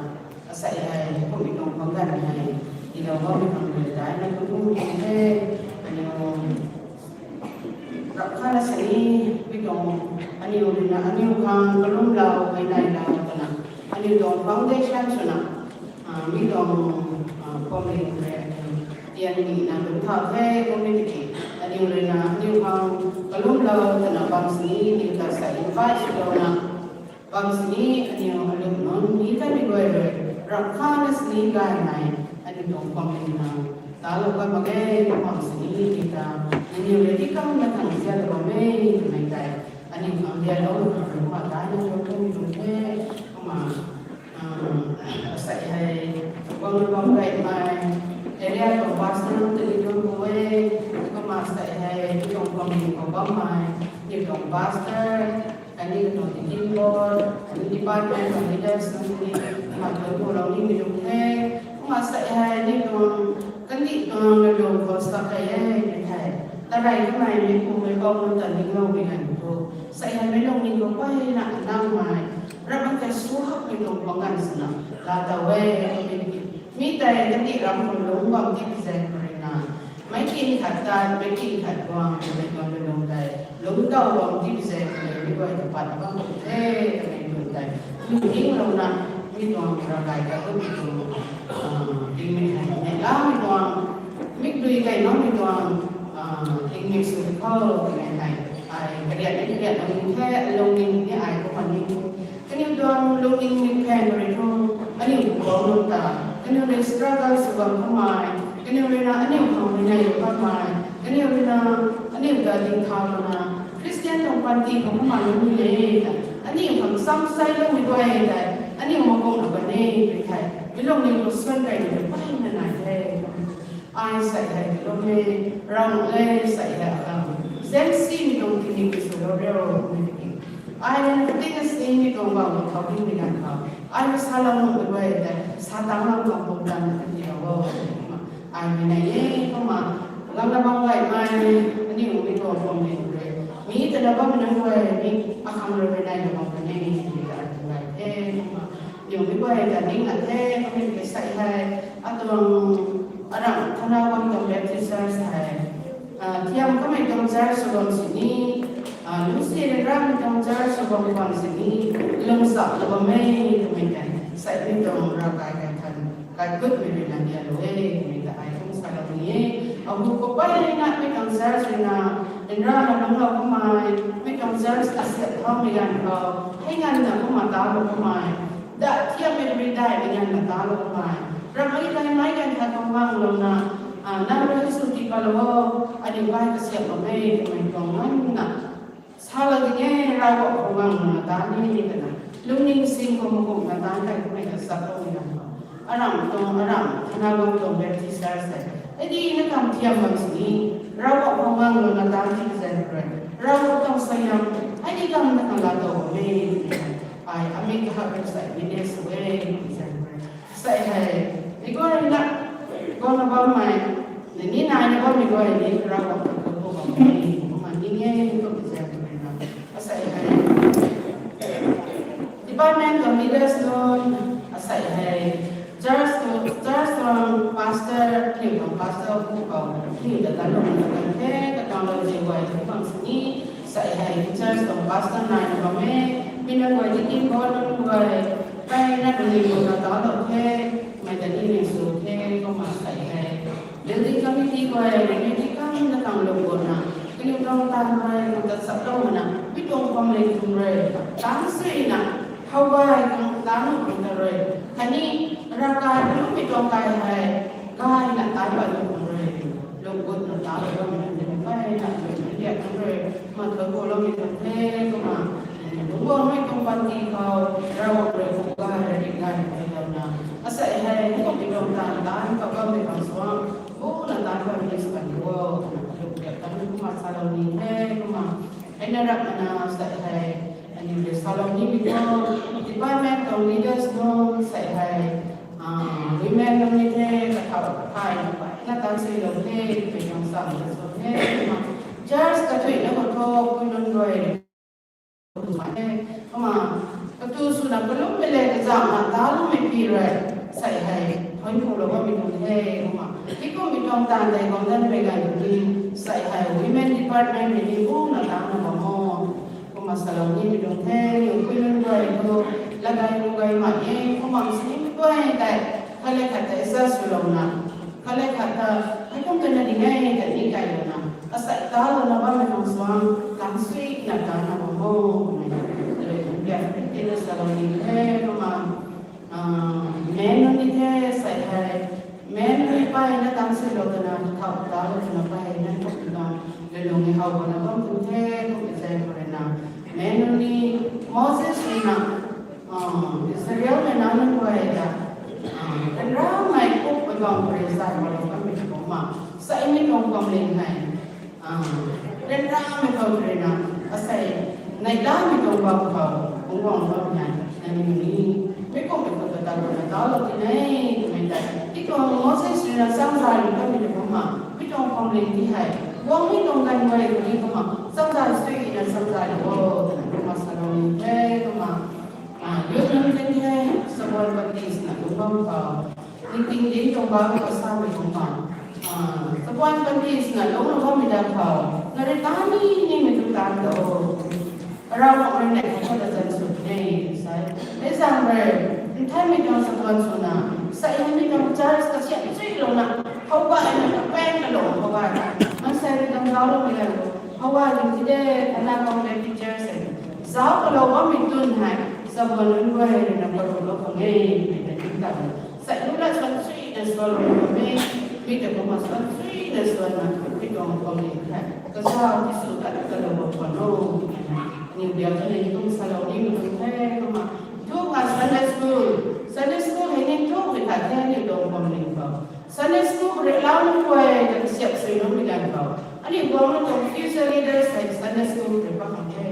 asei hei kummei tuang bam ganv hei tiilou bammei khang rui daina tu kum the, aniu rap khatna sini, mi tuang aniu ruina aniu khang kalumlou hei nailou twna, aniu tuang foundation swna, mi tuang kummei rui aniu tian nina lungc thau the, kummei tiki aniu ruina aniu khang kalumlou twna bam sini aniu ta sa invite swlouna bam sini aniu alum nunc ni ta mi guay rui rap khatna sini gaymei aniu tuang kummei na talou kan mak ge, bam sini ni ta aniu rui di kamna khang zianlou bam e twmei tei aniu khang dianlouna khang rui kumna daina tu kum tuang the, kumna asei hei guangna bam gaymei area tuang pastor tei tuang bam e, kumna asei hei tuang kummei khou bammei, aniu tuang pastor, khatni katuang deacon board, khatni department tuang leaders nunc ni, kumna tuang khou lou nimei tuang the, kumna asei hei aniu tuang kandih tuang lalung khou sa kei e, mi hei tarei kamei mei pumei bam nunc ta ningloumei ganv thu, asei hei meic lungning khou peyna nangmei, ramei tei su hakmei tuang bam ganv swna laa tow e, mi tei kandih ram khou lungc bam tip zaeng khou ruina, meic kin khat tat, meic kin khat guang twmei tuang lalung tei lungc tow bam tip zaeng khou rui mi guay ta pat bam tuang the, twmei tuang tei lungc dinglouna, mi tuang ravkai kakummei tuang tingmik hei neihlamei tuang, mikdui kei makmei tuang tingmik sw khou twmei hei ai kariat ni kariat lungning the, lungning ni ai kumna ni kaniw tuang lungning mik khang rui thu, aniu tuang nunc ta, kaniw rui struggle sw bam kamei, kaniw ruina aniu khang rui nei bam kamei, kaniw ruina aniu ta dingthauna, Christian tuang panty khou kumna lungning e ta, aniu khang samsei loumei guay tei aniu makumna bam e, mi hei mi lungning khou suan kei ni peyna nai the. Ai sei hei lum e, Ravguangc le sei hei akhang, zaengsimei tuang tingmik swlou riu, mi tiki ai rui na katina simei tuang bam khou thau dingmei ganv khou, ai rui salou nuhmei guay tei sa tangc lam tuang pumtan na kati o, ai rui nei e, kumna guangna bam gaymei, aniu mi tuang pumning rui, mi tana bammei nunc guay ni akhang rui rui nei na bam kan e, mi ta ai rui gay the, kumna aniu mi guay ta ding na the, kumna sei hei atuang aram thana bam tuang Baptist Church hei thiam kamei tuang church sw bam sini, lungcsi ryanramei tuang church sw bam bam sini, lungcsak na bam e twmei tei seimei tuang ravkai kai than, kaikhutmei rui na dianlou e twmei ta ai kum salou ni e. Ahu khou peyna mi tuang church rui na ryanrana lungclou kamei, mi tuang church asiat thaumei ganv khou hei nganvna kumna talou kamei, da thiammei rui daihmei nganvna talou kamei, ramei daihmei ganv khat khou nganglouna, nang rui sw tii patlou o, aniu kai kasiamhlou e twmei tuang nganvna salou ding e, Ravguangc khou nganglouna tan ni twna lungning sing khou makumna tan kei kamei ta sa khou ni na, aram tuang aram thana bam tuang Baptist Church hei, hei di na kam thiam bam sini, Ravguangc khou nganglouna tan ti zaeng rui, Ravguangc tuang suaihiam hei di kamna khang laa tow bam e, ai amik kahak rui sei mi ne sw e, ti zaeng rui sei hei, mi guay na, guangna bammei, ni naina bammei guay ni Ravguangc khou khou bam e, kumna ni nge, kumna zaeng rui na, asei hei department tuang leaders nunc, asei hei church tuang, church tuang pastor, aniu tuang pastor pu khou aniu ta tanlou na kan the, katuang lou zi guay tu bam sini, sei hei church tuang pastor naina bam e, mi nunc guay ni deacon board nunc guay, peyna lungning khou na talou the, mei ta ni ning sw the, kumna sei hei building committee guay ni ni ti kamna khang lung gutna Aniu tuang taanv rui nang ta chaplou mana, mi tuang phuamling tuang rui, taanv suina, how gay tuang taanv nuh tuang ta rui, khatni ravkai kalumei tuang kai hei, gayna taanc pat nuh tuang rui, lung gutna taanc pat nuh tuang rui, gayna lung gutna taanc pat nuh tuang rui, ma thu kuloumei tuang the, kumna, lungc guangmei tuang panty khou, Ravguangc rui khou gay rui gay rui louna, asei hei, mi tuang taanv taanc pat bammei khang suang, buna taanc pat ni sw kan o, lungc gutna taanc kumna salou ni the, kumna, Ai na rap mana sei hei, aniu rui salou nimei tuang, department tuang leaders nunc sei hei, women nunc ni the, kathau kathai na pai na tan suilou the, twmei tuang sam ta sw the, kumna church kathuina khou thu, pui nunc rui, kumna, katu swna kalummei le kazauhna taloumei pi rui, sei hei, thuanc kulou bammei tuang the, kumna, tikummei tuang taanv tei guang danmei ganv ni, sei hei, women department mei ni buna tangna bam o. Kumna salou nimei tuang the, niw pui nunc rui thu, latgay lungc gay mak e, kumna sinimei guay tei, khat le khat tei sa swlouna, khat le khat ta, hei kum twna ding e, ta ni kailouna, asei talouna bammei tuang suang, taanv suina taanna bam o, kumna, rui nunc biak tina salou ni the, kumna, men nunc ni the, sei hei, men nunc ni pai na taanv suilou twna, kathau talou twna pai na thuk tuang, lulung ni how bana bam tuang the, kum kazei khou rui na, men nunc ni, Moses rui na, Israelmei nac nunc guay ta, ryanramei kummei bam khou rui zay palou kanmei kumna, seimei tuang phuamling hei, ryanramei khou rui na, asei, neihlamei tuang bam khou, kung guang bam hei, nangniw ni, mi kummei khou ta ta rui na talou ti ne, twmei tei, tituang Moses rui na chamzay rui kanmei kumna, mi tuang phuamling ti hei, guangmei tuang ganv guay khou ni kumna, chamzay suina chamzay o, twna kumna salou ni the, kumna, youth nunc tin the, Sabuan Baptist na lungc bam khou, ningting dinc tuang bam khou samei tuang bam, Sabuan Baptist na lungc na bammei da khou, na rui tan ni nimei tu tan lo. Ravguangc rui neih khou ta zan sw ne, sei. Meic zaeng rui, nthanmei tuang sabuan swna, sei hei mi tuang church kasiamh chuilouna, how gayna kapang kalung how gay. Maansei rui tuang zaucloumei ganv khou, how gay ding ti de, kana kang de teacher sei. Zauc kalou bammei tun hei, sabuan nunc guay rui na karuhlou khang e, twmei ta, sei lu la suan suina sualou khang e, mi ta kumna suan suina suanna, mi tuang phuamling hei, kazauh ti sw tat kalou bam khwan o, twmei hei, aniw biak kanei kum salou nimei tuang the, kumna, thuk a Sunday school, Sunday school hei ni thukmei khat the aniw tuang phuamling khou. Sunday school rui lau nunc guay ta kasiamh sui nunmei ganv khou, aniu guangmei tuang future leaders hei Sunday school rui pat khang the.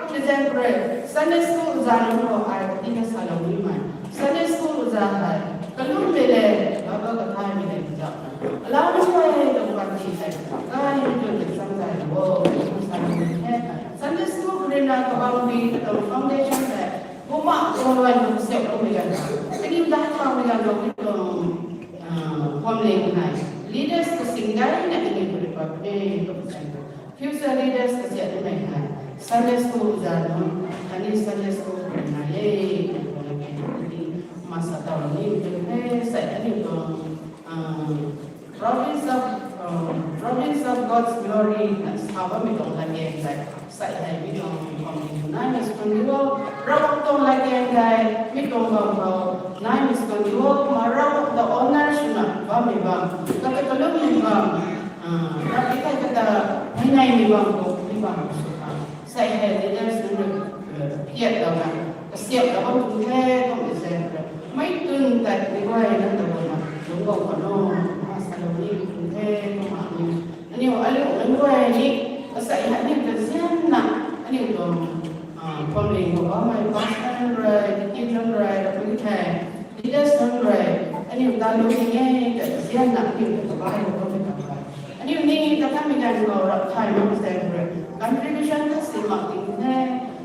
Kummei zaeng rui, Sunday school oza nunc khou ai katina salou nimei, Sunday school oza hei, kalummei le, Bible kathaymei le kazauhna, alau nunc guay tuang panty hei, kaimei tuang chamzay o, kum salou ni the. Sunday school rui na kabambi katuang foundation hei, bumaengh tuang luan tuang kasiamhloumei ganv, kaniw daic thaumei ganv khou mi tuang phuamling hei, leaders kasing gayna kaniw khou rui pat e, kum salou. Future leaders kasiamhloumei hei, Sunday school oza nunc, khatni Sunday school rui na e, twna kumna kaniw ni, masa taw ni, twna the, sei aniu tuang, Province of, Province of God's Glory na sa bammei tuang latkaeng tei, sei hei mi tuang phuamling naimei sw kan di o, Ravguangc tuang latkaeng tei, mi tuang bam khou, naimei sw kan di o, kumna Ravguangc ta honour swna bammei bam, kata kalummei bam, rapi thei kata, meineimei bam khou, mi bam sw khang, sei hei leaders nunc rui, thiatlouna, kasiamhlou bam tuang the, kummei zaeng rui, mei tun tat ni guay nunc ta guayna, lungc guang khwan o, kumna salou ni tuang the, kumna ni, aniu alu nunc guay ni, asei hei aniu ta zianna, aniu tuang, phuamling khou bammei pastor nunc rui, deacon nunc rui, rapi thei, leaders nunc rui, aniu ta lu ni e, ta zianna aniu ta kabailou bammei ta e. Aniu ni ta kanmei ganv khou rap thay makmei zaeng rui, contribution ta si mak ding the,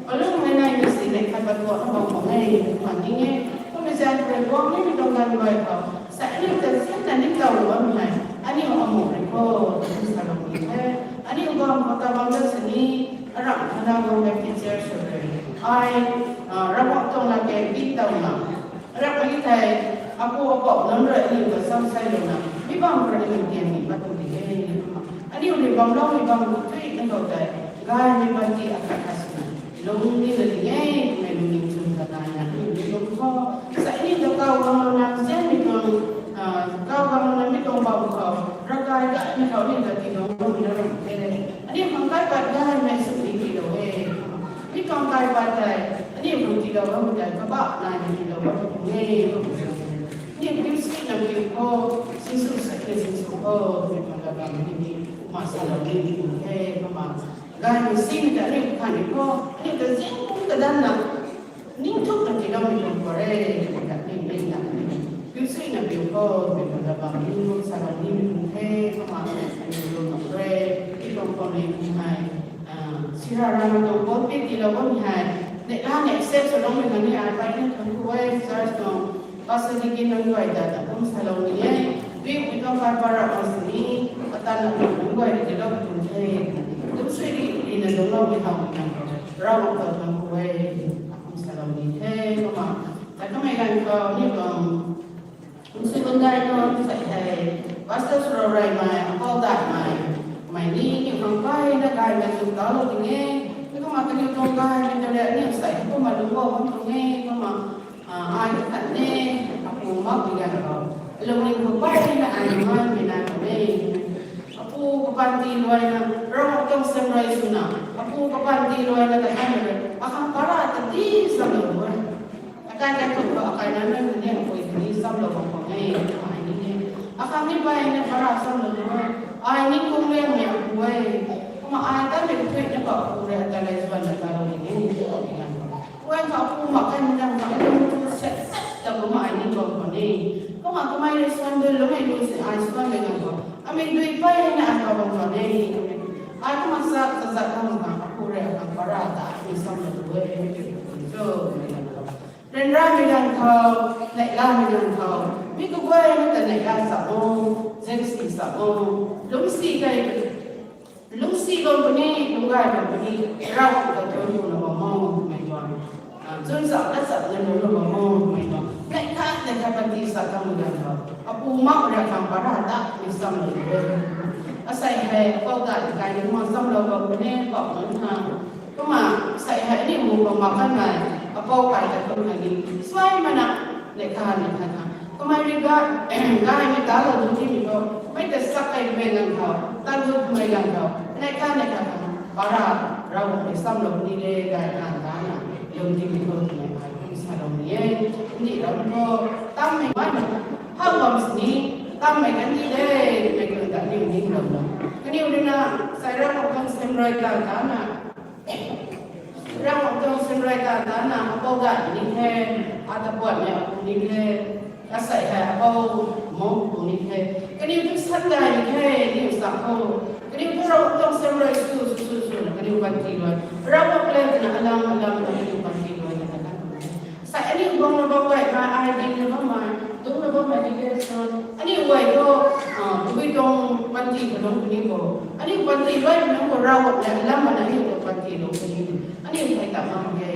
kalung hei naimei si neih khat pat tuakna bam khang e, mak ding e, kummei zaeng rui guang nimei tuang ganv guay khou, sei aniu ta zianna ningtowlou bammei hei, aniu amuh rui khou, twna salou ni the, aniu bam khou ta bam da sini, aram khana guang hei teacher sw rui, ai, Ravguangc tuang latkaeng dingtowna, rap mak e thei, apu apouc nunc rui aniu ta chamseilouna, mi bam rui aniu tian ni pat tu di e, kumna, Aniu ni bam lou ni bam tui na khou tei, gaymei panty akhat khat swna lung ni na ding e twmei lungning chwn ta nai na aniu ni lung khou. Sa aniu ta kau bam na nzianmei tuang, kau bam na mi tuang bam khou, ravkai gaymei khou ni ta ti lung lung na ram the. Aniu khang kai pat gaymei sw ni ti lou e. Mi tuang kai pat tei, aniu khang ti lou bam tei kabah nai ni ti lou bam e. Ni piu sui na piu khou, sinsw sa ke sinsw khou, mi tuang ta bam ni ni, ma sa lou ni ni the, kumna. Gaymei sini ta aniu khan ni khou, aniu ta zing kum ta dan na, ning thuk na ti lou ni tuang khou re, ta ni ni na. Piu sui na piu khou, mi tuang ta bam ni, sa lou ni ni the, kumna, aniu lung na re, ti tuang khou ni ni hei. Sira rana tuang pulpit ti lou bam hei, neihla ni accept sw lou mei na ni ai pai ni thun ku e, church tuang pastor deacon nunc guay ta ta kum sa lou ni e, wi mi tuang kai para kum sini, atan na tuang nunc guay ti lou kum the, kum sui ri ri na lung lou mei hau na, Ravguangc ta thun ku e, kum sa lou ni the, kumna, ta kamei ganv khou ni tuang Kum sw bam dai tuang sei hei, pastor swrou reymei, apou daihmei, mei ni, ni khang kai na gaymei sw talou ding e, mi kumna kaniw tuang gaymei ta le, aniu sei, kumna lung bam tuang e, kumna, ai ta khat ne, apu mak bi ganv khou, alungning khou kai na ai manmei nai tuang e. Apu kapanty luaina, Ravguangc tuang sem rui swna, apu kapanty luaina ta kan rui, akhang para ta di samlou e. Akai kai khou, akai na nunc ni apui ni samlou bam khou e, ai ni e. Akhang ni pai na para samlou e. Ai ni kung liangmei apu e. Kumna ai ta mei pui na khou apu rui ata lei zuan na talou ni e. Wen khou apu mak kan ni dang khou lung tu set set ta kumna ai ni bam khou ni. Kumna kamei rui suan dui loumei lu si ai suan mei ganv khou, amei dui pai na ai khou bam khou ni. Ai kumna zat zat zat bam khou apu rui akhang para ta ni samlou e. Cho mei ganv khou, ryanramei ganv khou, neihlamei ganv khou, mi kaguayna ta neihla sa o, zengsi sa o, lungcsi kai, lungcsi bam puni, lungcgay bam puni, Ravguangc ta thuanc kuna bam o twmei tuang, chwn chap na chap na lungcna bam o twmei tuang, neih khat neih khat panty sa kamei ganv khou, apu mak rui akhang para ta ni samlou e. Asei hei apou daihmei kai ni kumna samlou bam puni, pou nunc khang. Kumna, sei hei aniu mu khou mak kanmei, apou kai ta kum hei ni, suai mana, neih khat neih khat khang. Kamei rui ga, gaymei talou tu timei khou, mei ta sak kai mei ganv khou, tan gut mei ganv khou, neih khat neih khat khang, para, Ravguangc rui samlou ni le, gay kan ta na, lung timei khou twmei ai kum salou ni e, ni ram khou, tammei man, hak bam sini, tammei kan ni le, twmei khou ta aniu ninglou na. Kaniw rui na, sei Ravguangc tuang sem rui ta ta na, Ravguangc tuang sem rui ta ta na, apou daihmei ni the, ata puatmei apu ni the, asei hei apou mou pu ni the. Kaniw tu san daihmei the, aniu sa khou. Kaniw tu Ravguangc tuang sem rui sw, sw, sw, sw na, kaniw panty rui. Ravguangc le twna alam, alam na kaniw panty rui na ta kan. Sa aniu guang na bam guay ma, ai ding na bammei, dungc na bammei ding e sa. Aniu guay khou, tabui tuang panty khou lung puni khou. Aniu panty guay lung khou Ravguangc le alam mana aniu tuang panty lung puni. Aniu thei ta bam the.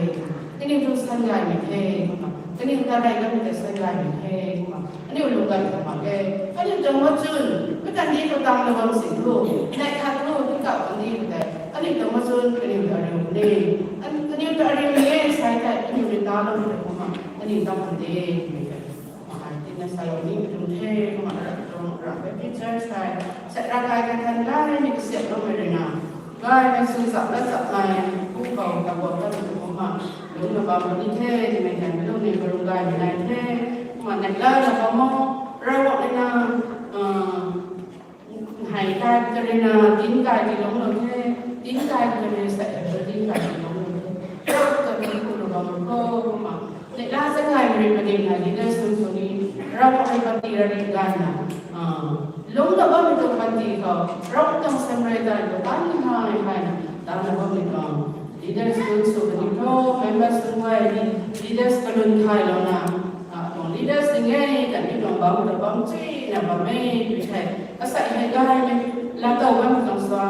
Kaniw tu san gaymei the, kumna. Kaniw ta rey kanmei ta san gaymei the, kumna. Aniu lung gay khou mak e. Aniu tuang machun, mi kandih khou tang na bam sing thu. Neih khat thu, mi kau kandih khou tei. Aniu tuang machun, kaniw ta ariu ni. Kaniw ta ariu ni e, sai tei, aniu ni talou ni kumna. Aniu ta kan de, kumna. Ai, tina salou ni mi tuang the, kumna, ram, ram, ram, picture sai. Set ravkai kathan la, ni kasiamloumei rui na. Gaymei sw chap la chapmei, pu khou ta guang ta tu kumna. Lungcna bam ni the, twmei kan lungning khou lung gaymei nai the. Kumna neihla na bam o, Ravguangc rui na, hei kai ta rui na, dinc kai ti lungclou the, dinc kai ta rui sa ta rui dinc kai ti lungclou the. Ravguangc ta rui kumna bam khou, kumna. Neihla zaeng gaymei rui padik na leaders nunc sw ni, Ravguangc rui panty ra ri gayna, lungcna bammei tuang panty khou, Ravguangc tuang sem rui gay khou, tan ni hai, haina, tanna bammei tuang. Leaders nunc sw kani khou, members nunc guay ni, leaders kalun thaylouna, tuang leaders ni nge, kani tuang bam ta bam chuina bam e, tui thei. Asei hei gaymei, laatow bammei tuang sa,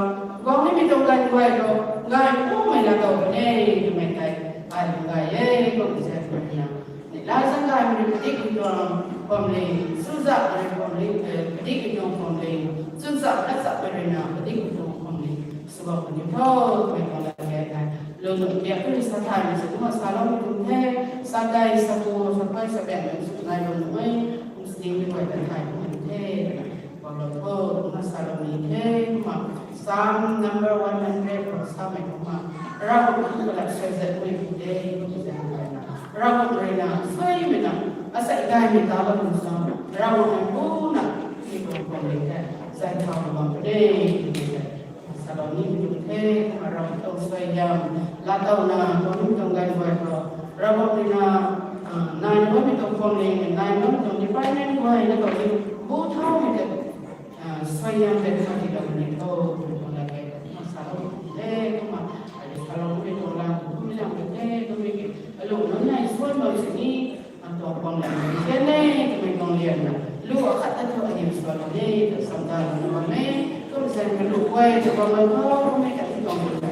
guang nimei tuang ganv guay khou, gay kumhmei laatow kan e, twmei thei. Ai lung gay e, kum zat ni na. Neihla zaeng gaymei rui padik ni tuang, Pamling, chuzak rui pamling, eh, padik katuang pamling, chuzak na chak rui na padik katuang pamling. Sw bam puni tho, twmei tuang lat khat hei. Lung nunc kiak rui sa thay na sw kumna saloumei tuang the, sa dai, sa pu, sa phay, sa bam, sw nai lung nunc e, kum sning rui guay ta thay kumna the. Bam lou tho, kumna salou ni the, kumna Psalm number one hundred khou samei kumna, Ravguangc khou lat suai zat mei pu de, kum zat mei na. Ravguangc rui na, suaimei na, asei gaymei ta bam tuang sa, Ravguangc rui puna, mi tuang pamling the, zay thau bam pu de, kum zat. Salou ni mi tuang the, kumna Ravguangc tuang suaihiam, lat tow na, tuang mi tuang gay guay khou, Ravguangc rui na, ah, nai na bammei tuang pamling, nai na bammei tuang department guay na tuang ni, bu thaumei te, ah, suaihiam te, kumna tiilou ni tho, kumna lat khat, kumna salou ni the, kumna, ai salou ni tuang lam, kumna lam te the, kumna ki, alung nunc nai suan bam sini, atuang pamling ni the ne, twmei tuang lian na, lu akhat ta thu aniw suan bam ne, ta samda lou bam e, kum zan kalu guay, ta bam lou tho, kumna kati tuang lian na,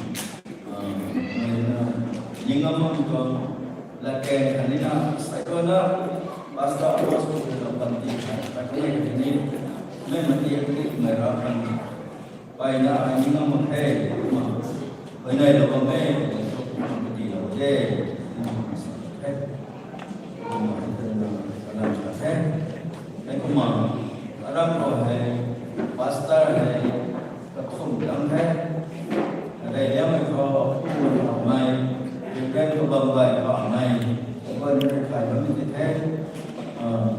Ning ngam mak tuang latkaeng khatni na, sai tuang na, pastor apostol tuang panty khat, ta kumei khatni, mei mati khatni mei ra kan, pai na ai ning ngam mak khe, kumna, huayney lou bam e, twna thu kumna katiilou de, kumna sa the. Kumna, kumna, kumna sa the. Hei kumna, aram khou hei, pastor hei, kathumh dang the. Arei bam gay pamei, kaniw rui thay bammei tei the,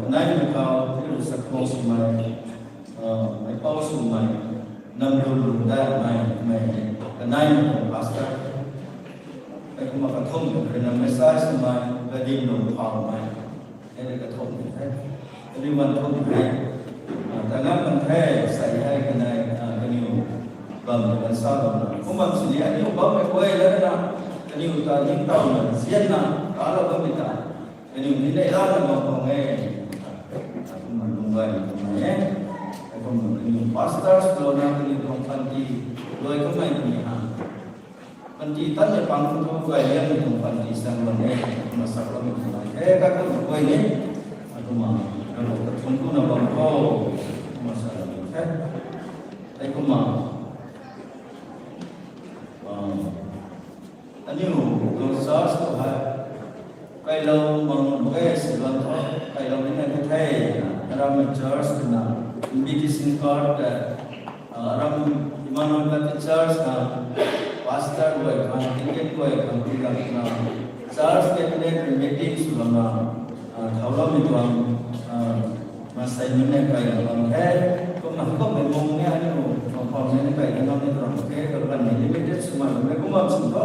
kanei mei khou, kaniw rui chakhwang swmei, meic pau swmei, namlu lung daihmei, mei, kanei mei tuang pastor. Hei kumna kathumh rui na message swmei, kadin lung phaumei, hei rui kathumh tei the. Kaniw man thumh the, ta ngam kan the, sei hei kanei, kaniw bam ta kan sa bam na. Kum bam sini aniu bammei guay lana, kaniw ta ningtowna, zianna, talou bammei ta. Kaniw ni neihla na bam khang e. Kumna lung gay na bam e. Kumna kaniw pastors lana kaniw tuang panty, luai kamei kaniw ha. Panty tan ni pang khou gay liangmei tuang panty sang bam e. Kumna sak bammei tuang e. Kakhou guay ni. Kumna, kakhou kathumh kumna bam khou. Kumna sa bam e. Hei kumna. Aniu tuang church khou hei, kailou mang mak ge sw bam thu, kailou ni nai the, aram church twna invitation card tei, aram Emmanuel Baptist Church khang, pastor guay khang, deacon guay khang, tii ganv na, church cabinet meeting sw bam na, thauloumei tuang, maansei nunc nei kaina bam the, kumna kummei mung ni aniu, mapam ni kaina ngam ni tuang the, kabanmei limited swmei bammei kumna sw tho,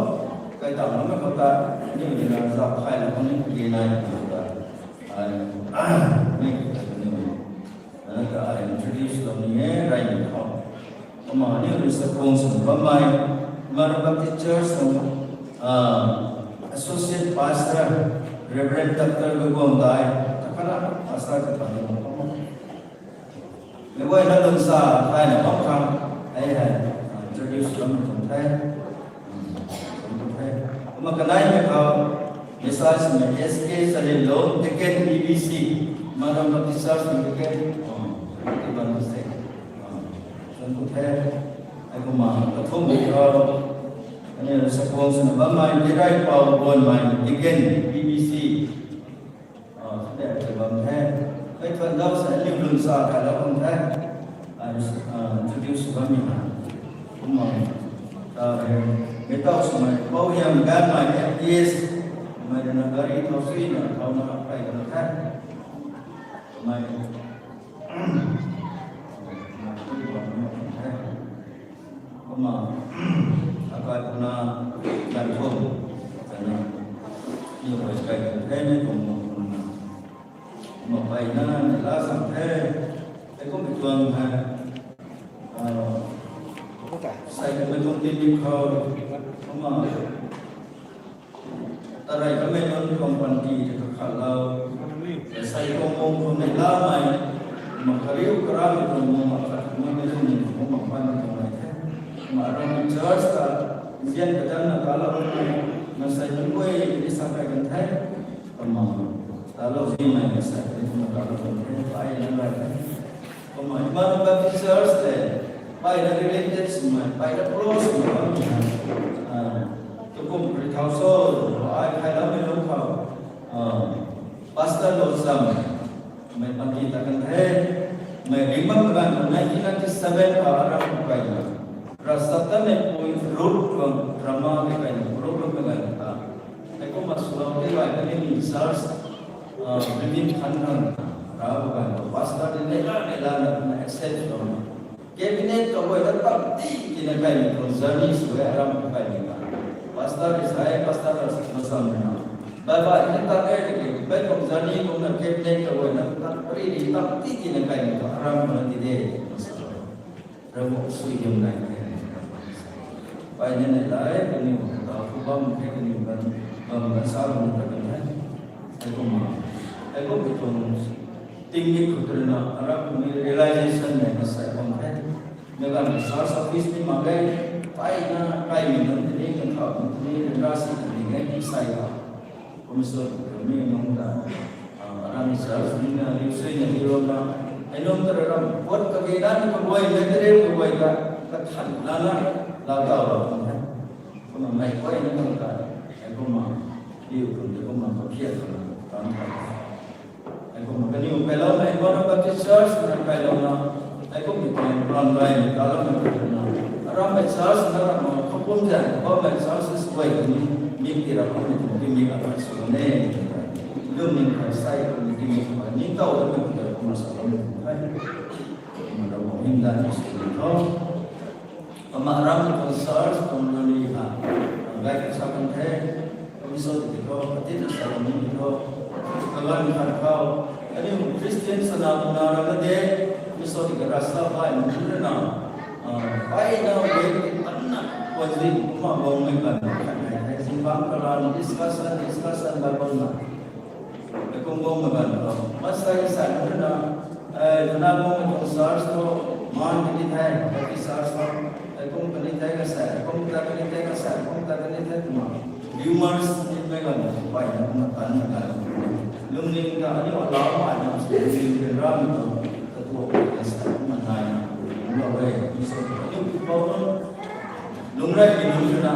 kai tangloumei khou ta, aniu ni na zauc khaylou khang ni kage nai twna ta, ai, ni, ni, ta ai introduce lou ni e, rey ni khou. Kumna aniu rui chakhwang sw bammei, Emmanuel Baptist Church tuang, Associate Pastor, Reverend Doctor Guibuang Dai, ta khana pastor ta ta ni bam khou. Meic guayna lungsa thayna bam khang, hei hei, introduce bammei tuang the. Kumna kanei mei khou, message mei S K Salilong, Deacon E B C, Emmanuel Baptist Church tuang Deacon, ti bam se. Chwn ku the, hei kumna kathumh mei khou, aniu chakhwang swna bammei, Direi Pau Buanmei, Deacon, B B C, tei bam the. Hei thuan dau sa aniu lungsa thaylou bam the. Introduce sw bammei na. Kumna, ta hei, meic tau swmei, Pouhiam Ganmei, F T S, mei rui na gari thau suina, thauna kai kan the. Mei, kumna, akai puna, ganv thum, kana, ni guay kai kan the ni tuang mung kumna. Kumna pai na, ni la sam the, hei kummei tuang hei, sei kummei tuang tin ni khou, kumna, tarey kamei nunc tuang panty tei kakhatlou, sei tuang mung khou nei lamei, kumna kariu karamei tuang mung mak khat kumna mei tuang ni kumna pan tuang nai the. Kumna aram church ta, nzian kadanna talou bammei, maansei nunc guay ni sa kai kan the. Kumna, talou zimei maansei ni kumna talou kan the, pai na rai the. Kumna Emmanuel Baptist Church tei, pai na related swmei, pai na close swmei bammei, tukum kari thau so, ai thayloumei lung khou, Pastor Losam, mei panty ta kan the, mei ringc bam kaganv khou nineteen ninety-seven khou aram kaina, Ravchaptatmeipui Ruth tuang drama tei kaina, Ruth tuang kaganv ta. Hei kumna swlou tei gay kanei ni church, building than khang, rav kaganv khou pastor tei neihla neihla na kumna accept swlou. Cabinet kaguayna tam ti tina kaimei tuang journey sw e, aram kaimei ta. Pastor rui sa e, pastor ta masam na. Bai bai ni ta e, tiki, bai tuang journey kumna cabinet kaguayna tam pari ni tam ti tina kaimei tuang aram na ti de. Ravguangc suaihiam nai the. Pai ni nai lai, kaniw ta khou bam the, kaniw bam, bam bam sa bam ta kan the. Hei kumna, hei kumna tuang tingmik khou tu rui na, aram kumna realization nei na sa bam the. Meic ganv church office ni mak ge, pai na, kaimei nunc tini, kan thau nunc tini, ryanra si tini nge, ti sa ta. Kum sw, mi nunc ta, aram church ni na, liu sui na, liu ram na, hei nunc ta ram, puat kage na, ni kaguay, material kaguay ta, kathan lana, la tau la kum the. Kumna mei guayna nunc ta, hei kumna, liu kum de kumna, kaphiat kumna, tan ta. Hei kumna kaniw kailoumei, Emmanuel Baptist Church na kailouna, hei kumna tuang ram gaymei kaloumei kumna, arammei church na ram khou kum zaeng bammei churches guay kani, Mi ti ra kum ni kum ti mi a kat sw ne. Lum ni kha sai kum ni ti mi kha ni tau da mi kha kumna sa kum ni kum khai. Kumna ra kum him da ni sw ni tho. Ama ram ni kum church kum na ni ha. Ang gai ka sa kan the. Kum so ti tho, pati na sa kum ni tho. Kalan khat khou. Ani Christian sana kum na ra ka de. Kum so ti ka ra sa bai ni na. Pai na wei ti tan na, kuan zin kumna bang mei kan, kan hai hai zin bang kalan discussion, discussion Bible na. Kum bang mei kan ko. Masai sai na, eh, kana bang mei kong church ko, man ka ni thai, Baptist church ko, eh, kum ka ni thai ka sai, kum ta ka ni thai ka sai, kum ta ka ni thai kumna. Rumors ni mei kan, pai na kumna tan na kan. Lungning ka, ani wa lau ma na, lungning ka ram ko. Katuak ka sa kumna nai na, kumna wei, mi sa kumna, aniu pu pau na, lungrai ki lung na,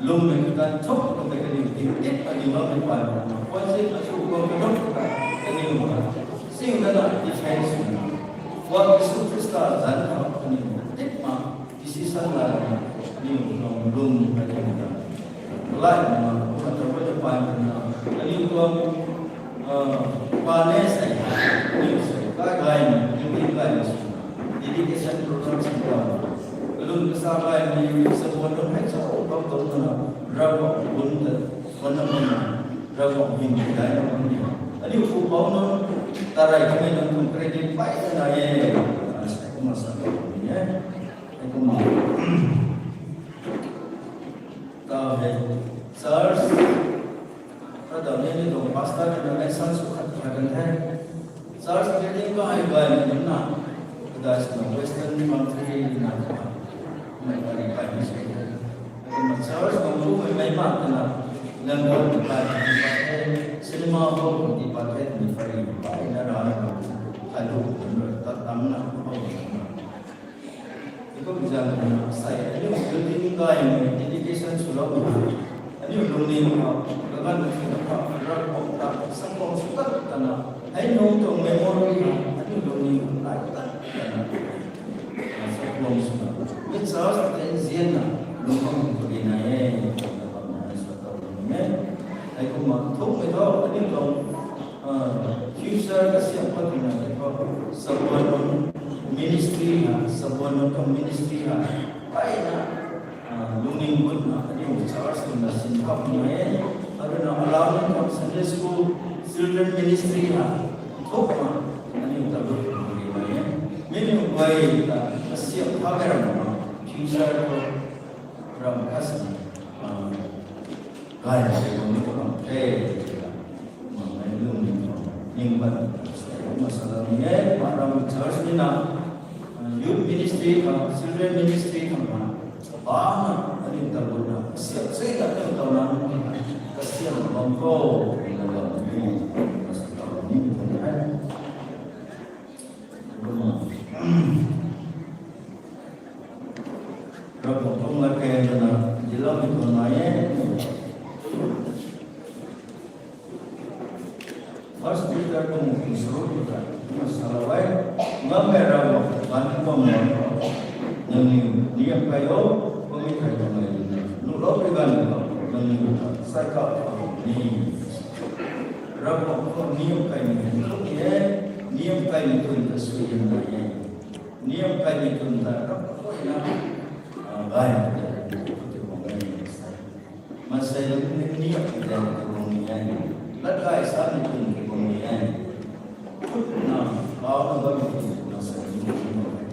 lung mei kan thuk, kumna kaniw, dik dik, kaniw lam mei pai na, kwan si, asu, kwan ka thuk, kaniw ma, sing na na, defense na, kwan Jisu Khrista zan na, kaniw, dik ma, Decision la, aniu tuang lung, aniu tuang life na, kumna tabui ta pai na, aniu tuang, ah, pa ne sei, aniu sei, kai gay na, aniu kai gay na, dedication program sei ta, kalum kasa gay na, aniu sa buan lung hei sa, kau tau na, Ravguangc bun ta, bun na bun na, Ravguangc hym gay na bun ni. Aniu pu pau na, tarai kame na, tuang credit pai na ye, ah, sei kumna sa bun ni e. Kumna. Ta hei church, ta dam ni ni tuang pastor na lesson sw khat khat kan the. Church building ka ai bai ni na. Kadai sw na Western country na. Mei pari bai ni sei. Kumna church bam bu mei mei mak na. London ni bai ni bai the. Cinema hall ni bai the ni pari bai na ra na. Hai lu na ta tam na. Kum zan na, sai, aniu building kai ni, dedication swlou na, aniu lungning na, kagan na thina, Ravguangc ta, sangkong sw tat ta na, hei nung tuang memory na, aniu lungning na, lai tat ta na, sangkong sw na, mi church ta nzian na, lungning khou di na e, sa ta lungning e. Hei kumna, thuk mei tho, aniu tuang, Ah, future kasiam pat na tei khou, sabuan nunc ministry ha, sabuan nunc tuang ministry ha, pai na, ah, lungning gut na, aniu church na sin khap ni e, adu na alau nunc tuang Sunday school, children ministry ha, thuk na, aniu ta gut ni e, mi niu guay ta, kasiam pat na ram na, future khou, ram kasi, ah, Kai na kum ni kum the, kum na lungning kum, ning ban, kum sa lam ni e, ma ram church ni na, youth ministry khang, children ministry khang na, ba na, aniu ta gun na, kasiam sei na, aniu ta na, kasiam bam khou, na bam ni, na sa ta ni kum the. Ravguangc tuang latkaeng na, dilau ni tuang nai e. First Peter tuang tuang saruk tu ta, na salou e, ngammei Ravguangc, ban bam na, nangniw, niam kai o, kummei kai tuang nai na, nuhlou pi ganv na, nangniw ta, sai kau ta ni. Ravguangc tuang niam kai ni, ni e, niam kai ni tun ta sui yan nai e. Niam kai ni tun ta rap koi na, ah, bai na ta, tu bang e, sai. Masei ni niam kai ta tu bang ni ai. Lat kai sa ni tun tu bang ni ai. Kut na, bau na bam ni tun na sai ni tun bang e.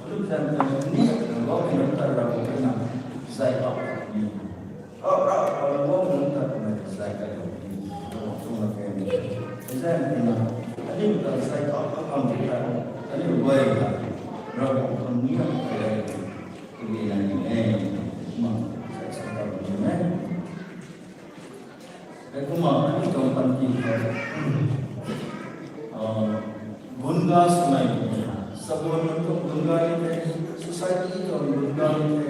Lu zan ta niam na bau ni ta rap koi na, zai bau ni. Rap, rap, rap, rap, rap, rap, rap, rap, zai kai lou ni. Rap, rap, rap, rap, rap. Zai kai na. Aniu ta zai kai, kai, kai, kai, kai. Aniu guay ta. Rap, rap, rap, ni kai lou ni. Kami na ni e. Ma, zai, zai kai lou ni e. Hei kumna, aniu tuang panty khou. Ah, gunga swmei, sabuan nunc tuang gunga ni the, society tuang gunga ni the,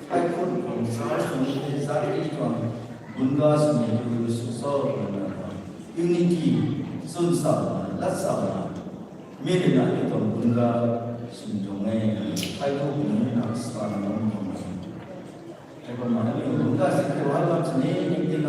kaikhun tuang church ni the, zati tuang gunga swmei tu sw so na, unity, chwn sa na, lat sa na, mi rui na aniu tuang gunga swmei tuang e, kaikhun nunc na sa na, nunc tuang e. Hei kumna aniu gunga si khou hai lam sini,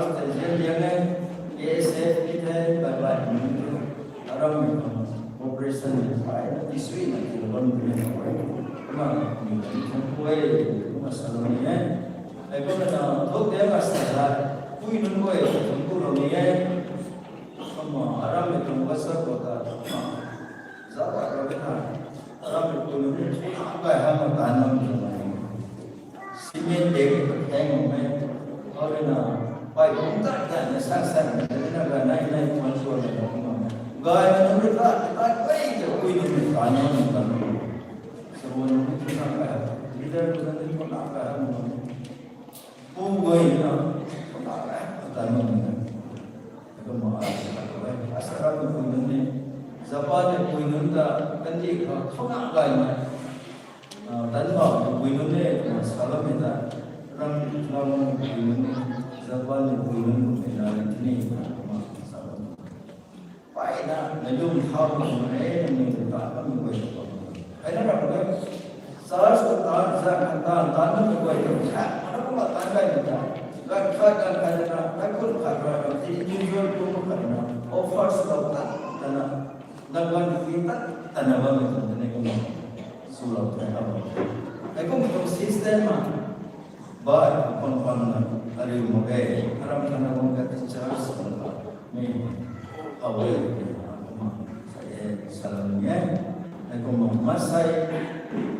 Charles tei zian liang e, A S F ni the, bye bye ni the. Aram mei khang operation ni pai na ti sui na ti bam ni the. Kumna ni ti thang kuai, kumna salou ni e. Ai kumna na thok de ma sa sa, pui nunc kuai thang ku lou ni e. Kumna aram mei tuang WhatsApp khou ta, kumna zauc ta rau de na. Aram mei pui nunc ni thang kai ha ma tan lam tuang e. Cement dek khang mei. Khou rui na, pai bung tat tat na sang sang na, na ga nai nai tuan tuan na kumna. Gay na nunc ni tat tat kai ta pui nunc ni tan lam tuang e. Sabon nunc ni thang kai ha. Leader nunc ni thang kai ha. Pu guay na, kumna e, ata nunc na. Kumna e, asa aram mei pui nunc ni. Japan mei pui nunc ta, kandih khou thowna gay na. Ah, tan bam mei pui nunc ni, kumna sa bammei ta. Ram ram pui nunc, Japan ni pui nunc kumna ni tini na kumna sa bam. Pai na, na lung thau na na e, na ni ta bam guay ta bam. Pai na ram na, church ta ta, za kan ta, ta na guay ta, cha, na kumna ta guay na ta. Gan khat, gan khat na, kai kun khat ra, ram ti individual kum khat na, offers ta ta, ta na, na gan ki ta, ta na bam na ta na kumna. Swlou the na bam. Ai kum tuang system ma. Bai, pang pang na, ariu mak e, aram thana bam ka teachers bam ka, mi, how e, kumna, sa e, salam ni e, ai kumna, masai,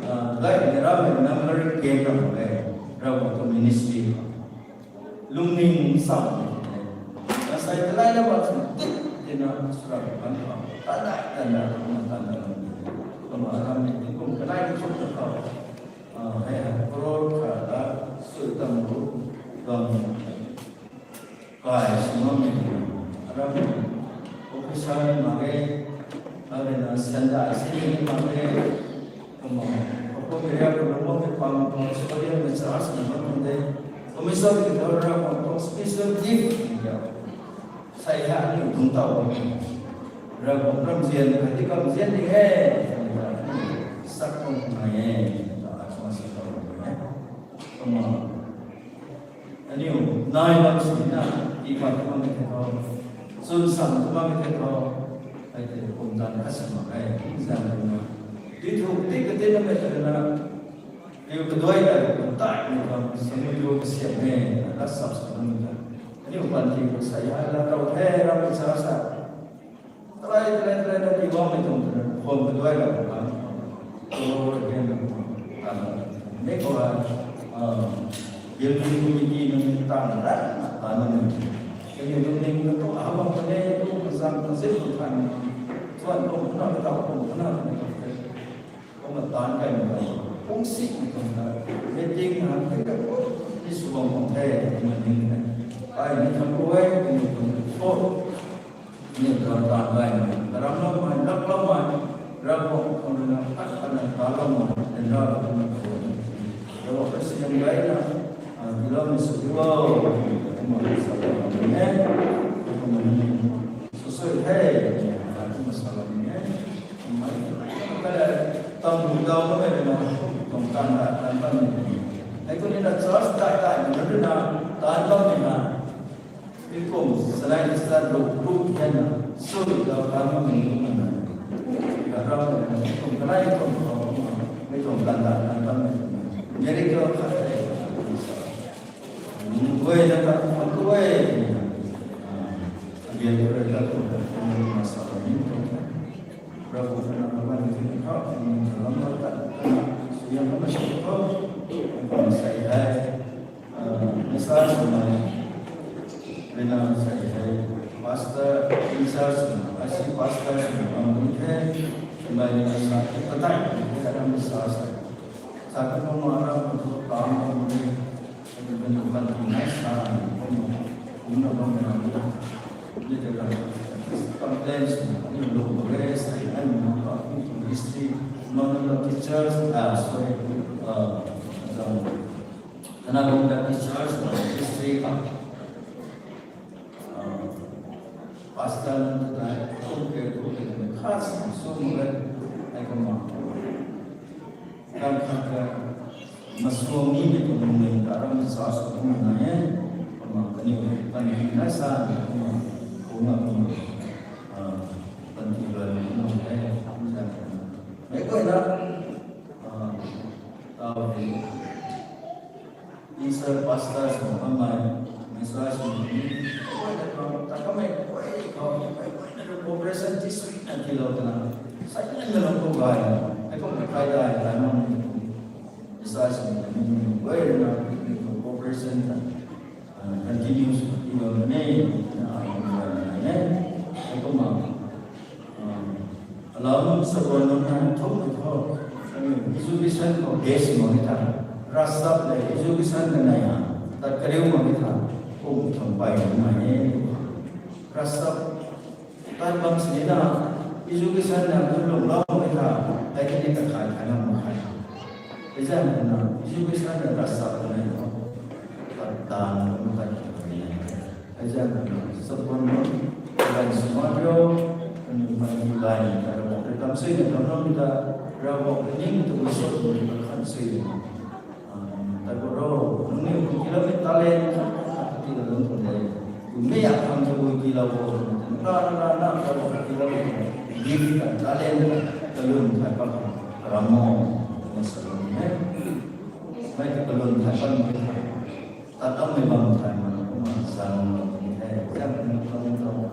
ah, gay ni ram e, number game ram e, ram e, ministry, lungning sam, masai talai na bam, tik, tina, sura, kan ka, tanai, tanai, kumna, tanai, kumna, ram ni, kum, kanai, kum, ka, Ah, hei hei, crore khat la, sui tam ru, bam, kai, sumam ni, aram, officer ni mak ge, aram na sanda, sini ni mak ge, kumna, apu area ko lo mo ke pam, pam, sodium ni charge ni mak de, commission ki thor ra, pam, pam, special gift ni ya. Sai ha ni tung tau bam e. Ravguangc ramzian, kati kamzian ni he. Sak tung nai e. Ta atma si tau bam e. Kumna. Aniu, nai bam si na, i bam kumna the tho. Chun sam kumna the tho. Ai te kum dan khat sam mak e. Zan kumna. Di thu, di kati na me te na. Riu kaduai ta, katai ni bam, samui ru kasiam e, na sap sa nang ta. Aniu panty khou sa ya, la tau the, ram sa sa. Talai, talai, talai, na ti bam mei tuang ta, khom kaduai la bam. Tolo, again, bam. Nek khou la, ah, building committee nunc ni tan ran, tan nunc ni. Kaniw nunc ni, na tu, ah, bam, kane, tu, kazang, kazip, tu, tan. Tuan, tu, na, na, tu, na, na, na, Kumna taanc kai mak e, kungsi ni tuang ta, meeting na, hei ta, ni sw bam khang the, kumna ning e. Ai ni tham rui, ni tuang thot, ni tuang taanc kai mak e. Karam lam mai, lak lam mai, ram bam khang na, at khang na, ta lam mai, en ra lam mai, kumna. Ram bam ka siam gai na, ah, ti lam ni sw ti wo, kumna sa lam ni e, kumna ni, sw sw the, kumna sa lam ni e. Mei, kala, tam bu dau na mei na, kum tan na, tan bam ni. Hei kum ni na church tai tai ni na, tan bam ni na. Ni kum, salai ni sa ruk, ruk hian na, suri dau tan bam ni kum na. Ka rau na, kum kalai kum kum, mei kum tan tan, tan bam ni. Miracle khat e. Nunc guay na ta kum tu e. Ah, abian tu e ta kum ta, kum na sa lam ni kum ta. Ravguangc khou na ravguangc ni khou, kum na lam na ta, kum na suaihiam na sa khou, kum na sa e. Ah, message swmei, rui na sa e. Pastor, in charge swmei, I C pastor swmei, kum ni the, swmei ni sa, ta dai ni the, ram sa sa. Sa ka kum na ram kum tu, kum na kum ni. Kum na bam na, kum na bam na, kum na complaints, kum na raise, kum na history, kum na teachers, ah, sorry, ah, kum na teachers, history ka. Ah, pastor nunc ta, kum ke, kum ke, kum ke, khas, sum ke, ai kum na. Kan khat ka, masuang ni mei tuang lungning ta ram sa sw kum na e, kumna kaniw, kaniw na sa ni kumna, kumna kumna, ah, panty loi kumna e, kumna sa ni. Mei guay na, ah, tau hei, Israel pastor swna bammei, Israel swna ni, guay na ram, ta kamei, guay khou, guay, guay na cooperation ti sui na tilou twna, sai na na lou khou gay na, ai kum na kai dai, dai na ni, Israel swna ni, guay na, ni cooperation na, ah, continue swna tilou na ni, na ai kum gay na ni, ai kum ma, Alau nunc sa guan nunc na thumh na thu, kaniw education khou base mak ni tha, ravsap le education na nai ha, tat kariu mak ni tha, kum thumh pey na nai e. Ravsap tat bam sini na, education na thu lungclou mak ni tha, hei kani kakhai kha na mak khe. Example na, education na ravsap na nai tho. Tan lou kan kani. Ai zan kan sapon lou kan smario kan mani lai kan Ravguangc rui tam sui na tam lou ta Ravguangc rui ning tu sot tu kan sui na. Tabui ro, nunc ni kilometer talent ti lou lung tuang de. Mei a khang tabui kilou bo, na na na na tabui kilou bo. Gift kan talent kan kalum thai pa kan ramo na sa lou ni. Mei ta kalum thai pa ni. Tatamei bam thai mana kumna zang lou ni the. Zang ni lou ni lou.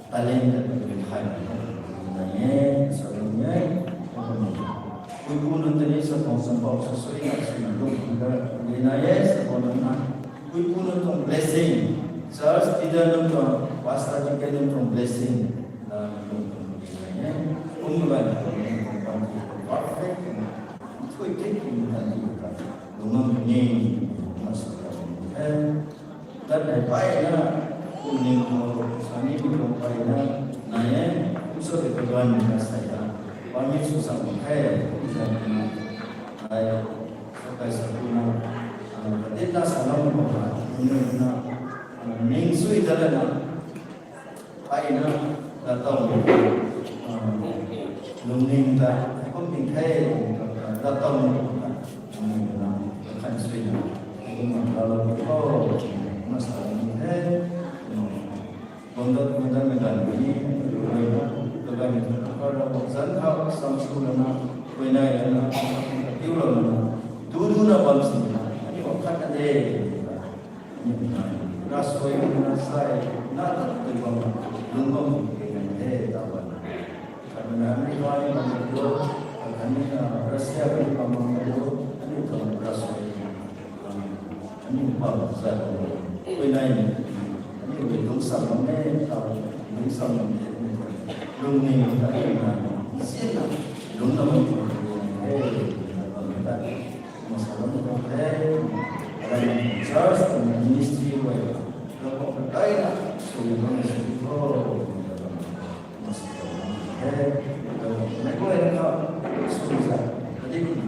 Talent ta tabui thai na ni e, sa lou ni e. Puipu nunc ta ni sa tuang sampau sa sui na sui na lung ni na e, sa lou ni na. Puipu nunc tuang blessing, church leader nunc tuang, pastor deacon nunc tuang blessing, na lung ni na e. Kum ni bam thai na ni tuang perfect ni. Thui tei kum ni na ni ta. Lungam ni, masa ni e. Tat nai pai na, kum ning khou, sani mi khou pai na, nai e, kum sa de kagan na sai ta. Permit sw sa mak khe, kum sa na, ai, sa kai sa tu na, ah, katit na sa lam khou na, kum ning na, ah, ning sui ta na, pai na, lat tau, ah, lungning ta, kum ning the, lat tau, lungning na, kan sui na, kum na, la la ko, masa ni the, Bangdat, bangdat mei dan ni, rui na, kagan ni, kara, zan thau, sam su lana, kuinai lana, tiu lana, dudu na bam sina, ani wa khat na de, ani na, rasoi na sai, na ta tui bam, lung bam, kena de, ta bam. Khat na America ni bam lo, khat ni na Russia ni bam lo, ani ta rasoi. Ani pa zat, kuinai ni, ani rui lungsam bam e, tau lungsam bam e, lung ni ta na, sian na, lung na bam e, bam ta, masa bam ta e, ram church, ministry wai, ram ko kai na, sui bam sui ko, masa bam e, ram ko kai na, sui sa, tadi kun,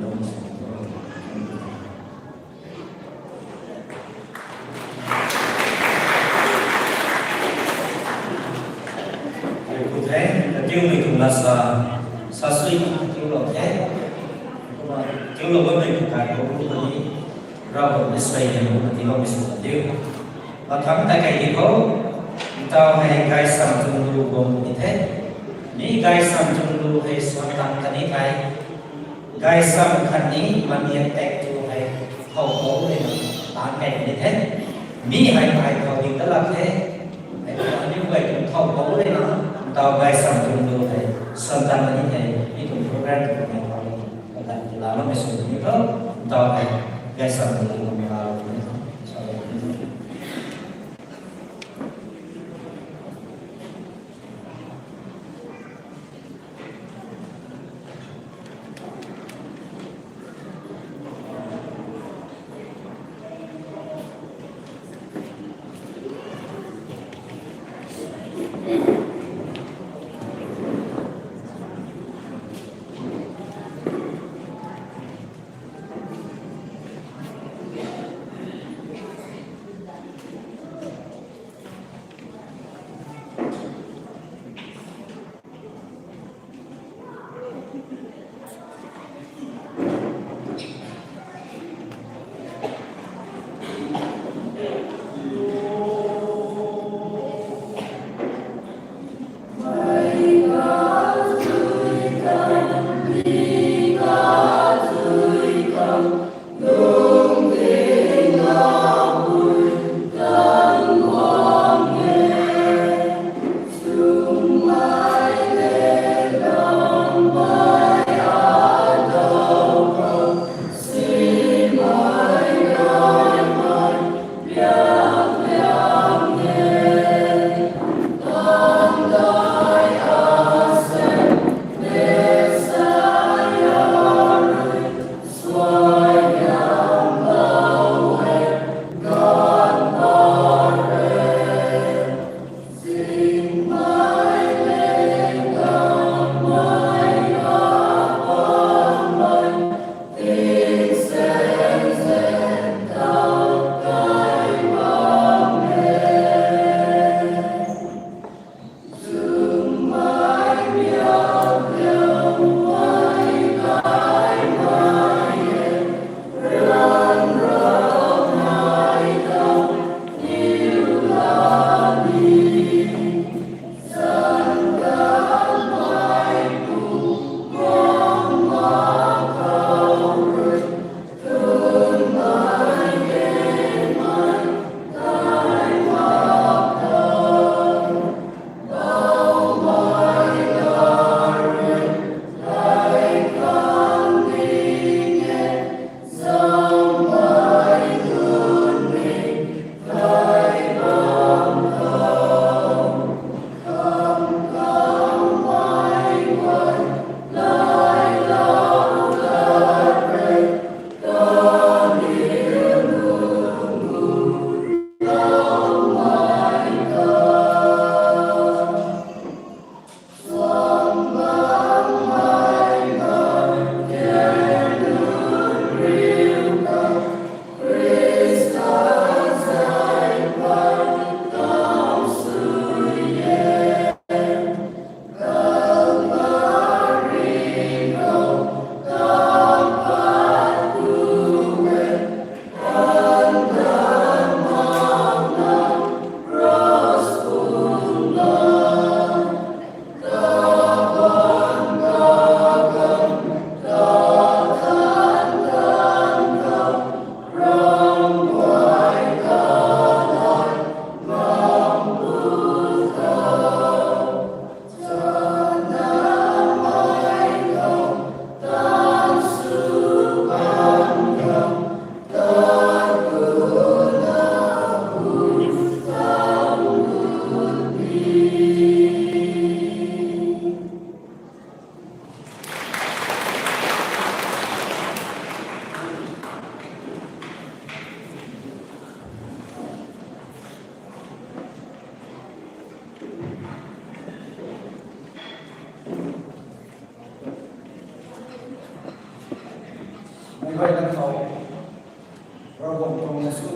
ram sui ko. Ku the, katiu mei tuang lasa, sa sui na katiu lou the. Kumna katiu lou bammei tu kai khou, kum ni, Ravguangc ni sui ni, kum ni lou mei sw katiu. Mathang ta kai di khou, ntau hei gaisam tuang lu guang ni the. Mi gaisam tuang lu hei suan tang ta ni thei. Gaisam khatni maniak tak tu hei thow pou rui na taan kai ni the. Mi hei kai thow ding ta lak the. Hei aniu guay tuang thow pou rui na ntau gaisam tuang lu hei suan taan ni the. Mi tuang program tuang hei thow ni. Kadan ki laloumei sw ni tho. Ntau hei gaisam tuang lu hei laloumei tho. Sa lou ni tho.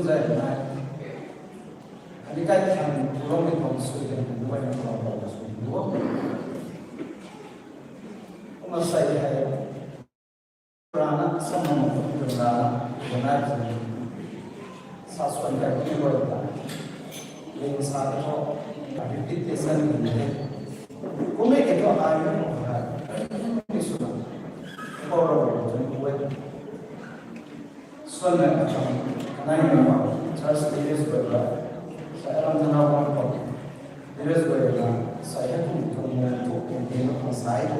zay nai. Ani kai than pulong ni tuang sui tei duai na pulong tuang sui duo. Kumna sai hei rana sa mama tu rana rana tu sa suan kai ni duai ta. Ling sa tu repetition ni. Kumna ke tu ai ni ko ha. Ni suna. Ko ro tu ni duai. Suan na kachang kanai na ma church leaders bai ba. Sa alam thana wan ko. Leaders bai na sa ya kum kum na tu kum kum na sai tu.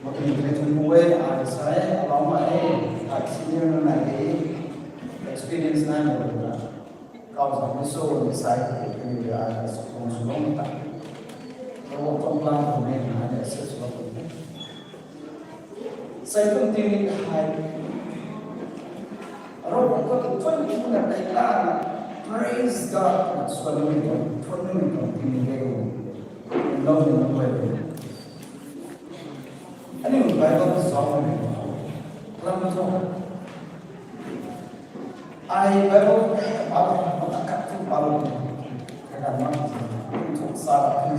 Makin kene tun kuwe ai sai alam ma e, ai senior na nai e, experience nai na na. Kau sa mi so ni sai ko kene ai sa kong su long ta. Ro tong plan ko ne na ne se su long ta. Sai kum tini hai. Ro ko tu tun tu na tai la na. Praise God na suan mi ko, tun mi ko tini ke ko. Long ni ko. Ani Bible ko sa ni. Lam to. Ai Bible ko pa lo, mata kat tu pa lo. Kaka ma tu sa la ni.